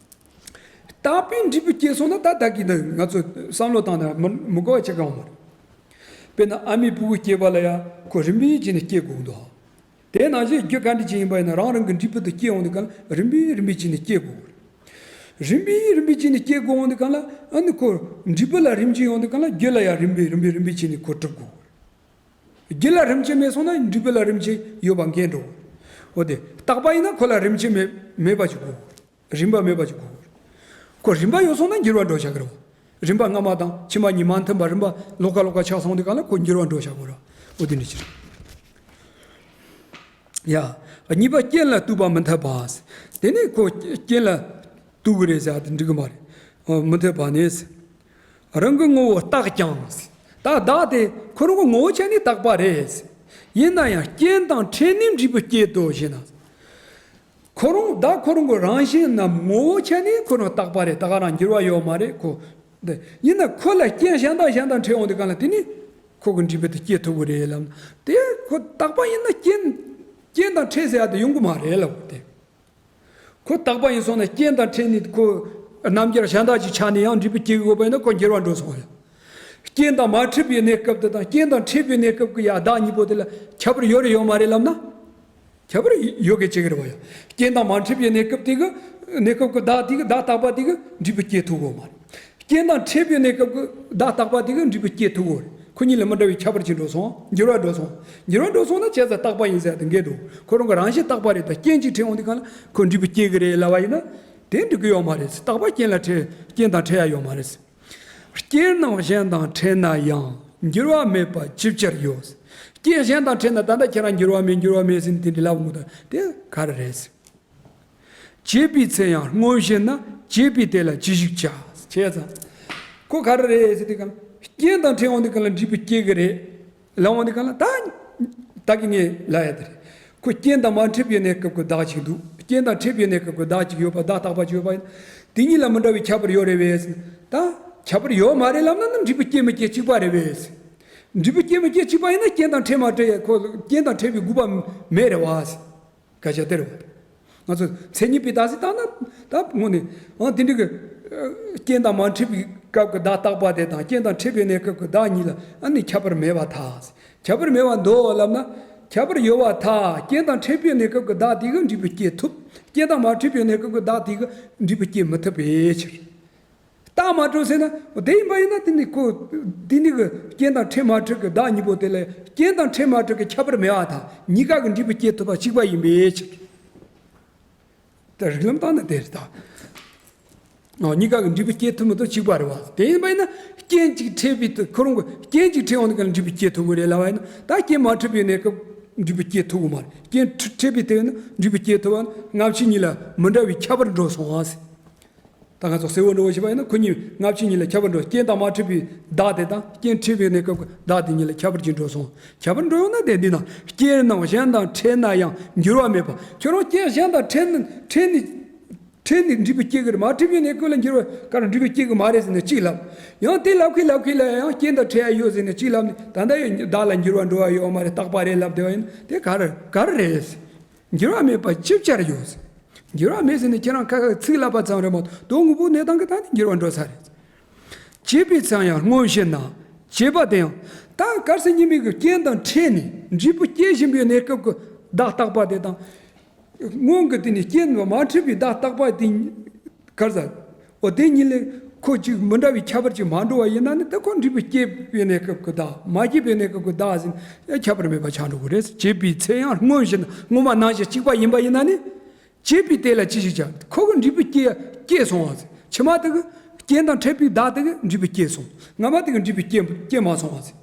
རྟག་པའི་འབྲས་བུ་སྐྱེས་སོང་ན་ད་ད་གི་ནི་ང་ཚོ་བསམ་བློ་བཏང་ན་མི་མི་གོ་བ་ཆེ་གང་མ་རེད། དཔེར་ན་ཨ་མའི་སྤུ་གུ་སྐྱེས་པ་ལ་ཡ་ཁོ་རིམ་པས་བྱས་ནས་སྐྱེ་དགོས་འདུག་དེ་ནང་བཞིན་རྒྱུ་ག་འདྲ་ཅིག་ཡིན་པ་ཡིན་ན་རང་རང་གི་འབྲས་བུ་དེ་སྐྱེ་འོང་དུས་གང་ལ་རིམ་པས་རིམ་པས་བྱས་ནས་སྐྱེ་དགོས། རིམ་པས་རིམ་པས་བྱས་ནས་སྐྱེ་དགོས་འོང་དུས་གང་ལ་ཨ་ནི་ཁོ་འབྲས་བུ་ལ་རིམ་གྱིས་ཡོང་དུས་གང་ལ་རྒྱུ་ལ་ཡང་རིམ་པས་རིམ་པས་རིམ་པས་བྱས་ནས་ཁོ་གྲུབ་དགོས། རྒྱུ་ལ་རིམ་གྱིས་མེད་སོང་ན་འབྲས་བུ་ལ་རིམ་གྱིས་ཡོད་པ་འགལ་འགྲོ། འོ་དེ་རྟག་པ་ཡིན་ན་ཁོ་ལ་རིམ་གྱིས་མེད་མེད་པ་ཅིག་དགོས། རིམ་པ་མེད་པ་ཅིག་དགོས། ཁོ་རིམ་པ་ཡོད་སོང་ན་འགྱུར་བ་འགྲོ་བྱ་གི་རེད། རིམ་པ་སྔ་མ་དང་ཕྱི་མ་གཉིས་མ་མཐུན་པ་རིམ་པ་ལོགས་ཀ་ལོགས་ཀ་ཆགས་སོང་དུས་གང་ལ་ཁོ་འགྱུར་བ་འགྲོ་བྱ་གི་རེད། འོ་དེ་འདྲ་ཅིག་རེད། ཡ། གཉིས་པ་རྐྱེན་ལ་ལྟོས་པ་མི་འཐད་པ། དེ་ནས་ཁོ་རྐྱེན་ལ་ལྟོས་གི་རེད་ཟེར་དེ་འགྲིག་གི་མ་རེད། འོ་མི་འཐད་པ་ནི། རང་གི་ངོ་བོ་རྟག་ཀྱང་། ད་བདག་དེ་ཁོ་རང་གི་ངོ་བོ་ཆ་ནས་རྟག་པ་རེད། ཡིན་ན་ཡང་རྐྱེན་དང་འཕྲད་ནས་འབྲས་བུ་སྐྱེད་དོ་ཞེ་ན། ཁོ་རང་བདག་ཁོ་རང་གི་རང་བཞིན་ནམ་ངོ་བོ་ཆ་ནས་ཁོ་རང་རྟག་པ་རེད། ད་ག་རང་འགྱུར་བ་ཡོད་མ་རེད་ཁོ། འདི་ཡིན་ན་ཁོ་ལ་རྐྱེན་གཞན་དང་གཞན་དང་འཕྲད་འོང་དུས་གང་ལ་དེ་ནི་ཁོ་གི་འབྲས་བུ་དེ་སྐྱེད་ཐུབ་ཀྱི་རེད་ལབ་ན། དེ་ཁོ་རྟག་པ་ཡིན་ན་རྐྱེན་རྐྱེན་དང་འཕྲད་ཟེར་ཡ་དེ་ཡོང་གི་མ་རེད་ལབ་དེ། ཁོ་རྟག་པ་ཡིན་སོང་ན་རྐྱེན་དང་འཕྲད་ནས་ཁོ་རྣམ་འགྱུར་གཞན་དག་ཅིག་ཆགས་ནས་ཡང་འབྲས་བུ་སྐྱེ་དགོས་པ་ཡིན་ན་ཁོ་འགྱུར་བ་འགྲོ་སོང་ཡ། རྐྱེན་དང་མ་འཕྲད་པའི་གནས་སྐབས་དེ་དང་རྐྱེན་དང་འཕྲད་པའི་གནས་སྐབས་ཀྱི་ཡ་བདག་གཉིས་པོ་དེ་ལ་ཁྱད་པར་ཡོད་རེད་ཡོད་མ་རེད་ལབ་ན། ཁྱད་པར་ཡོད་གི་ཅིག་རེད་བ་ཡ། རྐྱེན་དང་མ་འཕྲད་པའི་གནས་སྐབས་དེ་གི་གནས་སྐབས་ཀྱི་བདག་དེ་གི་བདག་རྟག་པ་དེ་གི་འབྲས་བུ་སྐྱེ་ཐུབ་གོ་མ་རེད། རྐྱེན་དང་འཕྲད་པའི་གནས་སྐབས་ཀྱི་བདག་རྟག་པ་དེ་གི་འབྲས་བུ་སྐྱེ་ཐུབ་གོ་རེད། ཁོ་གཉིས་ལ་མི་འདྲ་བའི་ཁྱད་པར་ཅིག་འགྲོ་སོང་། འགྱུར་བ་འགྲོ་སོང་། འགྱུར་བ་འགྲོ་སོང་ན་བྱས་ཙང་རྟག་པ་ཡིན་ཟེར་དེ་འགལ་འགྲོ། ཁོ་རང་གི་རང་བཞིན་རྟག་པ་རེད་ད། རྐྱེན་གཅིག་འཕྲད་འོང་དུས་གང་ལ་ཁོ་འགྲུབ་པའི་སྐྱེ་གི་རེད་ལབ་པ་ཡིན་ན། དེ་འགྲིག་གི་ཡོད་མ་རེད། རྟག་པ་རྐྱེན་ལ་འཕྲད། རྐྱེན་དང་འཕྲད་ཡ་ཡོད་མ་རེད། རྐྱེན་རྣམས་གཞན་དང་འཕྲད་ན་ཡང་འགྱུར་བ་མེད་པ་ཅི་ཕྱིར་ཡོད། རྐྱེན་གཞན་དང་འཕྲད་ན་ད་ལྟ་ཁྱེད་རང་འགྱུར་བ་མེད་འགྱུར་བ་མེད་ཟེར་ནས་དེ་འདྲ་ལབ་འོང་ད་དེ་ག་རེ་རེད། བྱས་པའི་ཚེ་ཡང་སྔོན་བྱས་ན་བྱས་པའི་དེ་ལ་ཅི་ཞིག་བྱ། བྱས་ཙང་། ཁོ་ག་རེ་རེད་ཟེར་དུས་གང་། རྐྱེན་དང་འཕྲད་འོང་དུས་གང་ལ་འགྲུབ་པའི་སྐྱེ་གི་རེད། ལབ་འོང་དུས་གང་ལ་ད། ད་གི་ངས་ལབ་ཡ་དེ་རེད། ཁོ་རྐྱེན་དང་མ་འཕྲད་པའི་གནས་སྐབས་ཀྱི་བདག་ཅིག་འདུག་རྐྱེན་དང་འཕྲད་པའི་གནས་སྐབས་ཀྱི་བདག་ཅིག་ཡོད་པ། བདག་རྟག་པ་ཅིག་ཡོད་པ་ཡིན། དེ་གཉིས་ལ་མི་འདྲ་བའི་ཁྱད་པར་ཡོད་རེད་པས། ད། ཁྱད་པར་ཡོད་མ་རེད་ལབ་ན་ནི་འགྲུབ་པའི་སྐྱེ་མི་སྐྱེ་གཅིག་པ་རེད་པས། འགྲུབ་པའི་སྐྱེ་མི་སྐྱེ་གཅིག་པ་ཡིན་ན་རྐྱེན་དང་འཕྲད་མ་འཕྲད་ཡ་ཁོ་རྐྱེན་དང་འཕྲད་པའི་དགོས་པ་མེད་རེད་པ། སྐད་ཆ་དེ་རེད་པ། ང་ཚོ་མཚན་ཉིད་པའི་བདག་ཟེར་བཏང་ན་ད་དངོས་གནས་ཨང་དེ་འདྲ་གི། རྐྱེན་དང་མ་འཕྲད་པའི་སྐབས་ཀྱི་བདག་རྟག་པ་དེ་དང་རྐྱེན་དང་འཕྲད་པའི་གནས་སྐབས་ཀྱི་བདག་གཉིས་ལ་ཨ་ནི་ཁྱད་པར་མེད་པར་ཐལ། ཁྱད་པར་མེད་པར་འདོད་ལབ་ན། ཁྱད་པར་ཡོད་པར་ཐལ། རྐྱེན་དང་འཕྲད་པའི་གནས་སྐབས་ཀྱི་བདག་དེ་གིས་འགྲུབ་པའི་སྐྱེ་ཐུབ། རྐྱེན་དང་མ་འཕྲད་པའི་གནས་སྐབས་ཀྱི་བདག་དེ་གིས་འགྲུབ་པའི་སྐྱེ་མི་ཐུབ་པའི་ཕྱིར། རྟགས་མ་གྲུབ་ཟེར་ན། དེ་ཡིན་པ་ཡིན་ན་དེ་ནི་ཁོ། དེ་ནི་གི་རྐྱེན་དང་འཕྲད་མ་འཕྲད་ཀྱི་བདག་གཉིས་པོ་དེ་ལ་རྐྱེན་དང་འཕྲད་མ་འཕྲད་ཀྱི་ཁྱད་པར་མེད་པར་ཐལ། གཉིས་ཀ་གི་འགྲུབ་པའི་སྐྱེ་ཐུབ་པ་གཅིག་པ་ཡིན་པའི་ཕྱིར། ད་རིགས་ལམ་བཏང་ན་དེ་རེད་ད། ཨོ་གཉིས་ཀ་གི་འགྲུབ་པའི་སྐྱེ་ཐུབ་མི་ཐུབ་གཅིག་པ་རེད་པ། དེ་ཡིན་པ་ཡིན་ན་རྐྱེན་གཅིག་འཕྲད་པའི་དུ་ཁོ་རང་གི་རྐྱེན་གཅིག་འཕྲད་འོང་དུས་གང་ལ་འགྲུབ་པའི་སྐྱེ་ཐུབ་ཀྱི་རེད་ལབ་པ་ཡིན་ན། ད་རྐྱེན་མ་འཕྲད་པའི་གནས་སྐབས་འགྲུབ་པའི་སྐྱེ་ཐུབ་ཀྱི་མ་རེད། རྐྱེན་འཕྲད་པའི་དེ་ཡིན་ན་འགྲུབ་པའི་སྐྱེ་ཐུབ་པ་ན་སྔ་ཕྱི་གཉིས་ལ་མི་འདྲ་བའི་ཁྱད་པར་འགྲོ་སོང་བ་ཟེར། ད་ང་ཚོ་གསལ་བོ་འགྲོ་བ་ཞིག་པ་ཡིན་ན་ཁོ་གཉིས་སྔ་ཕྱི་གཉིས་ལ་ཁྱད་པར་འགྲོ། རྐྱེན་དང་མ་འཕྲད་པའི་བདག་དེ་དང་རྐྱེན་འཕྲད་པའི་གནས་སྐབས་ཀྱི་བདག་དེ་གཉིས་ལ་ཁྱད་པར་ཅིག་འགྲོ་སོང་། ཁྱད་པར་འགྲོ་ཡོང་ན་དེ་འདི་ན་རྐྱེན་རྣམས་གཞན་དང་འཕྲད་ན་ཡང་འགྱུར་བ་མེད་པ། ཁྱོད་རང་རྐྱེན་གཞན་དང་འཕྲད་ན་འཕྲད་ནས་འཕྲད་ནས་འགྲུབ་པའི་སྐྱེ་གི་རེད། མ་འཕྲད་པའི་གནས་སྐབས་ལ་འགྱུར་བ་ག་རེ་འགྲུབ་པའི་སྐྱེ་གི་མ་རེད་ཟེར་ནས་གཅིག་ལབ། ཡང་དེ་ལབ་ཁི་ལབ་ཁི་ལ་ཡང་རྐྱེན་དང་འཕྲད་ཡ་ཡོད་ཟེར་ནས་གཅིག་ལབ་ནས་ད་ལྟ་ཡང་བདག་ལ་འགྱུར་བ་འགྲོ་བ་ཡོད་མ་རེད། རྟག་པ་རེད་ལབ་བསྡད་པ་ཡིན་ན་དེ་ག་རེ་ག་རེ་རེད། འགྱུར་བ་མེད་པ་ཅི་ཕྱིར་ཡོད། འགྱུར་བ་མེད་ཟེར་ནས་ཁྱེད་རང་ཁ་ཁ་ཚིག་ལབ་པ་ཙམ་རེད་མ་གཏོགས་དོན་དངོས་པོ་གནས་སྟངས་ཀྱི་སྟེང་ནས་འགྱུར་བ་འགྲོ་ས་རེད། བྱས་པའི་ཚེ་ཡང་སྔོན་བྱས་ན་བྱས་པ་དེ་ཡང་ད་གལ་སྲིད་ཉེས་དམིགས་ཀྱི་རྐྱེན་དང་འཕྲད་ནས་འབྲས་བུ་སྐྱེ་བཞིན་པའི་གནས་སྐབས་ཀྱི་བདག་རྟག་པ་དེ་དང་། སྔོན་གྱི་དེ་ནས་རྐྱེན་མ་འཕྲད་པའི་བདག་རྟག་པ་དེ་གར་ཟ། འོ་དེ་གཉིས་ལས་ཁོ་གཅིག་མི་འདྲ་བའི་ཁྱད་པར་ཅིག་མ་འགྲོ་བ་ཡིན་ན་ནི་དེ་ཁོ་འབྲས་བུ་སྐྱེ་བའི་གནས་སྐབས་ཀྱི་བདག་མ་སྐྱེས་པའི་གནས་སྐབས་ཀྱི་བདག་ཟེར་ན་ཁྱད་པར་མེད་པ་ཆགས་འགྲོ་གི་རེད། བྱས་པའི་ཚེ་ཡང་སྔོན་བཞིན་སྔོན་མ་ནང་བཞིན་གཅིག་པ་ཡིན་པ་ཡིན་ན་ནི། བྱས་པའི་དེ་ལ་ཅི་ཞིག་བྱ། ཁོ་གི་འབྲས་བུ་སྐྱེ་སྐྱེས་སོང་བ་ཟེར། ཕྱི་མ་དེ་གི་རྐྱེན་དང་འཕྲད་པའི་བདག་དེ་གི་འབྲས་བུ་སྐྱེས་སོང་། སྔ་མ་དེ་གི་འབྲས་བུ་སྐྱེ་སྐྱེ་མ་སོང་བ་ཟེར།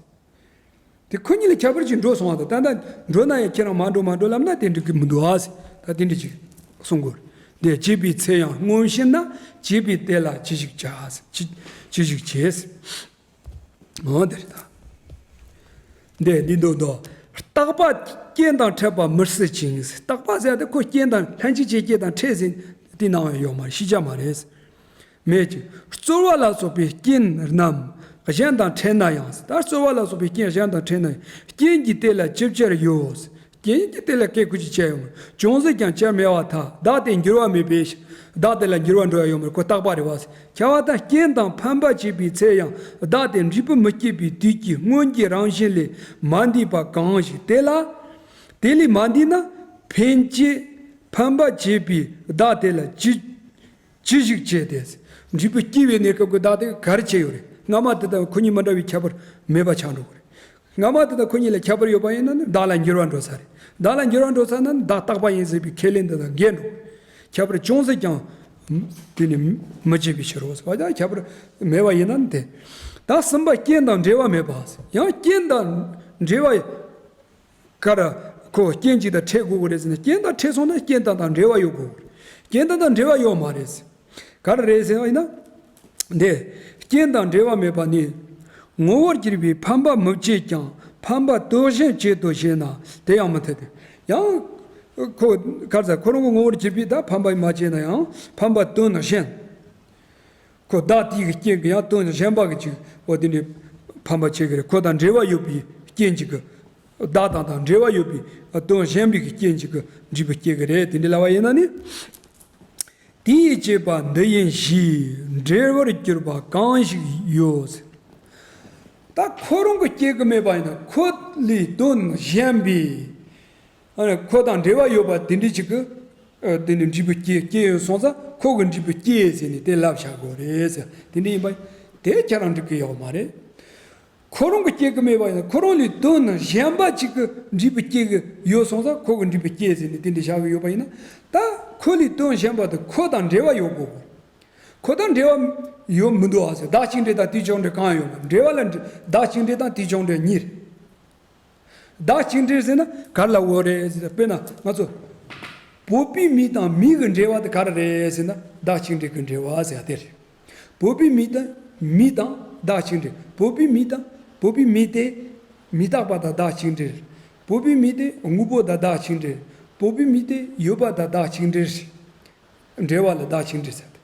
དེ་ཁོ་གཉིས་ལ་ཁྱད་པར་ཅིག་འགྲོ་སོང་བ་དང་ད་ལྟ་འགྲོ་ན་ཡང་ཁྱེད་རང་མ་འགྲོ་མ་འགྲོ་ལབ་ན་དེ་འགྲིག་གི་མི་འདུག་ཨ་ཟེར། ད་དེ་འདྲ་ཅིག་གསུང་དགོས་རེད། དེ་བྱས་པའི་ཚེ་ཡང་སྔོན་བྱས་ན་བྱས་པའི་དེ་ལ་ཅི་ཞིག་བྱ་ཟེར། ཅི་ཅི་ཞིག་བྱས་ཟེར། འོ་དེ་རེད་ད། འདི་འདི་འདུག་འདུག་རྟག་པ་རྐྱེན་དང་འཕྲད་པ་མི་སྲིད་ཅིང་། རྟག་པ་ཟེར་ཏེ་ཁོ་རྐྱེན་དང་ལྷན་ཅིག་བྱས་རྐྱེན་དང་འཕྲད་ཟིན་དེ་སྣང་བ་ཡོད་མ་རེད། ཤེས་བྱ་མ་རེད། མེད་ཅིང་རྩོལ་བ་ལ་སོགས་པའི་རྐྱེན་རྣམས་གཞན་དང་འཕྲད་ན་ཡང་། ད་རྩོལ་བ་ལ་སོགས་པའི་རྐྱེན་གཞན་དང་འཕྲད་ན་ཡང་རྐྱེན་གྱི་དེ་ལ་ཅི་བྱར་ཡོད། རྐྱེན་གྱི་དེ་ལ་སྐད་ཁུ་ཅི་བྱ་ཡོང་། ཅུང་ཟད་ཀྱང་བྱར་མེད་པར་ཐལ། བདག་དེ་འགྱུར་བ་མེད་པའི་ཕྱིར། བདག་དེ་ལ་འགྱུར་བ་འགྲོ་ཡ་ཡོད་མ་རེད། ཁོ་རྟག་པ་རེད་བ། ཁྱབ་པ་དང་རྐྱེན་དང་འཕངས་པ་བྱས་པའི་ཚེ་ཡང་བདག་དེ་འབྲས་བུ་མི་སྐྱེད་པའི་དུས་ཀྱི་སྔོན་གྱི་རང་བཞིན་ལས་མ་འདས་པ་གང་ཞིག་དེ་ལ། དེ་ལས་མ་འདས་ན་འཕེན་བྱེད་འཕངས་པ་བྱས་པའི་བདག་དེ་ལ་ཅི་ཅི་ཞིག་བྱས་ཏེ། འབྲས་བུ་སྐྱེ་བའི་གནས་སྐབས་ཀྱི་བདག་དེ་ག་རེ་བྱས་ཡོད་རེད། སྔ་མ་དེ་དང་ཁོ་གཉིས་མི་འདྲ་བའི་ཁྱད་པར་མེད་པ་ཆགས་འགྲོ་གི་རེད། སྔ་མ་དེ་དང་ཁོ་གཉིས་ལ་ཁྱད་པར་ཡོད་པ་ཡིན་ན་ནི་བདག་ལ་འགྱུར་བ་འགྲོ་ས་རེད། བདག་ལ་འགྱུར་བ་འགྲོ་ས་ན་ནི་བདག་རྟག་པ་ཡིན་ཟེར་བའི་ཁས་ལེན་དེ་དང་འགལ་འགྲོ། ཁྱད་པར་ཅུང་ཟད་ཀྱང་དེ་ནི་མི་བྱེད་པའི་ཕྱིར་རོ། བ་ཀྱང་ཁྱད་པར་མེད་པ་ཡིན་ན་ནི་དེ། ད་གསུམ་པ་རྐྱེན་དང་འབྲེལ་བ་མེད་པ། ཡང་རྐྱེན་དང་འབྲེལ་བ་ག་ར་ཁོ་རྐྱེན་གཅིག་དང་འཕྲད་དགོས་ཀྱི་རེད་ཟེར་ན། རྐྱེན་དང་འཕྲད་སོང་ན་རྐྱེན་དང་དང་འབྲེལ་བ་ཡོད་དགོས། རྐྱེན་དང་དང་འབྲེལ་བ་ཡོད་མ་རེད། ག་རེ་རེད་ཟེར་བ་ཡིན་ན། འདི་རྐྱེན་དང་འབྲེལ་བ་མེད་པ་ནི། ངོ་བོར་གྱུར་པའི་འཕངས་པ་མི་བྱེད་ཀྱང་འཕངས་པ་དོན་གཞན་བྱེད་དོ་ཞེ་ན་དེ་ཡང་མི་འཐད་དེ། ཡང་ཁོ་ག་རེ་ཟེར། ཁོ་རང་གི་ངོ་བོར་གྱུར་པའི་ད་འཕངས་པ་མ་བྱས་ན་ཡང་འཕངས་པ་དོན་གཞན། ཁོ་བདག་དེའི་གི་རྐྱེན་གྱི་ཡང་དོན་གཞན་པ་གི་ཅིག་འོ་དེ་འདྲའི་འཕངས་པ་བྱེད་ཀྱི་རེད། ཁོ་དང་འབྲེལ་བ་ཡོད་པའི་རྐྱེན་ཅིག་གི། བདག་དང་དང་འབྲེལ་བ་ཡོད་པའི་དོན་གཞན་པའི་གི་རྐྱེན་ཅིག་གི་འབྲས་བུ་སྐྱེ་གི་རེད། དེ་འདྲའི་ལབ་པ་ཡིན་ན་ནི། དེ་ཡི་བྱེད་པ་འདི་ཡིན་ཞེས་འབྲེལ་བར་གྱུར་པ་གང་ཞིག་ཡོད། ད་ཁོ་རང་གི་སྐྱེ་གི་མེད་པ་ཡིན་ན་ཁོ་ལས་དོན་གཞན་པའི། ཨ་ནི་ཁོ་དང་འབྲེལ་བ་ཡོད་པ་དེ་འདྲ་ཅིག་གི། ཨ་དེ་ནི་འབྲས་བུ་སྐྱེ་སྐྱེ་ཡོད་སོང་ཙང་ཁོ་གི་འབྲས་བུ་སྐྱེ་ཟེར་ནས་དེ་ལབ་བཞག་དགོས་རེད་ཟེར། དེ་འདྲ་ཡིན་པ་དེ་ཁྱེད་རང་འགྲིག་གི་ཡོད་མ་རེད། ཁོ་རང་གིས་སྐྱེ་གི་མེད་པ་ཡིན་ན། ཁོ་རང་ལས་དོན་གཞན་པ་ཅིག་གི་འབྲས་བུ་སྐྱེ་གི་ཡོད་སོང་ཙང་ཁོ་གི་འབྲས་བུ་སྐྱེ་ཟེར་ནས་དེ་འདྲ་བཞག་གི་ཡོད་པ་ཡིན་ན། ད་ཁོ་ལས་དོན་གཞན་པ་དེ་ཁོ་དང་འབྲེལ་བ་ཡོད་དགོས། ཁོ་དང་འབྲེལ་བ་ཡོད་མི་འདུག་ཨ་ཟེར། བདག་གཅིག་འབྲེལ་དང་དེའི་ཕྱོགས་འབྲེལ་གང་ཡང་ཡོད་མ་རེད། འབྲེལ་བ་ལ་འབྲེལ། བདག་གཅིག་འབྲེལ་དང་དེའི་ཕྱོགས་འབྲེལ་གཉིས་རེད། བདག་གཅིག་འབྲེལ་ཟེར་ན་ག་རེ་ལབ་དགོས་རེད་ཟེར་ན། དཔེར་ན་ང་ཚོ་བོད་པའི་མི་དང་མི་གི་འབྲེལ་བ་དེ་ག་རེ་རེད་ཟེར་ན། བདག་གཅིག་འབྲེལ་གྱི་འབྲེལ་བ་ཟེར་ཡ་དེ་རེད། བོད་པའི་མི་དང་མི་དང་བདག་གཅིག་འབྲེལ། བོད་པའི་མི་དང་། བོད་པའི་མི་དེ་མི་རྟག་པ་དང་བདག་གཅིག་འབྲེལ། བོད་པའི་མི་དེ་དངོས་པོ་དང་བདག་གཅིག་འབྲེལ། བོད་པའི་མི་དེ་ཡོད་པ་དང་བདག་གཅིག་འབྲེལ། འབྲེལ་བ་ལ་བདག་གཅིག་འབྲེལ་ཟེར་ཏེ།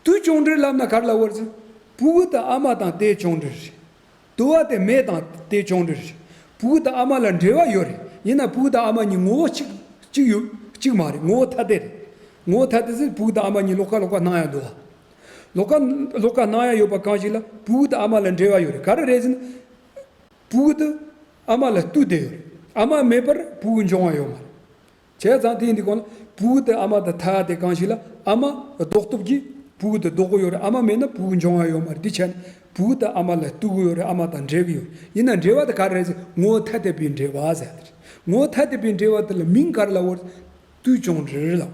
དུས་ཅུང་འབྲེལ་ལབ་ན་ག་རེ་ལབ་དགོས་རེད་ཟེར། ཕྲུ་གུ་དང་ཨ་མ་དང་དེ་ཅུང་འབྲེལ་རེད། དུ་བ་དེ་མེ་དང་དེ་ཅུང་འབྲེལ་རེད། ཕྲུ་གུ་དང་ཨ་མ་ལ་འབྲེལ་བ་ཡོད་རེད། ཡིན་ན་ཕྲུ་གུ་དང་ཨ་མ་གཉིས་ངོ་བོ་གཅིག་གཅིག་ཡོད་གཅིག་མ་རེད། ངོ་བོ་ཐ་དད་རེད། ངོ་བོ་ཐ་དད་ཟེར་ཕྲུ་གུ་དང་ཨ་མ་གཉིས་ལོགས་ཀ་ལོགས་ཀ་སྣང་ཡ་འདུག་བ། ལོགས་ཀ་ལོགས་ཀ་སྣང་ཡ་ཡོད་པ་གང་ཞིག་ལ་ཕྲུ་གུ་དང་ཨ་མ་ལ་འབྲེལ་བ་ཡོད་རེད། ག་རེ་རེད་ཟེར་ན། ཕྲུ་གུ་དེ་ཨ་མ་ལ་ལྟོས་བསྡད་ཡོད་རེད། ཨ་མ་མེད་པར་ཕྲུ་གུ་འབྱུང་བ་ཡོད་མ་རེད། བྱས་ཙང་དེ་ཡིན་དུས་གང་ལ་ཕྲུ་གུ་དེ་ཨ་མ་དང་ཐ་དད་གང་ཞིག་ལ། ཨ་མ་ལྡོག་སྟོབས་ཀྱིས་ཕྲུ་གུ་དེ་ལྡོག་གི་ཡོད་རེད། ཨ་མ་མེད་ན་ཕྲུ་གུ་འབྱུང་བ་ཡོད་མ་རེད། དེ་བྱས་ནས་ཕྲུ་གུ་དེ་ཨ་མ་ལ་ལྟོས་གི་ཡོད་རེད། ཨ་མ་དང་འབྲེལ་གི་ཡོད་རེད། ཡིན་ན་འབྲེལ་བ་དེ་ག་རེ་རེད་ཟེར། ངོ་བོ་ཐ་དད་པའི་འབྲེལ་བ་ཟེར་དེ་རེད། ངོ་བོ་ཐ་དད་པའི་འབྲེལ་བ་དེ་ལ་མིང་ག་རེ་ལབ་དགོས་རེད། དུས་ཅུང་འབྲེལ་ལབ་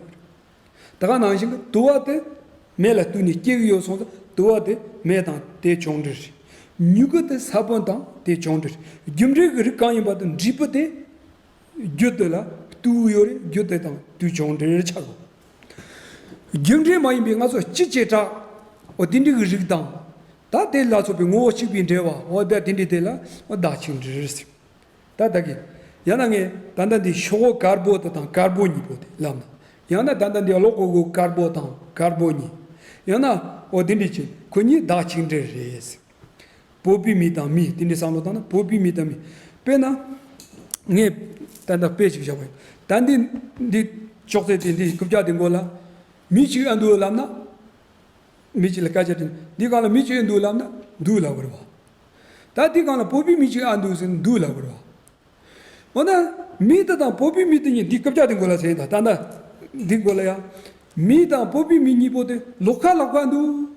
དགོས་རེད། ད་ག་ནང་བཞིན་གྱི་དུ་བ་དེ་མེ་ལ་ལྟོས་ནས་སྐྱེ་གི་ཡོད་སོང་ཙང་དུ་བ་དེ་མེ་དང་དེ་ཅུང་འབྲེལ་རེད། མྱུ་གུ་དེ་ས་བོན་དང་དེ་ཅུང་འབྲེལ་རེད། རྒྱུ་འབྲས་ཀྱི་རིགས་གང་ཡིན་པ་དེ་འབྲས་བུ་དེ་རྒྱུ་དེ་ལ་ལྟོས་ཡོད་རེད། རྒྱུ་དེ་དང་དུས་ཅུང་འབྲེལ་ཆགས་དགོས། རྒྱུ་འབྲས་མ་ཡིན་པའི་ང་ཚོ་སྤྱི་བྱེ་བྲག་འོ་དེ་འདྲ་གི་རིགས་དང་། ད་དེ་ལ་སོགས་པའི་ངོ་བོ་གཅིག་པའི་འབྲེལ་བ་འོ་ད་དེ་འདྲ་དེ་ལ་འོ་བདག་གཅིག་འབྲེལ་ཟེར། ད་ད་གི། ཡང་ན་ངས་ད་ལྟ་འདི་ཤོག་བུ་དཀར་པོ་དེ་དང་དཀར་པོ་གཉིས་པོ་དེ་ལབ་ན། ཡང་ན་ད་ལྟ་འདི་གློག་གི་གུ་དཀར་པོ་དང་དཀར་པོ་གཉིས། ཡང་ན་འོ་དེ་འདྲ་ཅིག་ཁོ་གཉིས་བདག་གཅིག་འབྲེལ་རེད། བོད་པའི་མི་དང་མི་དེ་འདྲའི་བསམ་བློ་བཏང་ན། བོད་པའི་མི་དང་མི། དཔེར་ན། ངས་ད་ལྟ་དཔེ་ཅིག་བཞག་པ་ཡིན། ད་འདི་འདི་ཅོག་ཙེ་དེ་འདི་རྐུབ་བཀྱག་དེ་མགོ་ལ། མི་གཅིག་ཨ་འདུག་ལབ་ན། མི་གཅིག་ལ་སྐད་ཆ་དྲིས་ན། འདི་སྒང་ལ་མི་གཅིག་ཨ་འདུག་ལབ་ན་འདུག་ལབ་དགོས་རེད་བ། ད་འདི་སྒང་ལ་བོད་པའི་མི་གཅིག་ཨ་འདུག་ཟེར་ན་འདུག་ལབ་དགོས་རེད་བ། འོ་ན། མི་དེ་དང་བོད་པའི་མི་དེ་གཉིས་འདི་རྐུབ་བཀྱག་དེ་མགོ་ལ་ཟེར་ཡིན་ད། ད་ལྟ་འདི་མགོ་ལ་ཡ། མི་དང་བོད་པའི་མི་གཉིས་པོ་དེ་ལོགས་ཁ་ལོགས་ཁ་འདུག་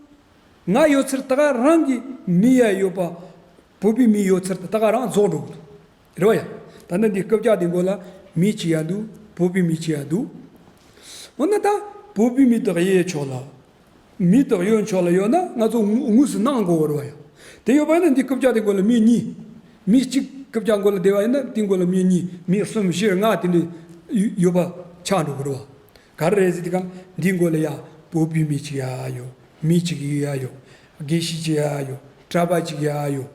ང་ཡོད་ཚད་ད་ག་རང་གི་མི་ཡ་ཡོད་པ། བོད་པའི་མི་ཡོད་ཚད་ད་ག་རང་རྫོགས་འགྲོ་གི་འདུག་རེད་བ་ཡ། ད་ནི་འདི་རྐུབ་བཀྱག་འདི་མགོ་ལ་མི་གཅིག་ཡ་འདུག་བོད་པའི་མི་གཅིག་ཡ་འདུག་འོ་ན་ད་བོད་པའི་མི་དག་ཡས་ཆོག་ལ། མི་དག་ཡོད་ཆོག་ལ་ཡོད་ན་ང་ཚོ་དངོས་དངོས་སུ་སྣང་དགོས་རེད་བ་ཡ། དེ་ཡོད་པ་ཡིན་ན་འདི་རྐུབ་བཀྱག་འདི་མགོ་ལ་མི་གཉིས། མི་གཅིག་རྐུབ་བཀྱག་མགོ་ལ་བསྡད་པ་ཡིན་ན་དེ་མགོ་ལ་མི་གཉིས། མི་གསུམ་བཞི་ལྔ་དེ་འདྲ་ཡོད་པ་ཆགས་འགྲོ་གི་རེད་བ། ག་རེ་རེད་ཟེར་དུས་སྒང་འདིའི་མགོ་ལ་ཡ་བོད་པའི་མི་གཅིག་ཡ་ཡོད། མི་གཅིག་ཡ་ཡོད། དགེ་བཤེས་གཅིག་ཡ་ཡོད། གྲྭ་པ་གཅིག་ཡ་ཡོད།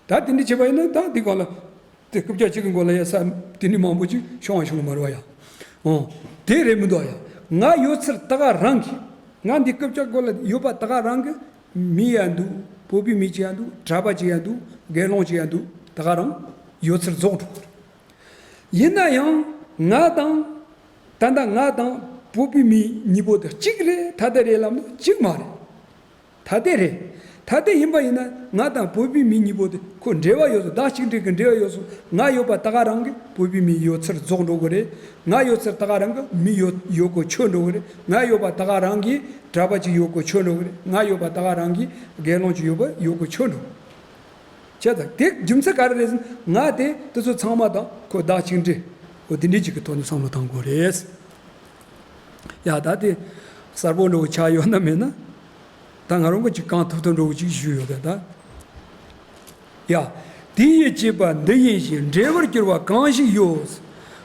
ད་དེ་འདྲ་བྱས་པ་ཡིན་ན་ད་འདི་སྒང་ལ་དེ་རྐུབ་བཀྱག་གཅིག་གི་མགོ་ལ་ཡ་ས་དེ་འདྲ་མང་པོ་ཅིག་ཤོང་བ་བྱུང་མ་རེད་བ་ཡ། འོ། དེ་རེད་མི་འདུག་ཡ། ང་ཡོད་ཚད་ད་ག་རང་གི། ང་འདི་རྐུབ་བཀྱག་མགོ་ལ་ཡོད་པ་ད་ག་རང་གི། མི་ཡ་འདུག་བོད་པའི་མི་གཅིག་ཡ་འདུག་གྲྭ་པ་གཅིག་ཡ་འདུག་དགེ་སློང་གཅིག་ཡ་འདུག་ད་ག་རང་ཡོད་ཚད་རྫོགས་འགྲོ་གི་རེད། ཡིན་ན་ཡང་ང་དང་། ད་ལྟ་ང་དང་བོད་པའི་མི་གཉིས་པོ་དེ་གཅིག་རེད། ཐ་དད་རེད་ལབ་ན་གཅིག་མ་རེད། ཐ་དད་རེད། ཐ་དད་ཡིན་པ་ཡིན་ན་ང་དང་བོད་པའི་མི་གཉིས་པོ་དེ་ཁོ་འབྲེལ་བ་ཡོད་སོང་། བདག་གཅིག་འབྲེལ་གྱི་འབྲེལ་བ་ཡོད་སོང་། ང་ཡོད་པ་ད་ག་རང་གི་བོད་པའི་མི་ཡོད་ཚད་རྫོགས་འགྲོ་གི་རེད། ང་ཡོད་ཚད་ད་ག་རང་གི་མི་ཡོད་ཡོད་དགུ་ཆོད་འགྲོ་གི་རེད། ང་ཡོད་པ་ད་ག་རང་གི་གྲྭ་པ་གཅིག་ཡོད་དགུ་ཆོད་འགྲོ་གི་རེད། ང་ཡོད་པ་ད་ག་རང་གི་དགེ་སློང་གཅིག་ཡོད་པ་ཡོད་དགུ་ཆོད་འགྲོ་གི་རེད། བྱས་ཙང་དེ་རྒྱུ་མཚན་ག་རེ་རེད་ཟེར་ན། ང་དེ་དེ་ཚོ་ཚང་མ་དང་ཁོ་བདག་གཅིག་འབྲེལ། འོ་དེ་འདྲའི་ཅིག་གི་ཐོག་ནས་བསམ་བློ་གཏང་དགོས་རེད། ཡ་ད་དེ་གསལ་པོ་འགྲོ་གི་ཆགས་ཡོད་ན་མེད་ན། ད་ང་རང་གི་ཅིག་གང་ཐུབ་ཐུབ་འགྲོ་གི་ཅིག་ཞུས་ཡོད་ད་ད། ཡ། དེ་ཡི་བྱེད་པ་འདི་ཡིན་ཞེས་འབྲེལ་བར་གྱུར་པ་གང་ཞིག་ཡོད།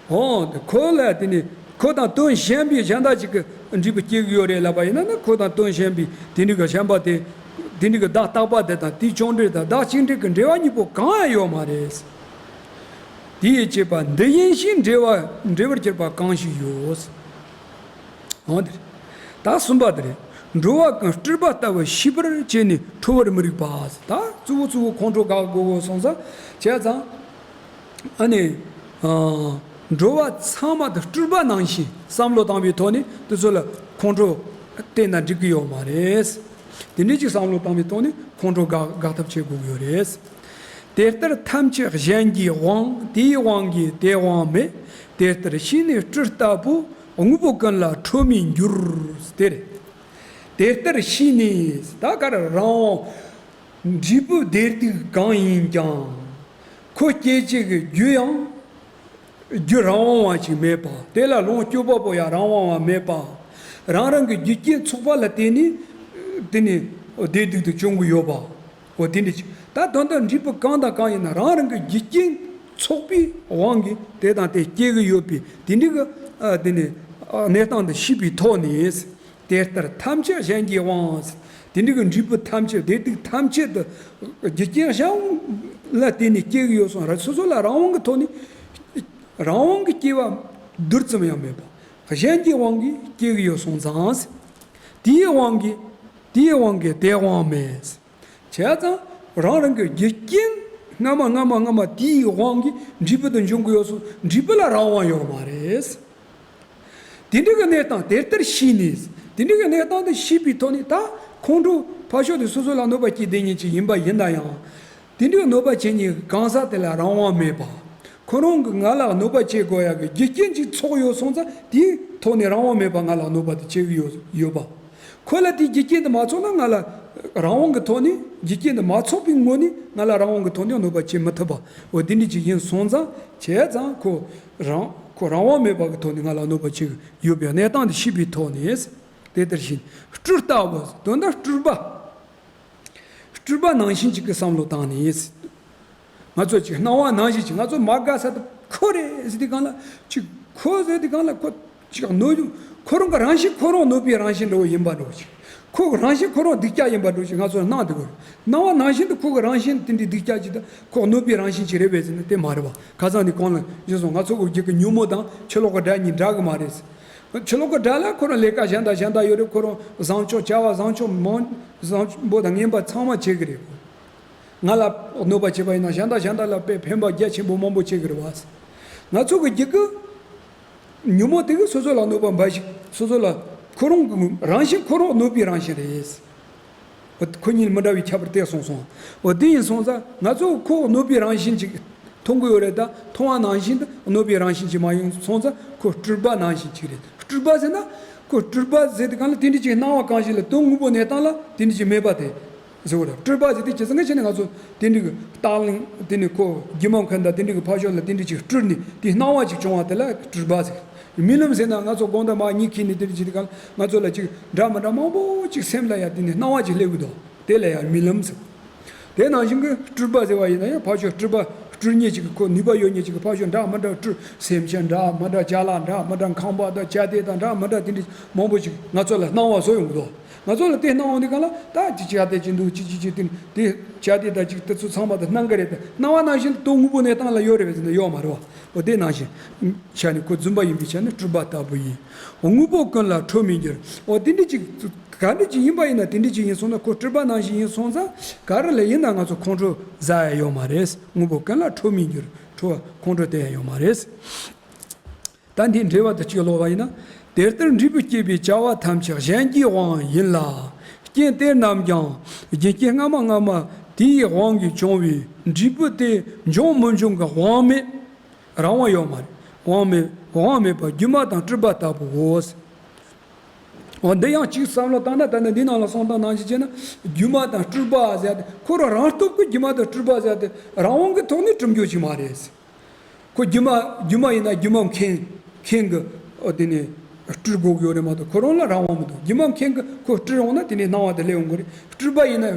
འོ། ཁོ་ལ་དེ་ནི་ཁོ་དང་དོན་གཞན་པའི་གཞན་དག་ཅིག་གི་འབྲས་བུ་སྐྱེ་གི་ཡོད་རེད་ལབ་པ་ཡིན་ན་ནི་ཁོ་དང་དོན་གཞན་པའི་དེ་འདྲ་གི་གཞན་པ་དེ། དེ་འདྲ་གི་བདག་རྟག་པ་དེ་དང་དེའི་ཅུང་འབྲེལ་དང་བདག་གཅིག་འབྲེལ་གྱི་འབྲེལ་བ་གཉིས་པོ་གང་ཡང་ཡོད་མ་རེད། དེ་ཡི་བྱེད་པ་འདི་ཡིན་ཞེས་འབྲེལ་བ་འབྲེལ་བར་གྱུར་པ་གང་ཞིག་ཡོད། འོ་དེ་རེད། ད་གསུམ་པ་དེ་རེད། འགྲོ་བ་ཀུན་སྤྲུལ་པ་ལྟ་བུ་ཤེས་པར་བྱས་ནས་ཁྲོ་བར་མི་རིགས་པ། ད་གཙོ་བོ་གཙོ་བོ་ཁོང་ཁྲོ་དགག་དགོས་དགོས་སོང་ཙང་བྱས་ཙང་། ཨ་ནི། ཨ། འགྲོ་བ་ཚང་མ་དེ་སྤྲུལ་པ་ནང་བཞིན་བསམ་བློ་བཏང་བའི་ཐོག་ནས་དེ་ཚོ་ལ་ཁོང་ཁྲོ་བསྟན་ན་འགྲིག་གི་ཡོད་མ་རེད། དེ་འདྲའི་ཅིག་བསམ་བློ་བཏང་བའི་ཐོག་ནས་ཁོང་ཁྲོ་དགག་དགག་ཐབས་བྱེད་དགོས་ཀྱི་ཡོད་རེད། དེ་ལྟར་ཐམས་ཅད་གཞན་གྱིས་དབང་། དེའི་དབང་གིས་དེ་དབང་མེད། དེ་ལྟར་ཤེས་ནས་སྤྲུལ་ལྟ་བུ། དངོས་པོ་ཀུན་ལ་ཁྲོ་མི་འགྱུར། དེ་རེད། དེ་ལྟར་ཤེས་ནས་ད་ག་རང་དབང་། འབྲས་བུ་བདེ་སྡུག་གང་ཡིན་ཀྱང་། ཁོ་སྐྱེད་བྱེད་ཀྱི་རྒྱུ་ཡང་རྒྱུ་རང་དབང་བ་ཞིག་མེད་པ། དེ་ལ་ལོངས་སྤྱོད་པ་པོ་ཡང་རང་དབང་བ་མེད་པ། རང་རང་གི་རྒྱུ་རྐྱེན་ཚོགས་པ་ལ་བརྟེན་ནས་དེ་ནི་བདེ་སྡུག་དེ་བྱུང་གི་ཡོད་པ། འོ་དེ་འདྲ་ཅིག་ད་དོན་དག་འབྲས་བུ་གང་དང་གང་ཡིན་ན་རང་རང་གི་རྒྱུ་རྐྱེན་ཚོགས་པའི་དབང་གིས་དེ་དང་དེ་སྐྱེ་གི་ཡོད་པས། དེ་འདྲ་གི་ཨ་དེ་ནི་ཨ་གནས་སྟངས་འདི་ཤེས་པའི་ཐོག་ནས། དེ་ལྟར་ཐམས་ཅད་གཞན་གྱི་དབང་། དེ་འདྲ་གི་འབྲས་བུ་ཐམས་ཅད་བདེ་སྡུག་ཐམས་ཅད་དུ་རྒྱུ་རྐྱེན་གཞན་ལ་བརྟེན་ནས་སྐྱེ་གི་ཡོད་སོང་ར། སོ་སོ་ལ་རང་དབང་གི་ཐོག་ནས་རང་དབང་གི་སྐྱེ་བ་རྡུལ་ཙམ་ཡང་མེད་པ། གཞན་གྱི་དབང་གིས་སྐྱེ་གི་ཡོད་སོང་ཙང་། དེའི་དབང་གིས་དེའི་དབང་གིས་དེ་དབང་མེད། བྱས་ཙང་རང་རང་གི་རྒྱུ་རྐྱེན་སྔ་མ་སྔ་མ་སྔ་མ་དེའི་དབང་གིས་འབྲས་བུ་དེ་འབྱུང་གི་ཡོད་སོང་། འབྲས་བུ་ལ་རང་དབང་ཡོད་མ་རེད། དེ་འདྲ་གི་གནས་སྟངས་དེ་ལྟར་ཤེས་ནས། དེ་འདྲ་གི་གནས་སྟངས་དེ་ཤེས་པའི་ཐོག་ནས་ད་ཁོང་ཁྲོ་ཕར་ཕྱོགས་དེ་སོ་སོ་ལ་གནོད་པ་སྐྱེལ་བསྡད་མཁན་ཅིག་ཡིན་པ་ཡིན་ན་ཡང་། དེ་འདྲའི་གནོད་པ་བྱེད་མཁན་གང་ཟག་དེ་ལ་རང་དབང་མེད་པ། ཁོ་རང་གི་ང་ལ་གནོད་པ་བྱེད་དགོས་ཡག་གི་རྒྱུ་རྐྱེན་ཅིག་ཚོགས་ཡོད་སོང་ཙང་དེའི་ཐོག་ནས་རང་དབང་མེད་པ་ང་ལ་གནོད་པ་དེ་བྱེད་ཀྱི་ཡོད་ཡོད་པ། ཁོ་ལ་དེའི་རྒྱུ་རྐྱེན་དེ་མ་ཚོགས་ན་ང་ལ་རང་དབང་གི་ཐོག་ནས་རྒྱུ་རྐྱེན་དེ་མ་ཚོགས་པའི་ངོ་ནས་ང་ལ་རང་དབང་གི་ཐོག་ནས་གནོད་པ་བྱེད་མི་ཐུབ་པ། འོ་དེ་འདྲ་ཅིག་ཡིན་སོང་ཙང་། བྱས་ཙང་ཁོ་རང་ཁོ་རང་དབང་མེད་པ་གི་ཐོག་ནས་ང་ལ་གནོད་པ་བྱེད་ཀྱི་ཡོད་པའི་གནས་སྟངས་དེ་ཤེས་པའི་ཐོག་ནས། དེ་ལྟར་ཤེས་ནས་སྤྲུལ་ལྟ་བུ། དོན་དག་སྤྲུལ་པ། སྤྲུལ་པ་ནང་བཞིན་ཅིག་གི་བསམ་བློ་བཏང་ནས། ང་ཚོ་ཅིག་སྣང་བ་ནང་བཞིན་ཅིག་ང་ཚོ་མ་དགའ་ས་དེ་ཁོ་རེད་ཟེར་དུས་སྒང་ལ་ཅིག་ཁོ་ཟེར་དུས་སྒང་ལ་ཁོ་ཅིག་གནོད་རྒྱུ་ཁོ་རང་གི་རང་བཞིན་ཁོ་རང་གནོད་པའི་རང་བཞིན་འདྲ་བོ་ཡིན་པ་འདྲ་བོ་ཅིག་ཁོ་གི་རང་བཞིན་ཁོ་རང་སྡུག་ཅག་ཡིན་པ་འདྲ་བོ་ཅིག་ང་ཚོ་སྣང་དེ་གོ། སྣང་བ་ནང་བཞིན་དུ་ཁོ་གི་རང་བཞིན་དེ་འདྲའི་སྡུག་ཅག་ཅིག་དང་ཁོ་གནོད་པའི་རང་བཞིན་ཅིག་རེད་པས་ཟེར་ན་དེ་མ་རེད་བ། ཁ་སང་ནས་གོང་ལ་བཞུགས་སོང་། ང་ཚོ་གི་རྒྱུད་ཀྱི་ཉོན་མོངས་དང་ཕྱི་ལོགས་ཀྱི་དགྲ་གཉིས་འདྲ་གི་མ་རེད། ཕྱི་ལོགས་ཀྱི་དགྲ་ལ་ཁོ་རང་ལས་ཀ་གཞན་དང་གཞན་དག་ཡོད་རེད། ཁོ་རང་བཟང་ཕྱོགས་བྱ་བ་བཟང་ཕྱོགས་མང་བཟང་པོ་དང་ངན་པ་ཚང་མ་བྱེད་ཀྱི་རེད། ང་ལ་གནོད་པ་བྱེད་པ་ཡིན་ན་གཞན་དང་གཞན་དག་ལ་དཔེ་ཕན་པ་རྒྱ་ཆེན་པོ་མང་པོ་བྱེད་ཀྱི་རེད་བ། ང་ཚོ་གི་རྒྱུད་ཀྱི་ཉོན་མོངས་དེ་གིས་སོ་སོ་ལ་གནོད་པ་འབའ་ཞིག་སོ་སོ་ལ་ཁོ་རང་གི་རང་བཞིན་ཁོ་རང་གནོད་པའི་རང་བཞིན་རེད། ཁོ་གཉིས་མི་འདྲ་བའི་ཁྱད་པར་དེ་གསུངས་སོང་། འོ་དེ་ཡིན་སོང་ཙང་ང་ཚོ་ཁོ་གནོད་པའི་རང་བཞིན་ཅིག་མཐོང་གི་ཡོད་རེད། ད་མཐོང་བ་ནང་བཞིན་དུ་གནོད་པའི་རང་བཞིན་ཅིག་མ་ཡོང་སོང་ཙང་ཁོ་སྤྲུལ་པ་ནང་བཞིན་ཅིག་རེད། སྤྲུལ་པ་ཟེར་ན་ཁོ་སྤྲུལ་པ་ཟེར་དུས་སྒང་ལ་དེ་འདྲ་ཅིག་སྣང་བ་གང་ཞིག་ལ་དོན་དངོས་པོ་གནས་སྟངས་ལ་དེ་འདྲ་ཅིག་མེད་པ་དེ་ཟེར་བ་རེད། སྤྲུལ་པ་ཟེར་དུས་ཇི་ཙམ་གྱི་ཆེ་ནས་ང་ཚོ་དེ་འདྲ་གི་རྟགས་ལ་དེ་ནི་ཁོ་སྒྱུ་མ་མཁན་དང་དེ་འདྲ་གི་ཕ་ཤོག་ལ་དེ་འདྲ་ཅིག་སྤྲུལ་ནས་དེ་སྣང་བ་ཅིག་བྱུང་བ་དེ་ལ་སྤྲུལ་པ་ཟེར། རྨི་ལམ་ཟེར་ན་ང་ཚོ་དགོང་དག་མ་གཉིད་ཁུག་ནས་དེ་འདྲ་ཅིག་དུས་སྒང་ལ་ང་ཚོ་ལ་ཅིག་འདྲ་མི་འདྲ་མང་པོ་ཅིག་སེམས་ལ་ཡ་དེ་ནི་སྣང་བ་ཅིག་སླེབས་གི་འདུག་དེ་ལ་ཡང་རྨི་ལམ་ཟེར། དེ་ནང་བཞིན་གྱི་སྤྲུལ་པ་ཟེར་བ་ཡིན་ན་ཡང་ཕ་ཤོག་སྤྲུལ་པ་སྤྲུལ་མཁན་ཅིག་གི་ཁོ་ནུས་པ་ཡོད་མཁན་ཅིག་གི་ཕ་ཤོག་འདྲ་མི་འདྲ་སྤྲུལ། སེམས་ཅན་འདྲ་མི་འདྲ་ཅ་ལག་འདྲ་མི་འདྲ་ཁང་པ་དང་ཅ་དེ་དང་འདྲ་མི་འདྲ་དེ་འདྲ་མང་པོ་ཅིག་ང་ཚོ་ལ་སྣང་བ་བཟོ་ཡོང་གི་འདུག་ང་ཚོ་ལ་དེ་སྣང་བ་འདི་གང་ལ་ད་ཅི་ཅ་དེ་ཅི་འདུག་ཅི་ཅི་ཅི་དེ་དེ་ཅ་དེ་དང་ཅིག་དེ་ཚོ་ཚང་མ་དང་སྣང་གི་རེད། དེ་སྣང་བ་ནང་བཞིན་དུ་དོན་དངོས་པོ་གནས་སྟངས་ལ་ཡོད་རེད་པས་ཟེར་ན་ཡོད་མ་རེད་བ། འོ་དེ་ནང་བཞིན་ཆ་ནས་ཁོ་རྫུན་པ་ཡིན་པའི་ཆ་ནས་སྤྲུལ་པ་ལྟ་བུ་ཡིན། དངོས་པོ་ཀུན་ལ་ཁྲོ་མི་འགྱུར། འོ་དེ་འདྲ་ཅིག་ག་འདྲ་ཅིག་ཡིན་པ་ཡིན་ན་དེ་འདྲ་ཅིག་ཡིན་སོང་ན་ཁོ་སྤྲུལ་པ་ནང་བཞིན་ཡིན་སོང་ཙང་ག་རེ་ལ་ཡིན་ན་ང་ཚོ་ཁོང་ཁྲོ་ཟ་ཡ་ཡོད་མ་རེད། དངོས་པོ་ཀུན་ལ་ཁྲོ་མི་འགྱུར། ཁྲོ་བ་ཁོང་ཁྲོ་དེ་ཡང་ཡོད་མ་རེད། ད་འདི་འགྲེལ་བ་དུ་གཅིག་ཀློག་པ་ཡིན་ན། དེ་ལྟར་འབྲས་བུ་སྐྱེད་པའི་བྱ་བ་ཐམས་ཅད་གཞན་གྱི་དབང་ཡིན་ལ། རྐྱེན་དེ་རྣམས་ཀྱང་རྒྱུ་རྐྱེན་སྔ་མ་སྔ་མ་དེའི་དབང་གིས་བྱུང་བའི་འབྲས་བུ་དེ་འབྱུང་མི་འབྱུང་གི་དབང་མེད། རང་དབང་ཡོད་མ་རེད། དབང་མེད་དབང་མེད་པ་སྒྱུ་མ་དང་སྤྲུལ་པ་ལྟ་བུའོ། འོ་འདི་ཡང་གཅིག་བསམ་བློ་བཏང་ན་ད་ནི་འདི་ནང་ལ་གསུངས་སྟངས་ནང་བཞིན་བྱས་ན་སྒྱུ་མ་དང་སྤྲུལ་པ་ཟེར་ཏེ་ཁོ་རང་རང་སྟོབས་ཀྱིས་སྒྱུ་མ་དང་སྤྲུལ་པ་ཟེར་ཏེ་རང་དབང་གི་ཐོག་ནས་གྲུབ་འབྱུང་ཞིག་མ་རེད། ཁོ་སྒྱུ་མ་སྒྱུ་མ་ཡིན་ན་སྒྱུ་མ་མཁན་མཁན་གྱི་ཨོ་དེ་ནས་སྤྲུལ་དགོས་ཀྱི་ཡོད་རེད་མ་གཏོགས་ཁོ་རང་ལ་རང་དབང་མི་འདུག་སྒྱུ་མ་མཁན་གྱིས་ཁོ་སྤྲུལ་ཡོང་ན་དེ་ནས་སྣང་བ་དེ་སླེབས་ཡོང་གི་རེད། སྤྲུལ་པ་ཡིན་ན་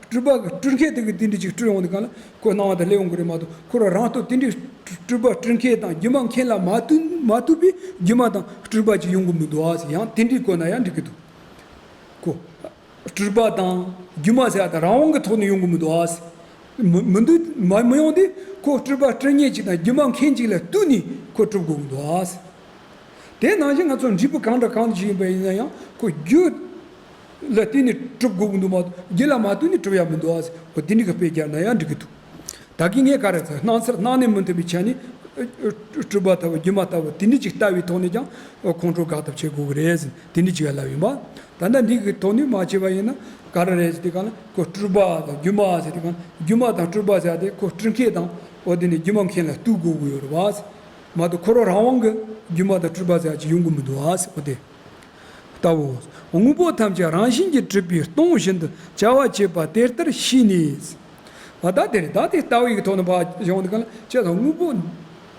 སྤྲུལ་པ་གི་སྤྲུལ་མཁན་དེ་གིས་དེ་འདྲ་ཅིག་སྤྲུལ་ཡོང་དུས་གང་ལ་ཁོ་སྣང་བ་དེ་སླེབས་ཡོང་གི་རེད་མ་གཏོགས་ཁོ་རང་རང་སྟོབས་དེ་འདྲའི་སྤྲུལ་པ་སྤྲུལ་མཁན་དང་སྒྱུ་མ་མཁན་ལ་མ་ལྟོས་མ་ལྟོས་པའི་སྒྱུ་མ་དང་སྤྲུལ་པ་ཅིག་ཡོང་གི་མི་འདུག་ཨ་ཟེར། ཡང་དེ་འདྲའི་གོ་ན་ཡང་འགྲིག་གི་འདུག་ཁོ། སྤྲུལ་པ་དང་སྒྱུ་མ་ཟེར་བ་དང་རང་དབང་གི་ཐོག་ནས་ཡོང་གི་མི་འདུག་ཨ། མི་མི་འདུག་མ་མི་ཡོང་དུས་ཁོ་སྤྲུལ་པ་སྤྲུལ་མཁན་ཅིག་དང་སྒྱུ་མ་མཁན་ཅིག་ལ་ལྟོས་ནས་ཁོ་གྲུབ་དགོས་ཀྱི་འདུག་ཨ། དེ་ནང་བཞིན་ང་ཚོ་འབྲས་བུ་གང་འདྲ་གང་ཞིག་ཡིན་པ་ཡིན་ན་ཡང་ཁོ་རྒྱུ་ལ་བརྟེན་ནས་གྲུབ་དགོས་ཀྱི་འདུག་མ་གཏོགས་རྒྱུ་ལ་མ་ལྟོས་ནས་གྲུབ་ཡ་མི་འདུག་ཨ། ཁོ་དེ་འདྲ་གི་དཔེ་རྒྱག་ན་ཡང་འགྲིག་གི་འདུག་ད་གིན་ངས་ག་རེ་ཟེར། སྣང་ཚུལ་སྣང་ནས་མི་མཐུན་པའི་ཆ་ནས་སྤྲུལ་པ་ལྟ་བུ་སྒྱུ་མ་ལྟ་བུ་དེ་འདྲ་ཅིག་ལྟ་བའི་ཐོག་ནས་ཀྱང་ཁོང་ཁྲོ་དགག་ཐབས་བྱེད་དགོས་ཀྱི་རེད་ཟེར་དེ་འདྲ་ཅིག་ལབ་ཡིན་པ། ད་ལྟ་འདི་གི་ཐོག་ནས་མ་བྱས་པ་ཡིན་ན་ག་རེ་རེད་ཟེར་དུས་གང་ལ་ཁོ་སྤྲུལ་པ་དང་སྒྱུ་མ་ཟེར་དུས་གང་ལ་སྒྱུ་མ་དང་སྤྲུལ་པ་ཟེར་ཏེ་ཁོ་སྤྲུལ་མཁན་དང་འོ་དེ་ནས་སྒྱུ་མ་མཁན་ལ་ལྟོས་དགོས་ཀྱི་ཡོད་རེད་བ་ཟེར། མ་གཏོགས་ཁོ་རང་རང་དབང་གི་སྒྱུ་མ་དང་སྤྲུལ་པ་ཟེར་ཅིག་ཡོང་གི་མི་འདུག་བ་ཟེར་འོ་དེ། ལྟ་བུའོ། དངོས་པོ་ཐམས་ཅད་རང་བཞིན་གྱིས་གྲུབ་པས་སྟོང་བཞིན་དུ་བྱ་བ་བྱེད་པ་དེ་ལྟར་ཤེས་ནས། བ་ད་དེ་རེད། ད་དེ་ལྟ་བའི་གི་ཐོག་ནས་ཕར་བཞག་འདུག་ག་ལ། བྱས་ཙང་དངོས་པོ་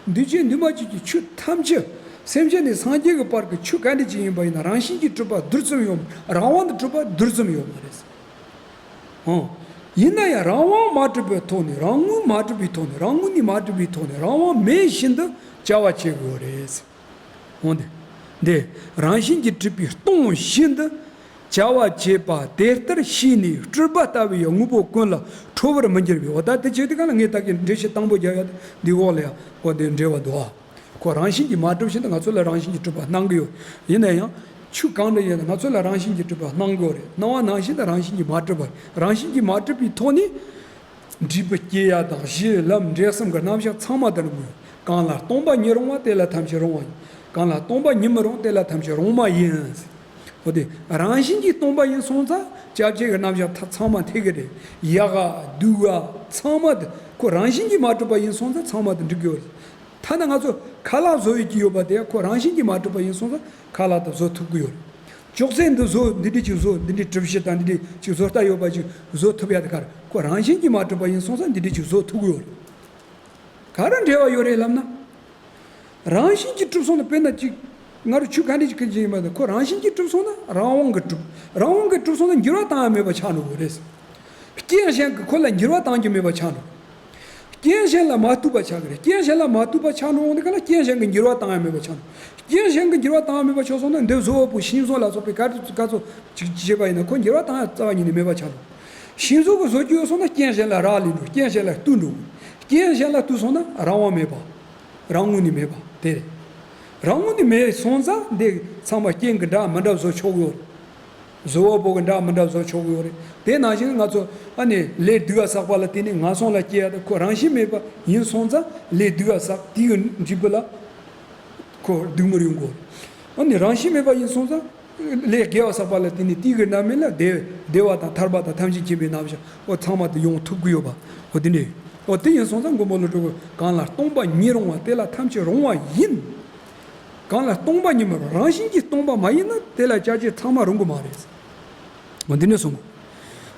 འདུས་བྱས་འདུས་མ་བྱས་ཀྱི་ཆོས་ཐམས་ཅད། སེམས་ཅན་ནས་སངས་རྒྱས་ཀྱི་བར་གྱི་ཆོས་ག་འདྲ་ཅིག་ཡིན་པ་ཡིན་ན་རང་བཞིན་གྱིས་གྲུབ་པ་རྡུལ་ཙམ་ཡོད། རང་དབང་དུ་གྲུབ་པ་རྡུལ་ཙམ་ཡོད་མ་རེད། ཨོ། ཡིན་ན་ཡང་རང་དབང་མ་གྲུབ་པའི་ཐོག་ནས། རང་ངོས་མ་གྲུབ་པའི་ཐོག་ནས། རང་ངོས་ནས་མ་གྲུབ་པའི་ཐོག་ནས་རང་དབང་མེད་བཞིན་དུ་བྱ་བ་བྱེད་དགོས་རེད། འོ་འདི། འདི། རང་བཞིན་གྱིས་གྲུབ་པས་སྟོང་བཞིན་དུ་བྱ་བ་བྱེད་པ་དེ་ལྟར་ཤེས་ནས། སྤྲུལ་པ་ལྟ་བུའི་དངོས་པོ་ཀུན་ལ་ཁྲོ་བར་མི་འགྱུར་བས། འོ་ད་དེ་བྱེད་དུས་ག་ལ་ངས་ད་གིན་འགྲེལ་བཤད་དང་པོ་རྒྱག་ཡ་འདི་འོག་ལ་ཡ། འོ་འདི་འགྲེལ་བ་འདུག་ཨ། ཁོ་རང་བཞིན་གྱིས་མ་གྲུབ་བཞིན་དུ་ང་ཚོ་ལ་རང་བཞིན་གྱིས་གྲུབ་པ་སྣང་གི་ཡོད། ཡིན་ན་ཡང་། ཆོས་གང་འདྲ་ཡིན་ན་ང་ཚོ་ལ་རང་བཞིན་གྱིས་གྲུབ་པ་སྣང་གི་ཡོད་རེད། སྣང་བ་ནང་བཞིན་དུ་རང་བཞིན་གྱིས་མ་གྲུབ་པ་རེད། རང་བཞིན་གྱིས་མ་གྲུབ་པའི་ཐོག་ནས། འབྲས་བུ་སྐྱེ་ཡ་དང་གཞི་ལམ་འབྲས་གསུམ་གྱི་རྣམ་གཞག་ཚང་མ་དེར་ངོས། གང་ལ་སྟོང་པ་ཉིད་རུང་བ་དེ་ལ་ཐམས་ཅད་རུང་བ་ཡིན། གང་ལ་སྟོང་པ་ཉིད་མི་རུང་དེ་ལ་ཐམས་ཅད་རུང་མ་ཡིན། འོ་དེ་རང་བཞིན་གྱིས་སྟོང་པ་ཡིན་སོང་ཙང་སྐྱབས་ཆེན་གྱི་རྣམ་གཞག་ད་ཚང་མ་འཐད་ཀྱི་རེད། ཡག་ག་སྡུག་ག་ཚང་མ་དེ་ཁོ་རང་བཞིན་གྱིས་མ་གྲུབ་པ་ཡིན་སོང་ཙང་ཚང་མ་དེ་འགྲིག་གི་ཡོད་རེད། ཐ་ན་ང་ཚོ་ཁ་ལག་བཟོ་ཡི་གི་ཡོད་པ་དེ་ཁོ་རང་བཞིན་གྱིས་མ་གྲུབ་པ་ཡིན་སོང་ཙང་ཁ་ལག་དེ་བཟོ་ཐུབ་ཀྱི་ཡོད་རེད། ཅོག་ཙེ་འདི་བཟོ། འདི་འདྲ་ཅིག་བཟོ། འདི་འདྲའི་གྲུ་བཞི་དང་འདི་འདྲའི་ཅིག་བཟོ་ལྟ་ཡོད་པ་ཅིག་བཟོ་ཐུབ་ཡ་དེ་ག་རེ། ཁོ་རང་བཞིན་གྱིས་མ་གྲུབ་པ་ཡིན་སོང་ཙང་འདི་འདྲ་ཅིག་བཟོ་ཐུབ་ཀྱི་ཡོད་རེད། ག་རེ་འབྲེལ་བ་ཡོད་རེད་ལབ་ན། རང་བཞིན་གྱིས་གྲུབ་སོང་ན། དཔེར་ན་ཅིག་ང་རུ་ཆུ་ག་འདྲ་ཅིག་གི་ཅིག་ཡིན་པ་དང་། ཁོ་རང་བཞིན་གྱིས་གྲུབ་སོང་ན་རང་དབང་གིས་གྲུབ། རང་དབང་གིས་གྲུབ་སོང་ན་འགྱུར་བ་བཏང་ཡ་མེད་པ་ཆགས་འགྲོ་གི་རེད། རྐྱེན་གཞན་གྱིས་ཁོ་ལ་འགྱུར་བ་བཏང་རྒྱུ་མེད་པ་ཆགས་འགྲོ། རྐྱེན་གཞན་ལ་མ་ལྟོས་པ་ཆགས་ཀྱི་རེད། རྐྱེན་གཞན་ལ་མ་ལྟོས་པ་ཆགས་འགྲོ་འོང་དུས་ག་ལ་རྐྱེན་གཞན་གྱིས་འགྱུར་བ་བཏང་ཡ་མེད་པ་ཆགས་འགྲོ། རྐྱེན་གཞན་གྱིས་འགྱུར་བ་བཏང་ཡ་མེད་པ་ཆགས་སོང་ན། འདི་བཟོ་བ་པོ་ཤིང་བཟོ་ལ་སོགས་པའི་ག་ཚོད་ག་ཚོད་ཅིག་བྱས་པ་ཡིན་ན་ཁོ་འགྱུར་བ་བཏང་ཡ་རྩ་བ་ཉིད་ནས་མེད་པ་ཆགས་འགྲོ། ཤིང་བཟོ་གིས་བཟོ་རྒྱུ་ཡོད་སོང་ན་རྐྱེན་གཞན་ལ་རག་ལས་འགྲོ། རྐྱེན་གཞན་ལ་ལྟོས་འགྲོ། རྐྱེན་གཞན་ལ་ལྟོས་སོང་ན་རང་དབང་མེད་པ། རང་ངོས་ནས་མེད་པ་དེ་རེད། རང་ངོས་ནས་མེད་སོང་ཙང་འདི་ཚང་མ་རྐྱེན་གྱིས་འདྲ་མི་འདྲ་བཟོ་ཆོག་གི་ཡོད་རེད། བཟོ་བ་པོ་གིས་འདྲ་མི་འདྲ་བཟོ་ཆོག་གི་ཡོད་རེད། དེ་ནང་བཞིན་ང་ཚོ་ཨ་ནི་ལས་སྡུག་ག་བསགས་པ་ལ་བརྟེན་ནས་ངན་སོང་ལ་སྐྱེ་ཡ་དེ་ཁོ་རང་བཞིན་མེད་པ་ཡིན་སོང་ཙང་ལས་སྡུག་ག་བསགས། དེ་གི་འབྲས་བུ་ལ་ཁོ་སྡུག་བསྔལ་ཡོང་གི་ཡོད་རེད། ཨ་ནི་རང་བཞིན་མེད་པ་ཡིན་སོང་ཙང་ལས་དགེ་བ་བསགས་པ་ལ་བརྟེན་ནས་དེ་གི་རྣམ་སྨིན་ལ་བདེ་བདེ་བ་དང་ཐར་པ་དང་ཐམས་ཅད་མཁྱེན་པའི་རྣམ་གཞག་འོ་ཚང་མ་དེ་ཡོང་ཐུབ་ཀྱི་ཡོད་པ། འོ་དེ་འདྲ། འོ་དེ་ཡིན་སོང་ཙང་མགོན་པོ་ཀླུ་སྒྲུབ་ཀྱིས་གང་ལ་སྟོང་པ་ཉིད་རུང་བ་དེ་ལ་ཐམས་ཅད་རུང་བ་ཡིན། གང་ལ་སྟོང་པ་ཉིད་མི་རུང་། རང་བཞིན་གྱིས་སྟོང་པ་མ་ཡིན་ན་དེ་ལ་བྱ་བྱེད་ཚང་མ་རུང་གི་མ་རེད། འོ་འདི་ནས་གསུངས།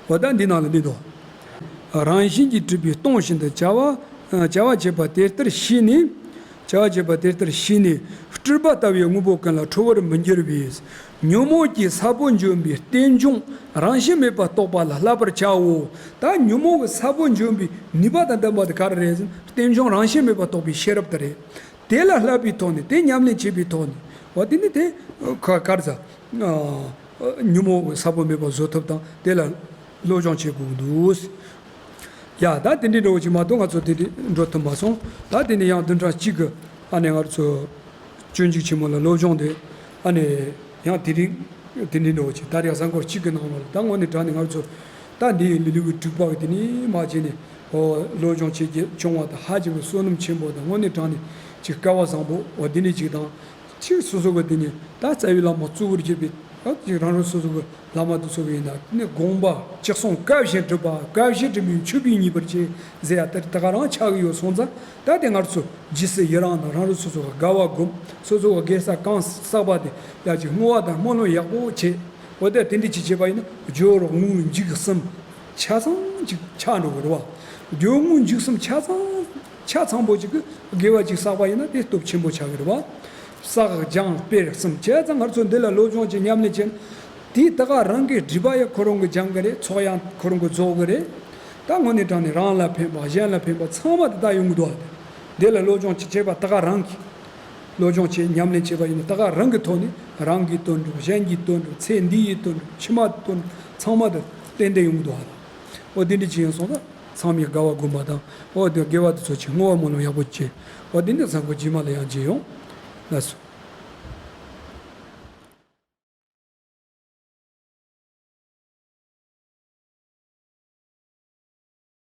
འོ་ད་འདི་ནང་ལ་འདི་འདུག་རང་བཞིན་གྱིས་གྲུབ་པས་སྟོང་བཞིན་དུ་བྱ་བ། བྱ་བ་བྱེད་པ་དེ་ལྟར་ཤེས་ནས། བྱ་བ་བྱེད་པ་དེ་ལྟར་ཤེས་ནས། སྤྲུལ་པ་ལྟ་བུའི་དངོས་པོ་ཀུན་ལ་ཁྲོ་བར་མི་འགྱུར་བས། ཉོན་མོངས་ཀྱི་ས་བོན་འཇོམས་པའི་རྟེན་འབྱུང་རང་བཞིན་མེད་པར་རྟོགས་པ་ལ་བསླབ་པར་བྱའོ། ད་ཉོན་མོངས་ཀྱི་ས་བོན་འཇོམས་པའི་ནུས་པ་དང་ལྡན་པ་དེ་ག་རེ་རེད་ཟེར་ན། རྟེན་འབྱུང་རང་བཞིན་མེད་པར་རྟོགས་པའི་ཤེས་རབ་དེ་རེད། དེ་ལ་བསླབ་པའི་ཐོག་ནས། དེ་ཉམས་ལེན་བྱེད་པའི་ཐོག་ནས། འོ་དེ་ནི་དེ་ག་ག་རེ་ཟ། ཉོན་མོངས་ས་བོན་མེད་པ་བཟོ་ཐབས་དང་དེ་ལ་སློབ་སྦྱོང་བྱེད་དགོས་འདུག་ཡ་ད་དེ་འདྲའི་འགྲོ་བ་ཅིག་མ་གཏོགས་ང་ཚོ་དེ་འདྲའི་འགྲོ་ཐུབ་མ་སོང་། ད་དེ་ནི་ཡང་བདུན་ཕྲག་གཅིག་གི་ཨ་ནི་ང་ཚོ་སྤྱོད་འཇུག་ཆེན་མོ་ལ་སློབ་སྦྱོང་དེ་ཨ་ནི་ཡང་དེ་རིང་དེ་འདྲའི་འགྲོ་བ་ཅིག་ད་རེས་གཟའ་འཁོར་གཅིག་གི་ནང་ལོགས་ལ། ད་དངོས་གནས་དྲང་གནས་ང་ཚོ་ད་འདི་ལི་ལི་བུ་དྲུག་པ་གི་དེ་ནི་མ་བྱས་ནས་ཨོ་སློབ་སྦྱོང་བྱེད་རྒྱུ་བྱུང་བ་དང་། ཧ་ཅང་གི་བསོད་ནམས་ཆེན་པོ་དང་། དངོས་གནས་དྲང་གནས་ཅིག་སྐལ་བ་བཟང་པོ་འོ་དེ་འདྲའི་ཅིག་དང་། ཅིག་སོ་སོ་གི་དེ་ནི་ད་རྩ་བའི་བླ་མ་གཙོ་བོར་གྱུར་པའི་ད་ཅིག་རང་རང་སོ་སོ་གི་བླ་མ་དེ་ཚོ་གི་ཡིན་ན་ནི་དགོངས་པ་གཅིག་གསུང་སྐབས་གཞན་གྲུབ་པ། སྐབས་གཞན་གྲུབ་པའི་མཆོད་པས་མཉེས་པར་བྱེད་ཟེར་ཡ་ད་ད་ག་རང་ཆགས་ཀྱི་ཡོད་སོང་ཙང་། ད་དེ་ང་ཚོ་རྗེས་སུ་ཡི་རང་དང་། རང་རང་སོ་སོ་གི་དགའ་བ་སྒོམ། སོ་སོ་གི་དགེ་རྩ་གང་བསགས་པ་དེ་ཡ་ཅིག་བསྔོ་བ་དང་སྨོན་ལམ་ཡག་པོ་བྱེད། འོ་ད་དེ་འདྲ་ཅིག་བྱེད་པ་ཡིན་ན་སྦྱོར་དངོས་འཇུག་གསུམ་ཆ་ཚང་ཅིག་ཆགས་འགྲོ་གི་རེད་བ། སྦྱོར་དངོས་འཇུག་གསུམ་ཆ་ཚང་ཆ་ཚང་པོ་ཅིག་གི་དགེ་བ་ཅིག་བསགས་པ་ཡིན་ན་དེ་སྟོབས་ཆེན་པོ་ཆགས་ཀྱི་རེད་བ། བསགས་སྦྱང་སྤེལ་གསུམ་བྱས་ཙང་ང་ཚོ་འདི་ལ་སློབ་སྦྱོང་བྱེད་ཉམས་ལེན་བྱེད་ན། དེའི་ད་ག་རང་གི་སྒྲིབ་པ་ཡང་ཁོ་རང་གིས་སྦྱང་གི་རེད། ཚོགས་ཡང་ཁོ་རང་གིས་རྫོགས་གི་རེད། ད་དངོས་གནས་དྲང་གནས་རང་ལ་ཕན་པ་གཞན་ལ་ཕན་པ་ཚང་མ་དེ་ད་ཡོང་གི་འདུག་བ། འདི་ལ་སློབ་སྦྱོང་ཅིག་བྱེད་པ་ད་ག་རང་གིས། སློབ་སྦྱོང་བྱེད་ཉམས་ལེན་བྱེད་པ་ཡིན་ན་ད་ག་རང་གི་ཐོག་ནས་རང་གི་དོན་འགྲུབ། གཞན་གྱི་དོན་འགྲུབ། ཚེ་འདི་ཡི་དོན་འགྲུབ། ཕྱི་མ་དོན་འགྲུབ་ཚང་མ་དེ་ཏན་ཏན་ཡོང་གི་འདུག་བ། འོ་དེ་འདྲ་ཅིག་ཡིན་སོང་ན་ཚང་མས་དགའ་བ་སྒོམ་པ་དང་། འོ་དེ་དགེ་བ་དེ་ཚོ་ཅིག་བསྔོ་བ་སྨོན་ལམ་ཡག་པོ་བྱེད། འོ་དེ་འདྲ་བཟང་པོ་རྗེས་མ་ལ་ཡང་མཇལ་ཡོང་། ལགས་སོ།